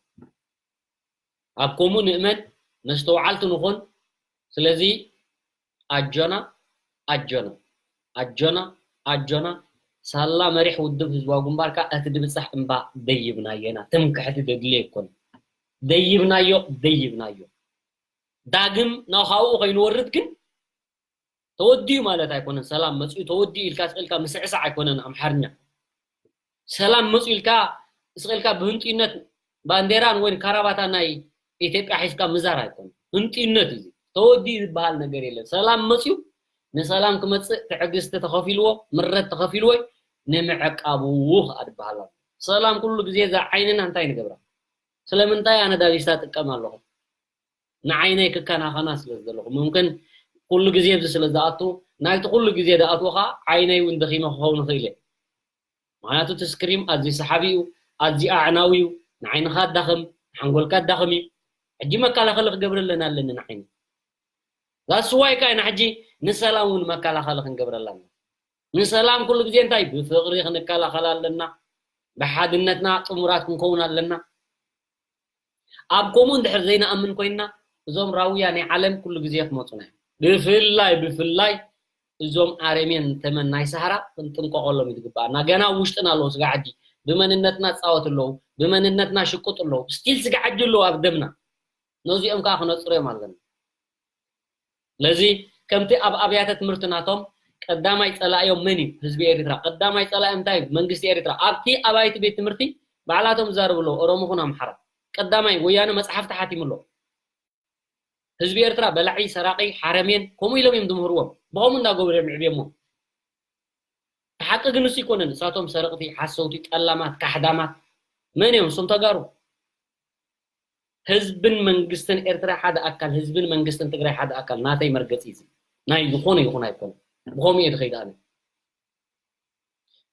ኣብ ከምኡ ንእመን፣ መስተውዓልቲ ንኹን። ስለዚ ኣጆና፣ ኣጆና፣ ኣጆና፣ ኣጆና፣ ሳላ መሪሕ ውድብ ህዝባዊ ግንባር ከኣ እቲ ድብጻሕ እምባ ደይብናዮ ኢና። ትምክሕቲ ዘድልዮ ኣይኮነን። ደይብናዮ፣ ደይብናዮ። ዳግም ናብ ካብኡ ከይንወርድ ግን ተወዲኡ ማለት ኣይኮነን። ሰላም መጺኡ ተወዲኡ ኢልካ ስቕ ኢልካ ምስዕሳዕ ኣይኮነን ኣምሓርኛ። ሰላም መጺኡ ኢልካ ስቕ ኢልካ ብህንጥዩነት ባንዴራን ወይ ካራባታ ናይ ኢትዮጵያ ሒዝካ ምዛር ኣይኮነን። ህንጥዩነት እዩ እዚ። ተወዲኡ ዝበሃል ነገር የለን። ሰላም መጺኡ ንሰላም ክመጽእ ትዕግስቲ ተኸፊልዎ፣ ምረት ተኸፊልዎ ንምዕቃቡ ከኣ ዝበሃል ኣሎ። ሰላም ኩሉ ግዜ እዛ ዓይንና እንታይ ንገብራ? ስለምንታይ ኣነ ዳቢሳ ጥቀም ኣለኹ? ንዓይነይ ክከናኸና ስለ ዝደለኹ፣ ሙምክን ኩሉ ግዜ ኣብዚ ስለ ዝኣቱ፣ ናይቲ ኩሉ ግዜ ዝኣትዎ ኸዓ ዓይነይ እውን ደኺመ ክኸውን ይኽእል እየ። ምኽንያቱ እቲ ስክሪም ኣዝዩ ሰሓቢ እዩ፣ ኣዝዩ ኣዕናዊ እዩ፣ ንዓይንኻ ኣዳኽም፣ ንሓንጎልካ ኣዳኽም እዩ። ሕጂ መከላኸሊ ክገብረለን ኣለኒ ንዓይነይ። ዛስዋይ ከኣ ኢና ሕጂ ንሰላም እውን መከላኸሊ ክንገብረላ ኣለና። ንሰላም ኩሉ ግዜ እንታይ ብፍቕሪ ክንከላኸል ኣለና። ብሓድነትና ጥሙራት ክንከውን ኣለና። ኣብ ከምኡ እንድሕር ዘይንኣምን ኮይንና፣ እዞም ራውያ ናይ ዓለም ኩሉ ግዜ ክመፁና እዮም። ብፍላይ ብፍላይ እዞም ኣረሜን ተመን ናይ ሳህራ ክንጥንቀቐሎም እዩ ዝግባኣና። ገና ኣብ ውሽጥና ኣለዉ ስጋዕ ሕጂ። ብመንነትና ፃወት ኣለዉ፣ ብመንነትና ሽቁጥ ኣለዉ፣ ስቲል ስጋዕ ሕጂ ኣለዉ ኣብ ደምና። ነዚኦም ከዓ ክነፅርዮም ኣለና። ስለዚ ከምቲ ኣብ ኣብያተ ትምህርቲ ናቶም ቀዳማይ ፀላእዮም መን እዩ? ህዝቢ ኤርትራ። ቀዳማይ ፀላእዮም እንታይ እዩ? መንግስቲ ኤርትራ። ኣብቲ ኣባይቲ ቤት ትምህርቲ ባዕላቶም ዝዛረቡ ኣለዉ፣ ኦሮሞ ኹን ኣምሓራ። ቀዳማይ ወያነ መፅሓፍ ተሓቲሙ ኣሎ። ህዝቢ ኤርትራ በላዒ፣ ሰራቂ፣ ሓረሜን ከምኡ ኢሎም እዮም ዝምህርዎም። ብኸምኡ እንዳገበሩ እዮም የዕብዮሞ። ሓቂ ግን እሱ ይኮነን። እሳቶም ሰረቕቲ፣ ሓሰውቲ፣ ጠላማት፣ ካሕዳማት መን እዮም? እሶም ተጋሩ። ህዝብን መንግስትን ኤርትራ ሓደ ኣካል፣ ህዝብን መንግስትን ትግራይ ሓደ ኣካል። ናተይ መርገፂ እዚ ናይ ዝኾነ ይኹን ኣይኮነ። ብኸምኡ እየ ዝኸይድ ኣነ።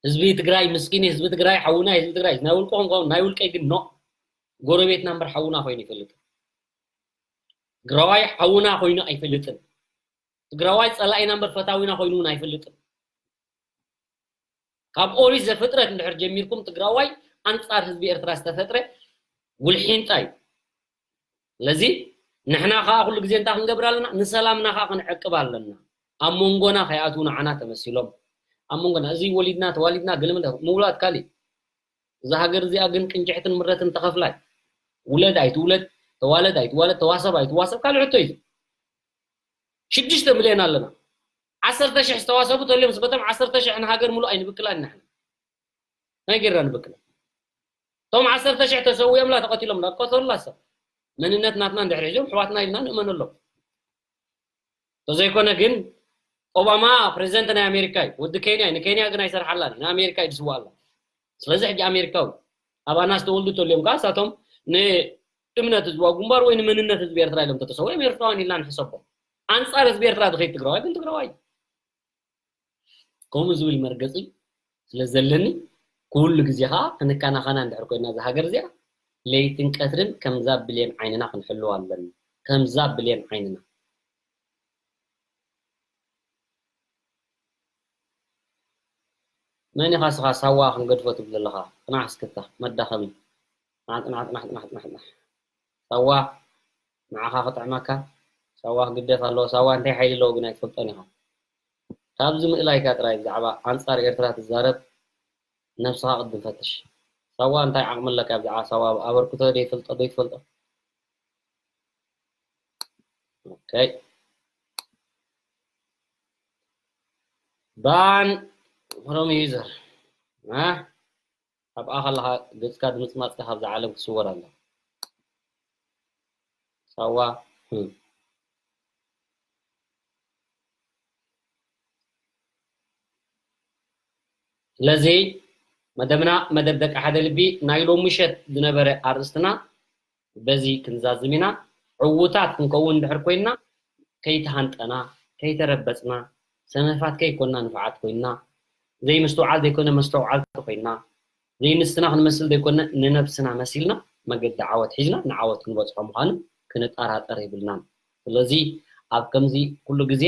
ህዝቢ ትግራይ ምስኪን፣ ህዝቢ ትግራይ ሓውና፣ ህዝቢ ትግራይ ናይ ውልቅኹም ከውን ናይ ውልቀይ ግን ኖ። ጎረቤትና እምበር ሓውና ኮይኑ ይፈልጥ። ትግራዋይ ሓውና ኮይኑ ኣይፈልጥን። ትግራዋይ ፀላኢና እምበር ፈታዊና ኮይኑ እውን ኣይፈልጥን። ካብ ኦሪት ዘፍጥረት እንድሕር ጀሚርኩም ትግራዋይ ኣንፃር ህዝቢ ኤርትራ ዝተፈጥረ ውልሒንጣ እዩ። ስለዚ ንሕና ከዓ ኩሉ ግዜ እንታይ ክንገብር ኣለና? ንሰላምና ከዓ ክንዕቅብ ኣለና። ኣብ መንጎና ከይኣትዉ ንዓና ተመሲሎም ኣብ መንጎና እዚ ወሊድና ተዋሊድና ገለመለ ምውላድ ካሊእ። እዛ ሃገር እዚኣ ግን ቅንጭሕትን ምረትን ተኸፍላይ። ውለድ ኣይትውለድ፣ ተዋለድ ኣይትዋለድ፣ ተዋሰብ ኣይትዋሰብ ካልእ ሕቶ እዩ። ሽዱሽተ ሚልዮን ኣለና። ዓሰርተ ሽሕ ዝተዋሰቡ ተልዮም በቶም ዓሰርተ ሽሕ ንሃገር ሙሉእ ኣይንብክላን ንሕና። ናይ ጌርና ንብክላ። እቶም ዓሰርተ ሽሕ ተሰዊኦምላ ተቐቲሎምላ ቆተሉላ ሰብ። መንነት ናትና እንድሕር ሒዞም ኣሕዋትና ኢልና ንእመነሎም። ተዘይኮነ ግን ኦባማ ፕሬዚደንት ናይ ኣሜሪካ እዩ። ወዲ ኬንያ እዩ። ንኬንያ ግን ኣይሰርሓላን እዩ። ንኣሜሪካ እዩ ዝስዋኣላ። ስለዚ ሕጂ ኣሜሪካዊ ኣባና ዝተወልዱ ተልዮም ከዓ እሳቶም ንእምነት ህዝባዊ ግንባር ወይ ንመንነት ህዝቢ ኤርትራ ኢሎም ተተሰዊኦም ኤርትራውያን ኢልና ንሕሰቦም። ኣንፃር ህዝቢ ኤርትራ ዝኸይድ ትግራዋይ ግን ትግራዋይ እዩ። ከምኡ ዝብል መርገፂ ስለ ዘለኒ ኩሉ ግዜ ከዓ ክንከናኸና እንድሕር ኮይና እዛ ሃገር እዚኣ ለይትን ቀትርን ከምዛ ብሌን ዓይንና ክንሕልዋ ኣለና። ከምዛ ብሌን ዓይንና። መን ኢኻ ስኻ ሳዋ ክንገድፎ ትብል ዘለኻ? ቅናዕ እስክታ መዳኸሚ። ናዕ ናዕ ናዕ ናዕ ናዕ ናዕ። ሳዋ ንዓኻ ክጥዕመካ። ሳዋ ክግደፍ ኣለዎ። ሳዋ እንታይ ሓይሊ ኣለዎ ግን ኣይትፈልጦን ኢኻ። ካብዚ ምእላይካ ጥራይ ብዛዕባ ኣንጻር ኤርትራ ትዛረብ ነብስኻ ቅድም ፈትሽ። ሳዋ እንታይ ዓቕሚ ኣለካ ብዛዕባ ሳዋ ኣበርክቶ ደይፈልጦ ደይትፈልጦ? ኦኬ። ባን from user ኣብኣ ከለኻ ገጽካ ድምጽማጽካ ካብዛ ዓለም ክስወር ኣሎ። ሳዋ ስለዚ መደብና መደብ ደቂ ሓደ ልቢ ናይ ሎሚ ምሸት ዝነበረ ኣርእስትና በዚ ክንዛዝም ኢና። ዕዉታት ክንከውን እንድሕር ኮይንና ከይተሃንጠና፣ ከይተረበጽና፣ ሰነፋት ከይኮንና ንፉዓት ኮይንና፣ ዘይምስትውዓል ዘይኮነ መስተውዓልቲ ኮይንና፣ ዘይንስና ክንመስል ዘይኮነ ንነብስና መሲልና መገዲ ዓወት ሒዝና ንዓወት ክንበጽሖ ምዃኑ ክንጠራጠር የብልናን። ስለዚ ኣብ ከምዚ ኩሉ ግዜ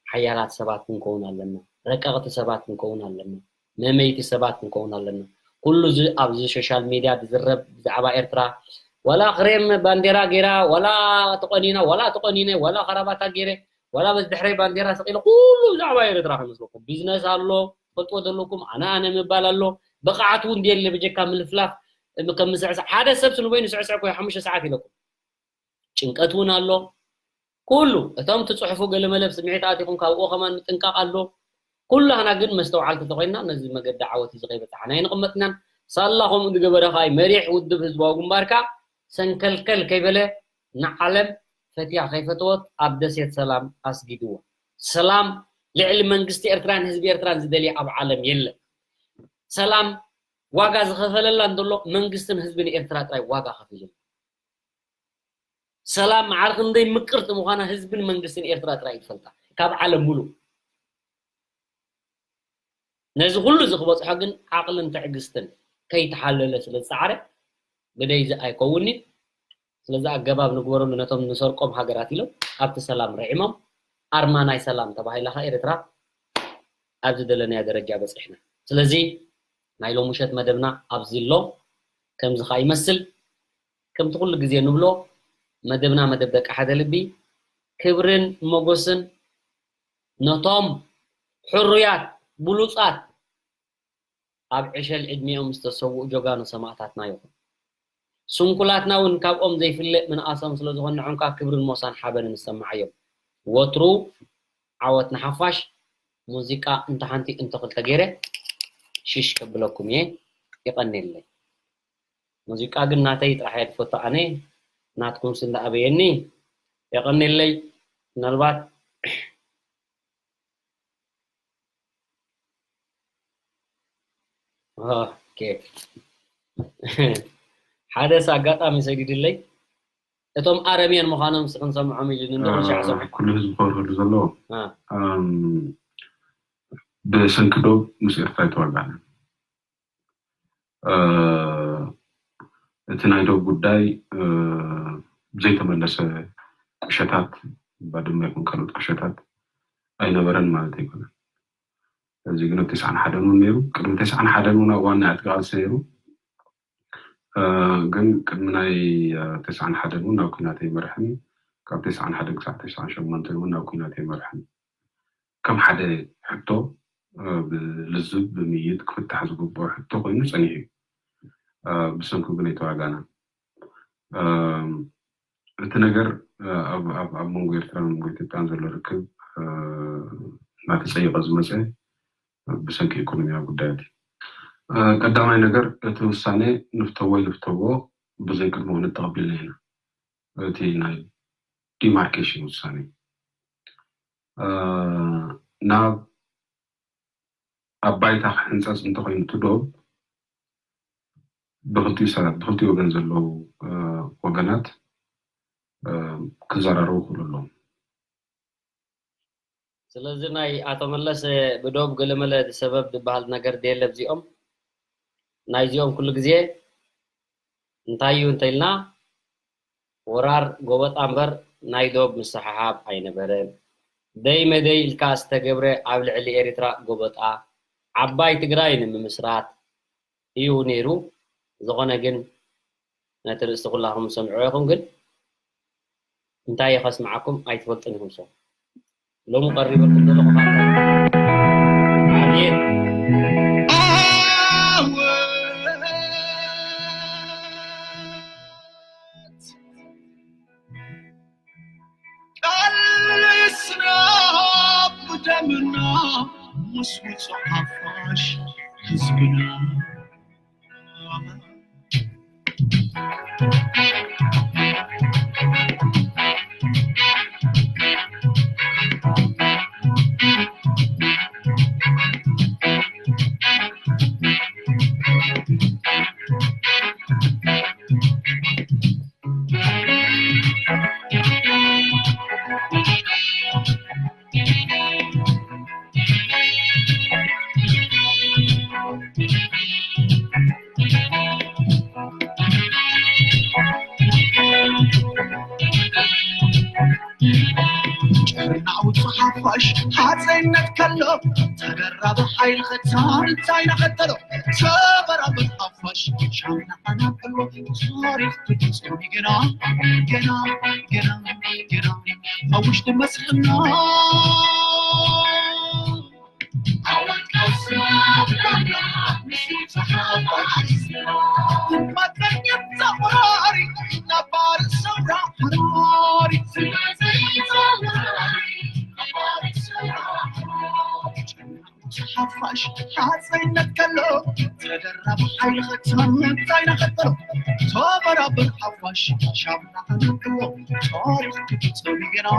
ሓያላት ሰባት ክንከውን ኣለና። ረቀቕቲ ሰባት ክንከውን ኣለና። መመይቲ ሰባት ክንከውን ኣለና። ኩሉ እዚ ኣብዚ ሶሻል ሚድያ ዝዝረብ ብዛዕባ ኤርትራ ዋላ ክሬም ባንዴራ ገይራ ዋላ ተቆኒና ዋላ ተቆኒነ ዋላ ከራባታ ገይረ ዋላ በዚ ድሕረይ ባንዴራ ሰቂለ ኩሉ ብዛዕባ ኤርትራ ከመስለኩም ቢዝነስ ኣሎ ትፈልጥዎ ዘለኩም ኣነ ኣነ ምባል ኣሎ ብቕዓት እውን ድየለ ብጀካ ምልፍላፍ ከም ምስዕሳዕ ሓደ ሰብ ስንበይኑ ስዕስዕ ኮይ ሓሙሽተ ሰዓት ኢለኩም ጭንቀት እውን ኣሎ ኩሉ እቶም ትፅሕፉ ገለመለ ብስምዒት ኣቲኹም ካብኡ ከማን ምጥንቃቕ ኣሎ ኩላህና ግን መስተውዓልቲ ተኮይንና ነዚ መገዲ ዓወት እዚ ከይበፃሕና ኣይንቕመጥናን ሳላ ከምኡ ዝገበረ ከዓ መሪሕ ውድብ ህዝባዊ ግንባርካ ሰንከልከል ከይበለ ንዓለም ፈትያ ከይፈተወት ኣብ ደሴት ሰላም ኣስጊድዋ ሰላም ልዕሊ መንግስቲ ኤርትራን ህዝቢ ኤርትራን ዝደልየ ኣብ ዓለም የለን ሰላም ዋጋ ዝኸፈለላ እንተሎ መንግስትን ህዝብን ኤርትራ ጥራይ ዋጋ ከፊሉ ሰላም መዓር ክንደይ ምቅርቲ ምዃና ህዝብን መንግስትን ኤርትራ ጥራይ ይፈልጣ ካብ ዓለም ሙሉእ ነዚ ኩሉ እዚ ክበፅሖ ግን ዓቕልን ትዕግስትን ከይተሓለለ ስለ ዝፀዓረ ግደይ እዚ ኣይከውንዩ ስለዚ ኣገባብ ንግበረሉ ነቶም ንሰርቆም ሃገራት ኢሎም ኣብቲ ሰላም ርዒሞም ኣርማ ናይ ሰላም ተባሂላ ከ ኤርትራ ኣብ ዝደለናዮ ደረጃ በፂሕና ስለዚ ናይ ሎም ምሸት መደብና ኣብዚ ኣሎ። ከምዚ ኸኣ ይመስል። ከምቲ ኩሉ ግዜ ንብሎ፣ መደብና መደብ ደቂ ሓደ ልቢ። ክብርን ሞጎስን ነቶም ሕሩያት ብሉጻት ኣብ ዕሸል ዕድሜኦም ዝተሰውኡ ጀጋኑ ሰማእታትና ይኹን። ስንኩላትና እውን ካብኦም ዘይፍለ ምንኣሶም ስለ ዝኾነ፣ ንዖም ከኣ ክብርን ሞሳን ሓበንን ዝሰማዓዮም። ወትሩ ዓወት ንሓፋሽ። ሙዚቃ እንተ ሓንቲ እንተ ክልተ ገይረ ሽሽ ከብለኩም እየ። የቐንየለይ። ሙዚቃ ግን ናተይ ጥራሕ እየ ዝፈቱ ኣነ፣ ናትኩምስ እንዳ ኣበየኒ። የቐንየለይ። ምናልባት ኦኬ። ሓደስ ኣጋጣሚ ሰዲድለይ። እቶም ኣረምየን ምዃኖም ስ-፣ ክንሰምዖም ኢሉ ንድሕሪ ሻዕ ሰምዐ። ኩሉ ህዝቢ ክበርህሉ ዘለዎ፣ አ። ኣም፣ ብሰንኪ ዶብ ምስ ኤርትራ ኣይተዋጋእናን። እ፣ እቲ ናይ ዶብ ጉዳይ፣ እ፣ ብዘይተመለሰ ቁሸታት፣ ባድመ ይኹን ካልኦት ቁሸታት ኣይነበረን ማለት ኣይኮነን። እዚ ግን ኣብ ተስዓን ሓደን እውን ነይሩ። ቅድሚ ተስዓን ሓደን እውን ኣብ ዋና ዕጥቂ ቃልሲ ነይሩ። እ፣ ግን ቅድሚ ናይ፣ እ፣ ተስዓን ሓደን እውን ናብ ኲናት ኣይመርሐን። ካብ ተስዓን ሓደን ክሳብ ተስዓን ሸሞንተን እውን ናብ ኲናት ኣይመርሐን። ከም ሓደ ሕቶ፣ እ፣ ብልዝብ፣ ብምይይጥ ክፍታሕ ዝግብኦ ሕቶ ኮይኑ ጸኒሑ እዩ። እ፣ ብሰንኩ ግን ኣይተዋጋእናን። እ፣ እቲ ነገር፣ እ፣ ኣብ፣ ኣብ፣ ኣብ መንጎ ኤርትራን መንጎ ኢትዮጵያን ዘሎ ርክብ፣ እ፣ እናተጸየቐ ዝመጸ ብሰንኪ ኢኮኖሚያዊ ጉዳያት እዩ። እ፣ ቀዳማይ ነገር፣ እቲ ውሳኔ ንፍተዎ ኣይንፍተዎ ብዘይ ቅድመ ኩነት ተቐቢልና ኢና። እቲ ናይ ዲማርኬሽን ውሳኔ፣ እ፣ ናብ ኣብ ባይታ ክሕንጸጽ እንተኾይኑ፣ እቲ ዶብ ብኽልቲኡ ሰ-፣ ብኽልቲኡ ወገን ዘለዉ፣ እ፣ ወገናት፣ እ፣ ክዘራረቡ ክኽእሉ ኣለዎም። ስለዚ ናይ ኣቶ መለስ ብዶብ ገለመለ ሰበብ ዝበሃል ነገር ደየለ ኣብዚኦም። ናይዚኦም ኩሉ ግዜ እንታይ እዩ እንተኢልና፣ ወራር ጎበጣ እምበር ናይ ዶብ ምስሕሓብ ኣይነበረን። ደይ መደይ ኢልካ ዝተገብረ ኣብ ልዕሊ ኤርትራ ጎበጣ፣ ዓባይ ትግራይ ንምምስራት እዩ ነይሩ። ዝኾነ ግን ነቲ ርእስቲ ኩላኹም ሰምዑ ኢኹም፣ ግን እንታይ ከስምዓኩም ኣይትፈልጡን ኢኹም። ሰብ ሎሚ ቀሪበልኩም ዘለኹ ኻብ ኣቤት ቃል ይስራብ ደምና ምስ ውጹዕ ሓፋሽ ህዝብና። ጨርናዊ ሓፋሽ ሓፀይነት ከሎ ተደራቢ ሓይሊ ኸታን እንታይ ናኸተሎ ተበራበር ሓፋሽ ሻምና ሓና ከሎ ታሪኽ ትግስቶሚ ግና ግና ግና ግና ኣብ ውሽጢ መስሕና ሓፋሽ ሓፀይነት ከሎ ተደራቢ ሓይሊ ኸትመን እንታይ ናኸተሎ ተበራበር ሓፋሽ ሻምና ኸነክሎ ታሪኽ ክትፅሊ ገና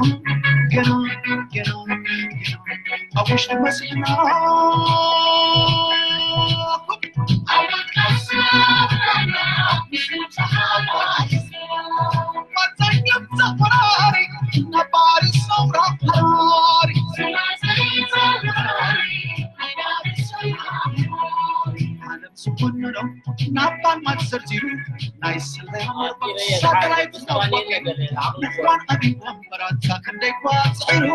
ገና ገና ገና ኣብ ውሽጢ መስሕና ዝኾነሎም ናብ ባልማት ዘርዚሩ ናይ ስለያ ሳተላይት ናብ ምዃን ኣቢቦም በራታ ክንደይ ኳ ጽዕሩ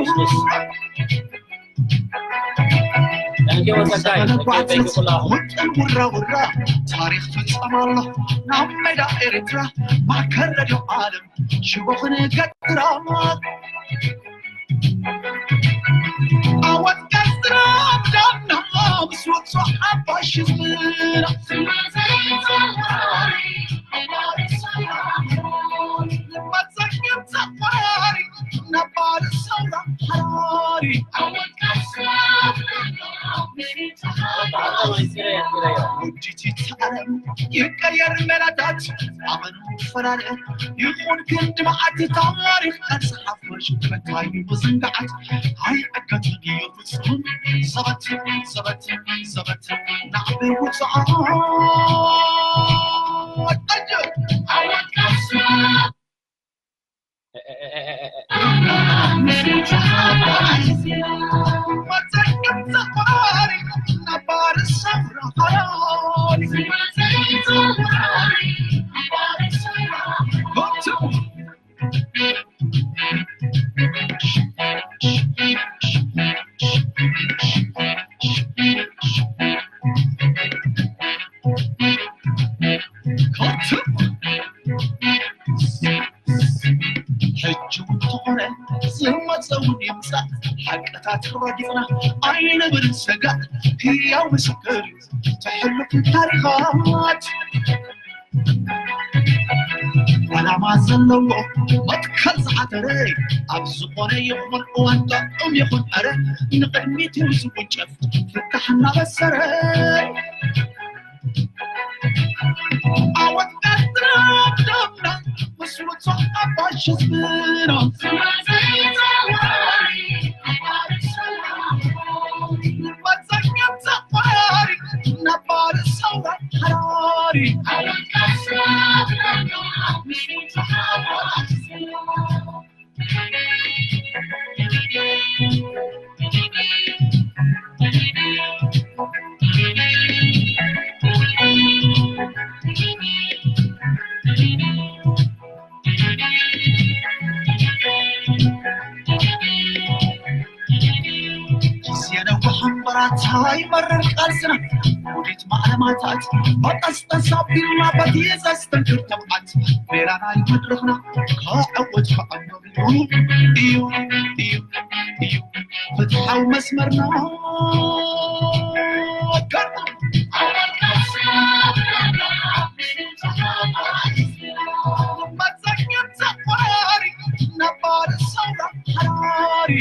ጌወ ጸጋይ፣ ጸጋይ በይቁላ። ውጥን ውራ ውራ ታሪኽ ፍጸም ኣሎ ናብ ሜዳ ኤርትራ ማእከል ረድዮ ዓለም ሽቦኽን ገጥራማት ኣወት ገጥራም ዳምና ምስ ወጽኦ ሓባሽ ህዝብና መጸግብ ተቋሪ ነባር ሰውራ ሓራሪ ኣወት ገጥራም ወዲቲ ዓለም ይቀየር መላታት ኣቐኑ ፈላለ ይኹን ክንዲ መዓልቲ ታሪኽ ኣንሰሓፎሽ መታዩ ብዝንጋዓት ኣይዕገትን እዩ ፍጹም ዘበት ዘበት ዘበት ናዕቢ ውፅዓት ኣጆ ኣወት ሕጂ እውን ተኾነ ዝመፀ እውን ይምፃእ ሓቅታት ረጊፅና ኣይንብል ሰጋእ ህያው ምስክር እዩ ተሕልፉ ታሪኻት ዓላማ ዘለዎ መትከል ዝሓደረ ኣብ ዝኾነ ይኹን እዋን ጥዑም ይኹን ዕረ ንቕድሚት እዩ ዝውንጨፍ ፍታሕ እናበሰረ ኣወዳትና ደምና ምስ ውጹዕ ኣባሽ ህዝብና መጸኛም ተቋሪ ነባር ሰውራ ሓራሪ ግዜ ነዊሕ እምበራታ ይመርር ቃልስና ውዲት ማዕለማታት በቀስቀስ ኣቢልና በቲ ዘስተንክር ተብዓት ሜላ ናይ መድረኽና ከዕውት ከዕኖ እዩ እዩ እዩ ፍትሓዊ መስመርና መጸግብ ተቆራሪ ነባር ሰውራ ሓራሪ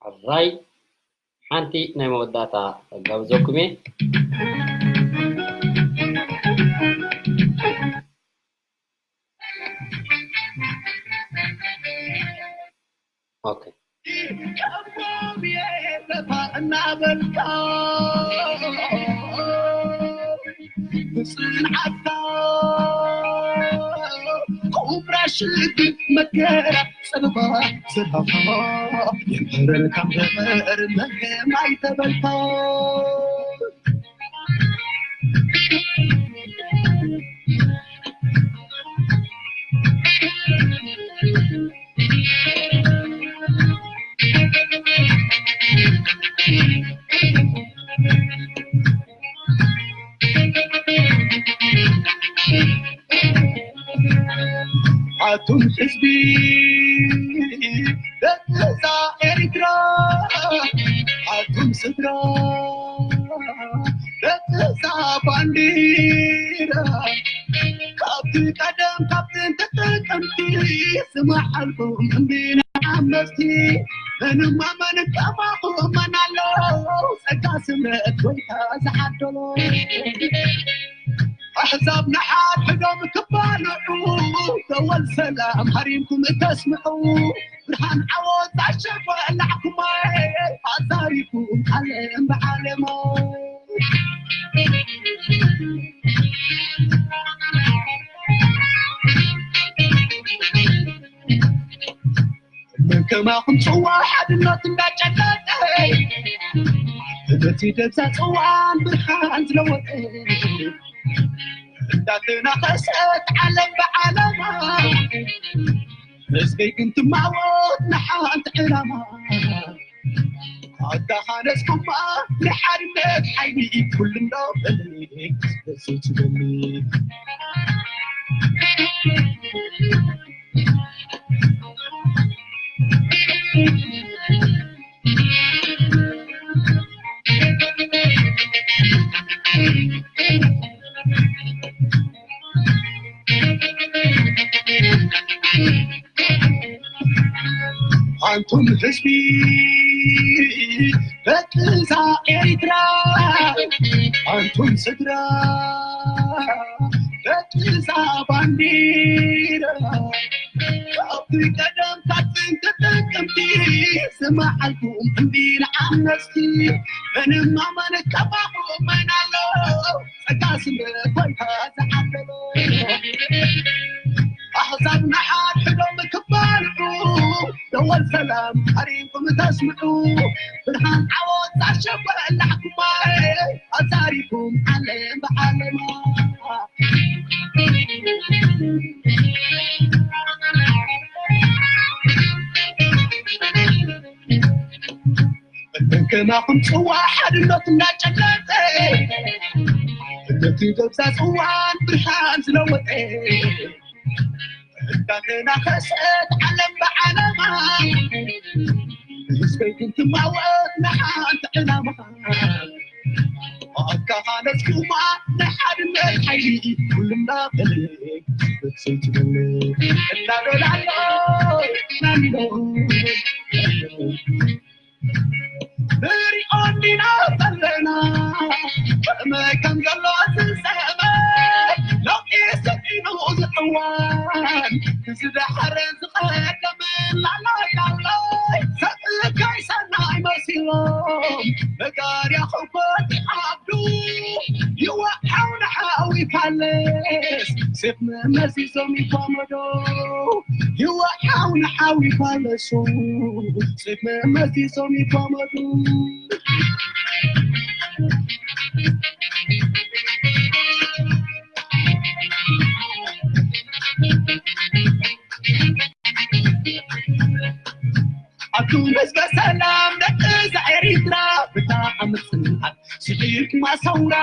ሕራይ ሓንቲ ናይ መወዳእታ ጋብዘኩም እየ። ኦኬ። እናበልካ ብፅንዓትካ ቁምራ ሽግር መከራ ጸበባ ስራኻ የንበረልካ እምበር መርገም ኣይተበልካ። ኣቱም ህዝቢ ደቂ እዛ ኤርትራ፣ ኣቱም ስድራ ደቂ እዛ ባንዲራ፣ ካብቲ ቀደም ካብ ጥንቲ ጥቅምቲ ዝመሓልኩም እምቢ ንዓመፅቲ፣ ምንም ኣመን ከማኹም መን ኣሎ ጸጋ ስምረት ጎይታ ዝዓደሎ። ኣሕዛብ ንሓድሕዶም ክባልዑ፣ ደወል ሰላም ሃሪምኩም እተስምዑ፣ ብርሃን ዓወት ኣሸበላዕኩማ፣ ኣዛሪብኩም ዓለም ብዓለሞ። መን ከማኹም ጽዋ ሓድነት እንዳጨለጠ፣ ነቲ ደብዛ ጽዋን ብርሃን ዝለወጠ፣ እንዳተናኸሰት ዓለም ብዓለማ፣ ህዝበይ ግን ትማወት ንሓንቲ ዕላማ። ኣታ ሓነስኩማ ንሓድነት ሓይሊ ኩሉ እንዳበለ፣ በሰይ ትበሊ። ኣንቱም ህዝቢ ደቂ እዛ ኤሪትራ፣ ኣንቱም ስድራ ደቂ እዛ ባንዲራ፣ ካብቲ ቀደም ካብ ጥንቲ ጥቅምቲ ዝመዓልኩም እምቢ ንዓመፅቲ፣ ምንም ኣማን ከማኹም መን ኣሎ ጸጋ ስለ ጎይታ ዝዓደሎ። ኣሕዛብ ንሓድሕዶም ክባልዑ፣ ደወል ሰላም ሃሪምኩም ተስምዑ፣ ብርሃን ዓወት ኣሸበላዕኩማ፣ ኣዛሪብኩም ዓለም ብዓለማ። ከማኹም ጽዋ ሓድነት እንዳጨለጠ፣ ነቲ ደብዛ ጽዋን ብርሃን ዝለወጠ፣ እንዳተናኸሰት ዓለም ብዓለማ፣ ህዝበይ ግን ትማወት ንሓንቲ ዕላማ። ኣካ ሃነጽኩማ ናይ ሓድነት ሓይሊ፣ ኩሉ እንዳበለ በሰይ ትበል። እናበለ ኣሎ፣ እናበለ ኣሎ። ንሪኦ እንዲና ዘለና፣ ከመይ ከም ዘሎ ዝሰመ፣ ለውጢ ሰፊኑ ዝዕዋን፣ ዝደሓረ ዝቐደመ፣ ላላይ ላላይ፣ ሰብእካይ ሰናይ መሲሎም፣ መጋርያ ክጎት ይዓብዱ፣ ይወዓው ንሓዊ ፋለስ፣ ሴፍ መመዚዞም ይጓመዶ፣ ይወዓው ንሓዊ ፋለሱ፣ ሴፍ መመዚዞም ይጓመዱ። ኣቱም ህዝበ ሰላም ደቂ እዛ ኤሪትራ፣ ብጣዕሚ ጽንዓት ስዒርኩማ ሰውራ።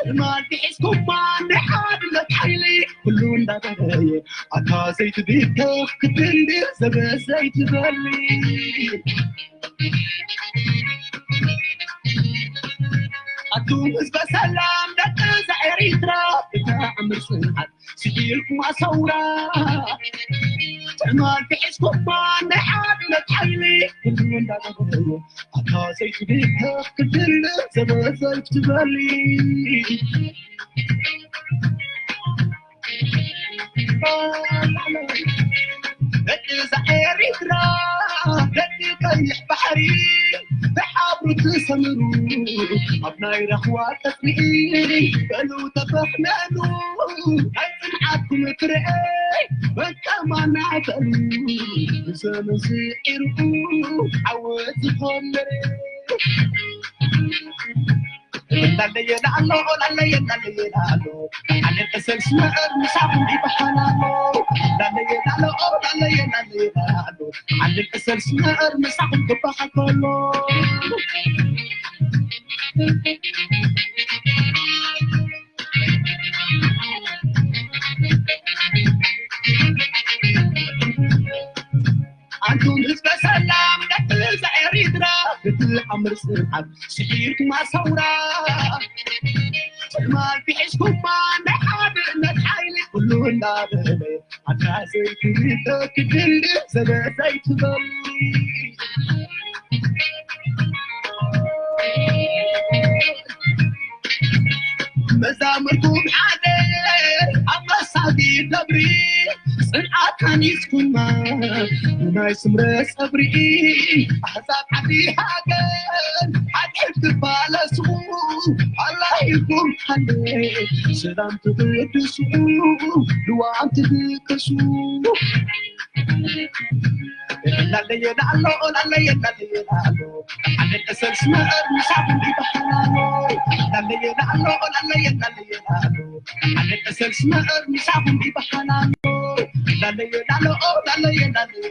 ትማል ሒዝኩማ ናይ ሓድነት ሓይሊ፣ ኩሉ እንዳበረየ፣ ኣታ ዘይትብተኽ ክትንድር ዘበ ዘይትበሊ። ኣቱም ህዝበ ሰላም ደቂ እዛ ኤሪትራ፣ ብጣዕሚ ጽንዓት ስዒርኩማ ሰውራ። ትማል ብሒዝኩማ ናይ ሓድነት ሓይሊ፣ ኩሉ እንዳገበሩ ኣታ ዘይትብከፍ ክትልእ ዘበዘይ ትበሊ። ደቂ እዛ ኤሪትራ፣ ደቂ ቀይሕ ባሕሪ፣ ብሓብሩ ትሰምሩ፣ ኣብ ናይ ራህዋ ቀጽሪ፣ በሉ ተፈሕነኑ፣ ናይ ጽንዓትኩም ፍረ፣ መቀማና በሉ፣ ንዘመን ስዒሩ፣ ዓወት ዝኾን መሬት። ላለየ ላሎ፣ ላለየ ላለየ ላሎ፣ ዓለም ዕሰል ስመር ምሳኹም ይበሃል ኣሎ። ላለየ ላሎ፣ ላለየ ላለየ ላሎ፣ ዓለም ዕሰል ስመር ምሳኹም ክበሃል ከሎ። ኣንቱም ህዝበ ሰላም፣ ደቂ እዛ ኤሪትራ፣ ክትዓምር ጽንዓት ስሒርኩም ኣሳውራ። ትማል ብሒዝኩማ ናይ ሓድነት ሓይሊ፣ ኩሉ እናበለ ኣታ ዘይትብለ ክትልእ ዘበ ዘይትበል። መዛሙርኩም ሓደ ኣብ መሳጊድ ነብሪ፣ ጽንዓት ሃኒጽኩማ ናይ ስምረት ጸብሪ። ኣሕዛብ ዓዲ ሃገር ሓድሕድ ክባለሱ፣ ኣላሂልኩም ሓንደ ሰላም ትብድሱ፣ ልዋም ትብከሱ። ላለየ ላሎ፣ ላለየ ላለየ ላሎ፣ ዓለም ዕሰል ስመር ምሳኹም ይበሃል ኣሎ። ላለየ ላሎ፣ ላለየ ላለየ ላሎ፣ ዓለም ዕሰል ስመር ምሳኹም ይበሃል ኣሎ። ላለየ ላሎ፣ ላለየ ላለየ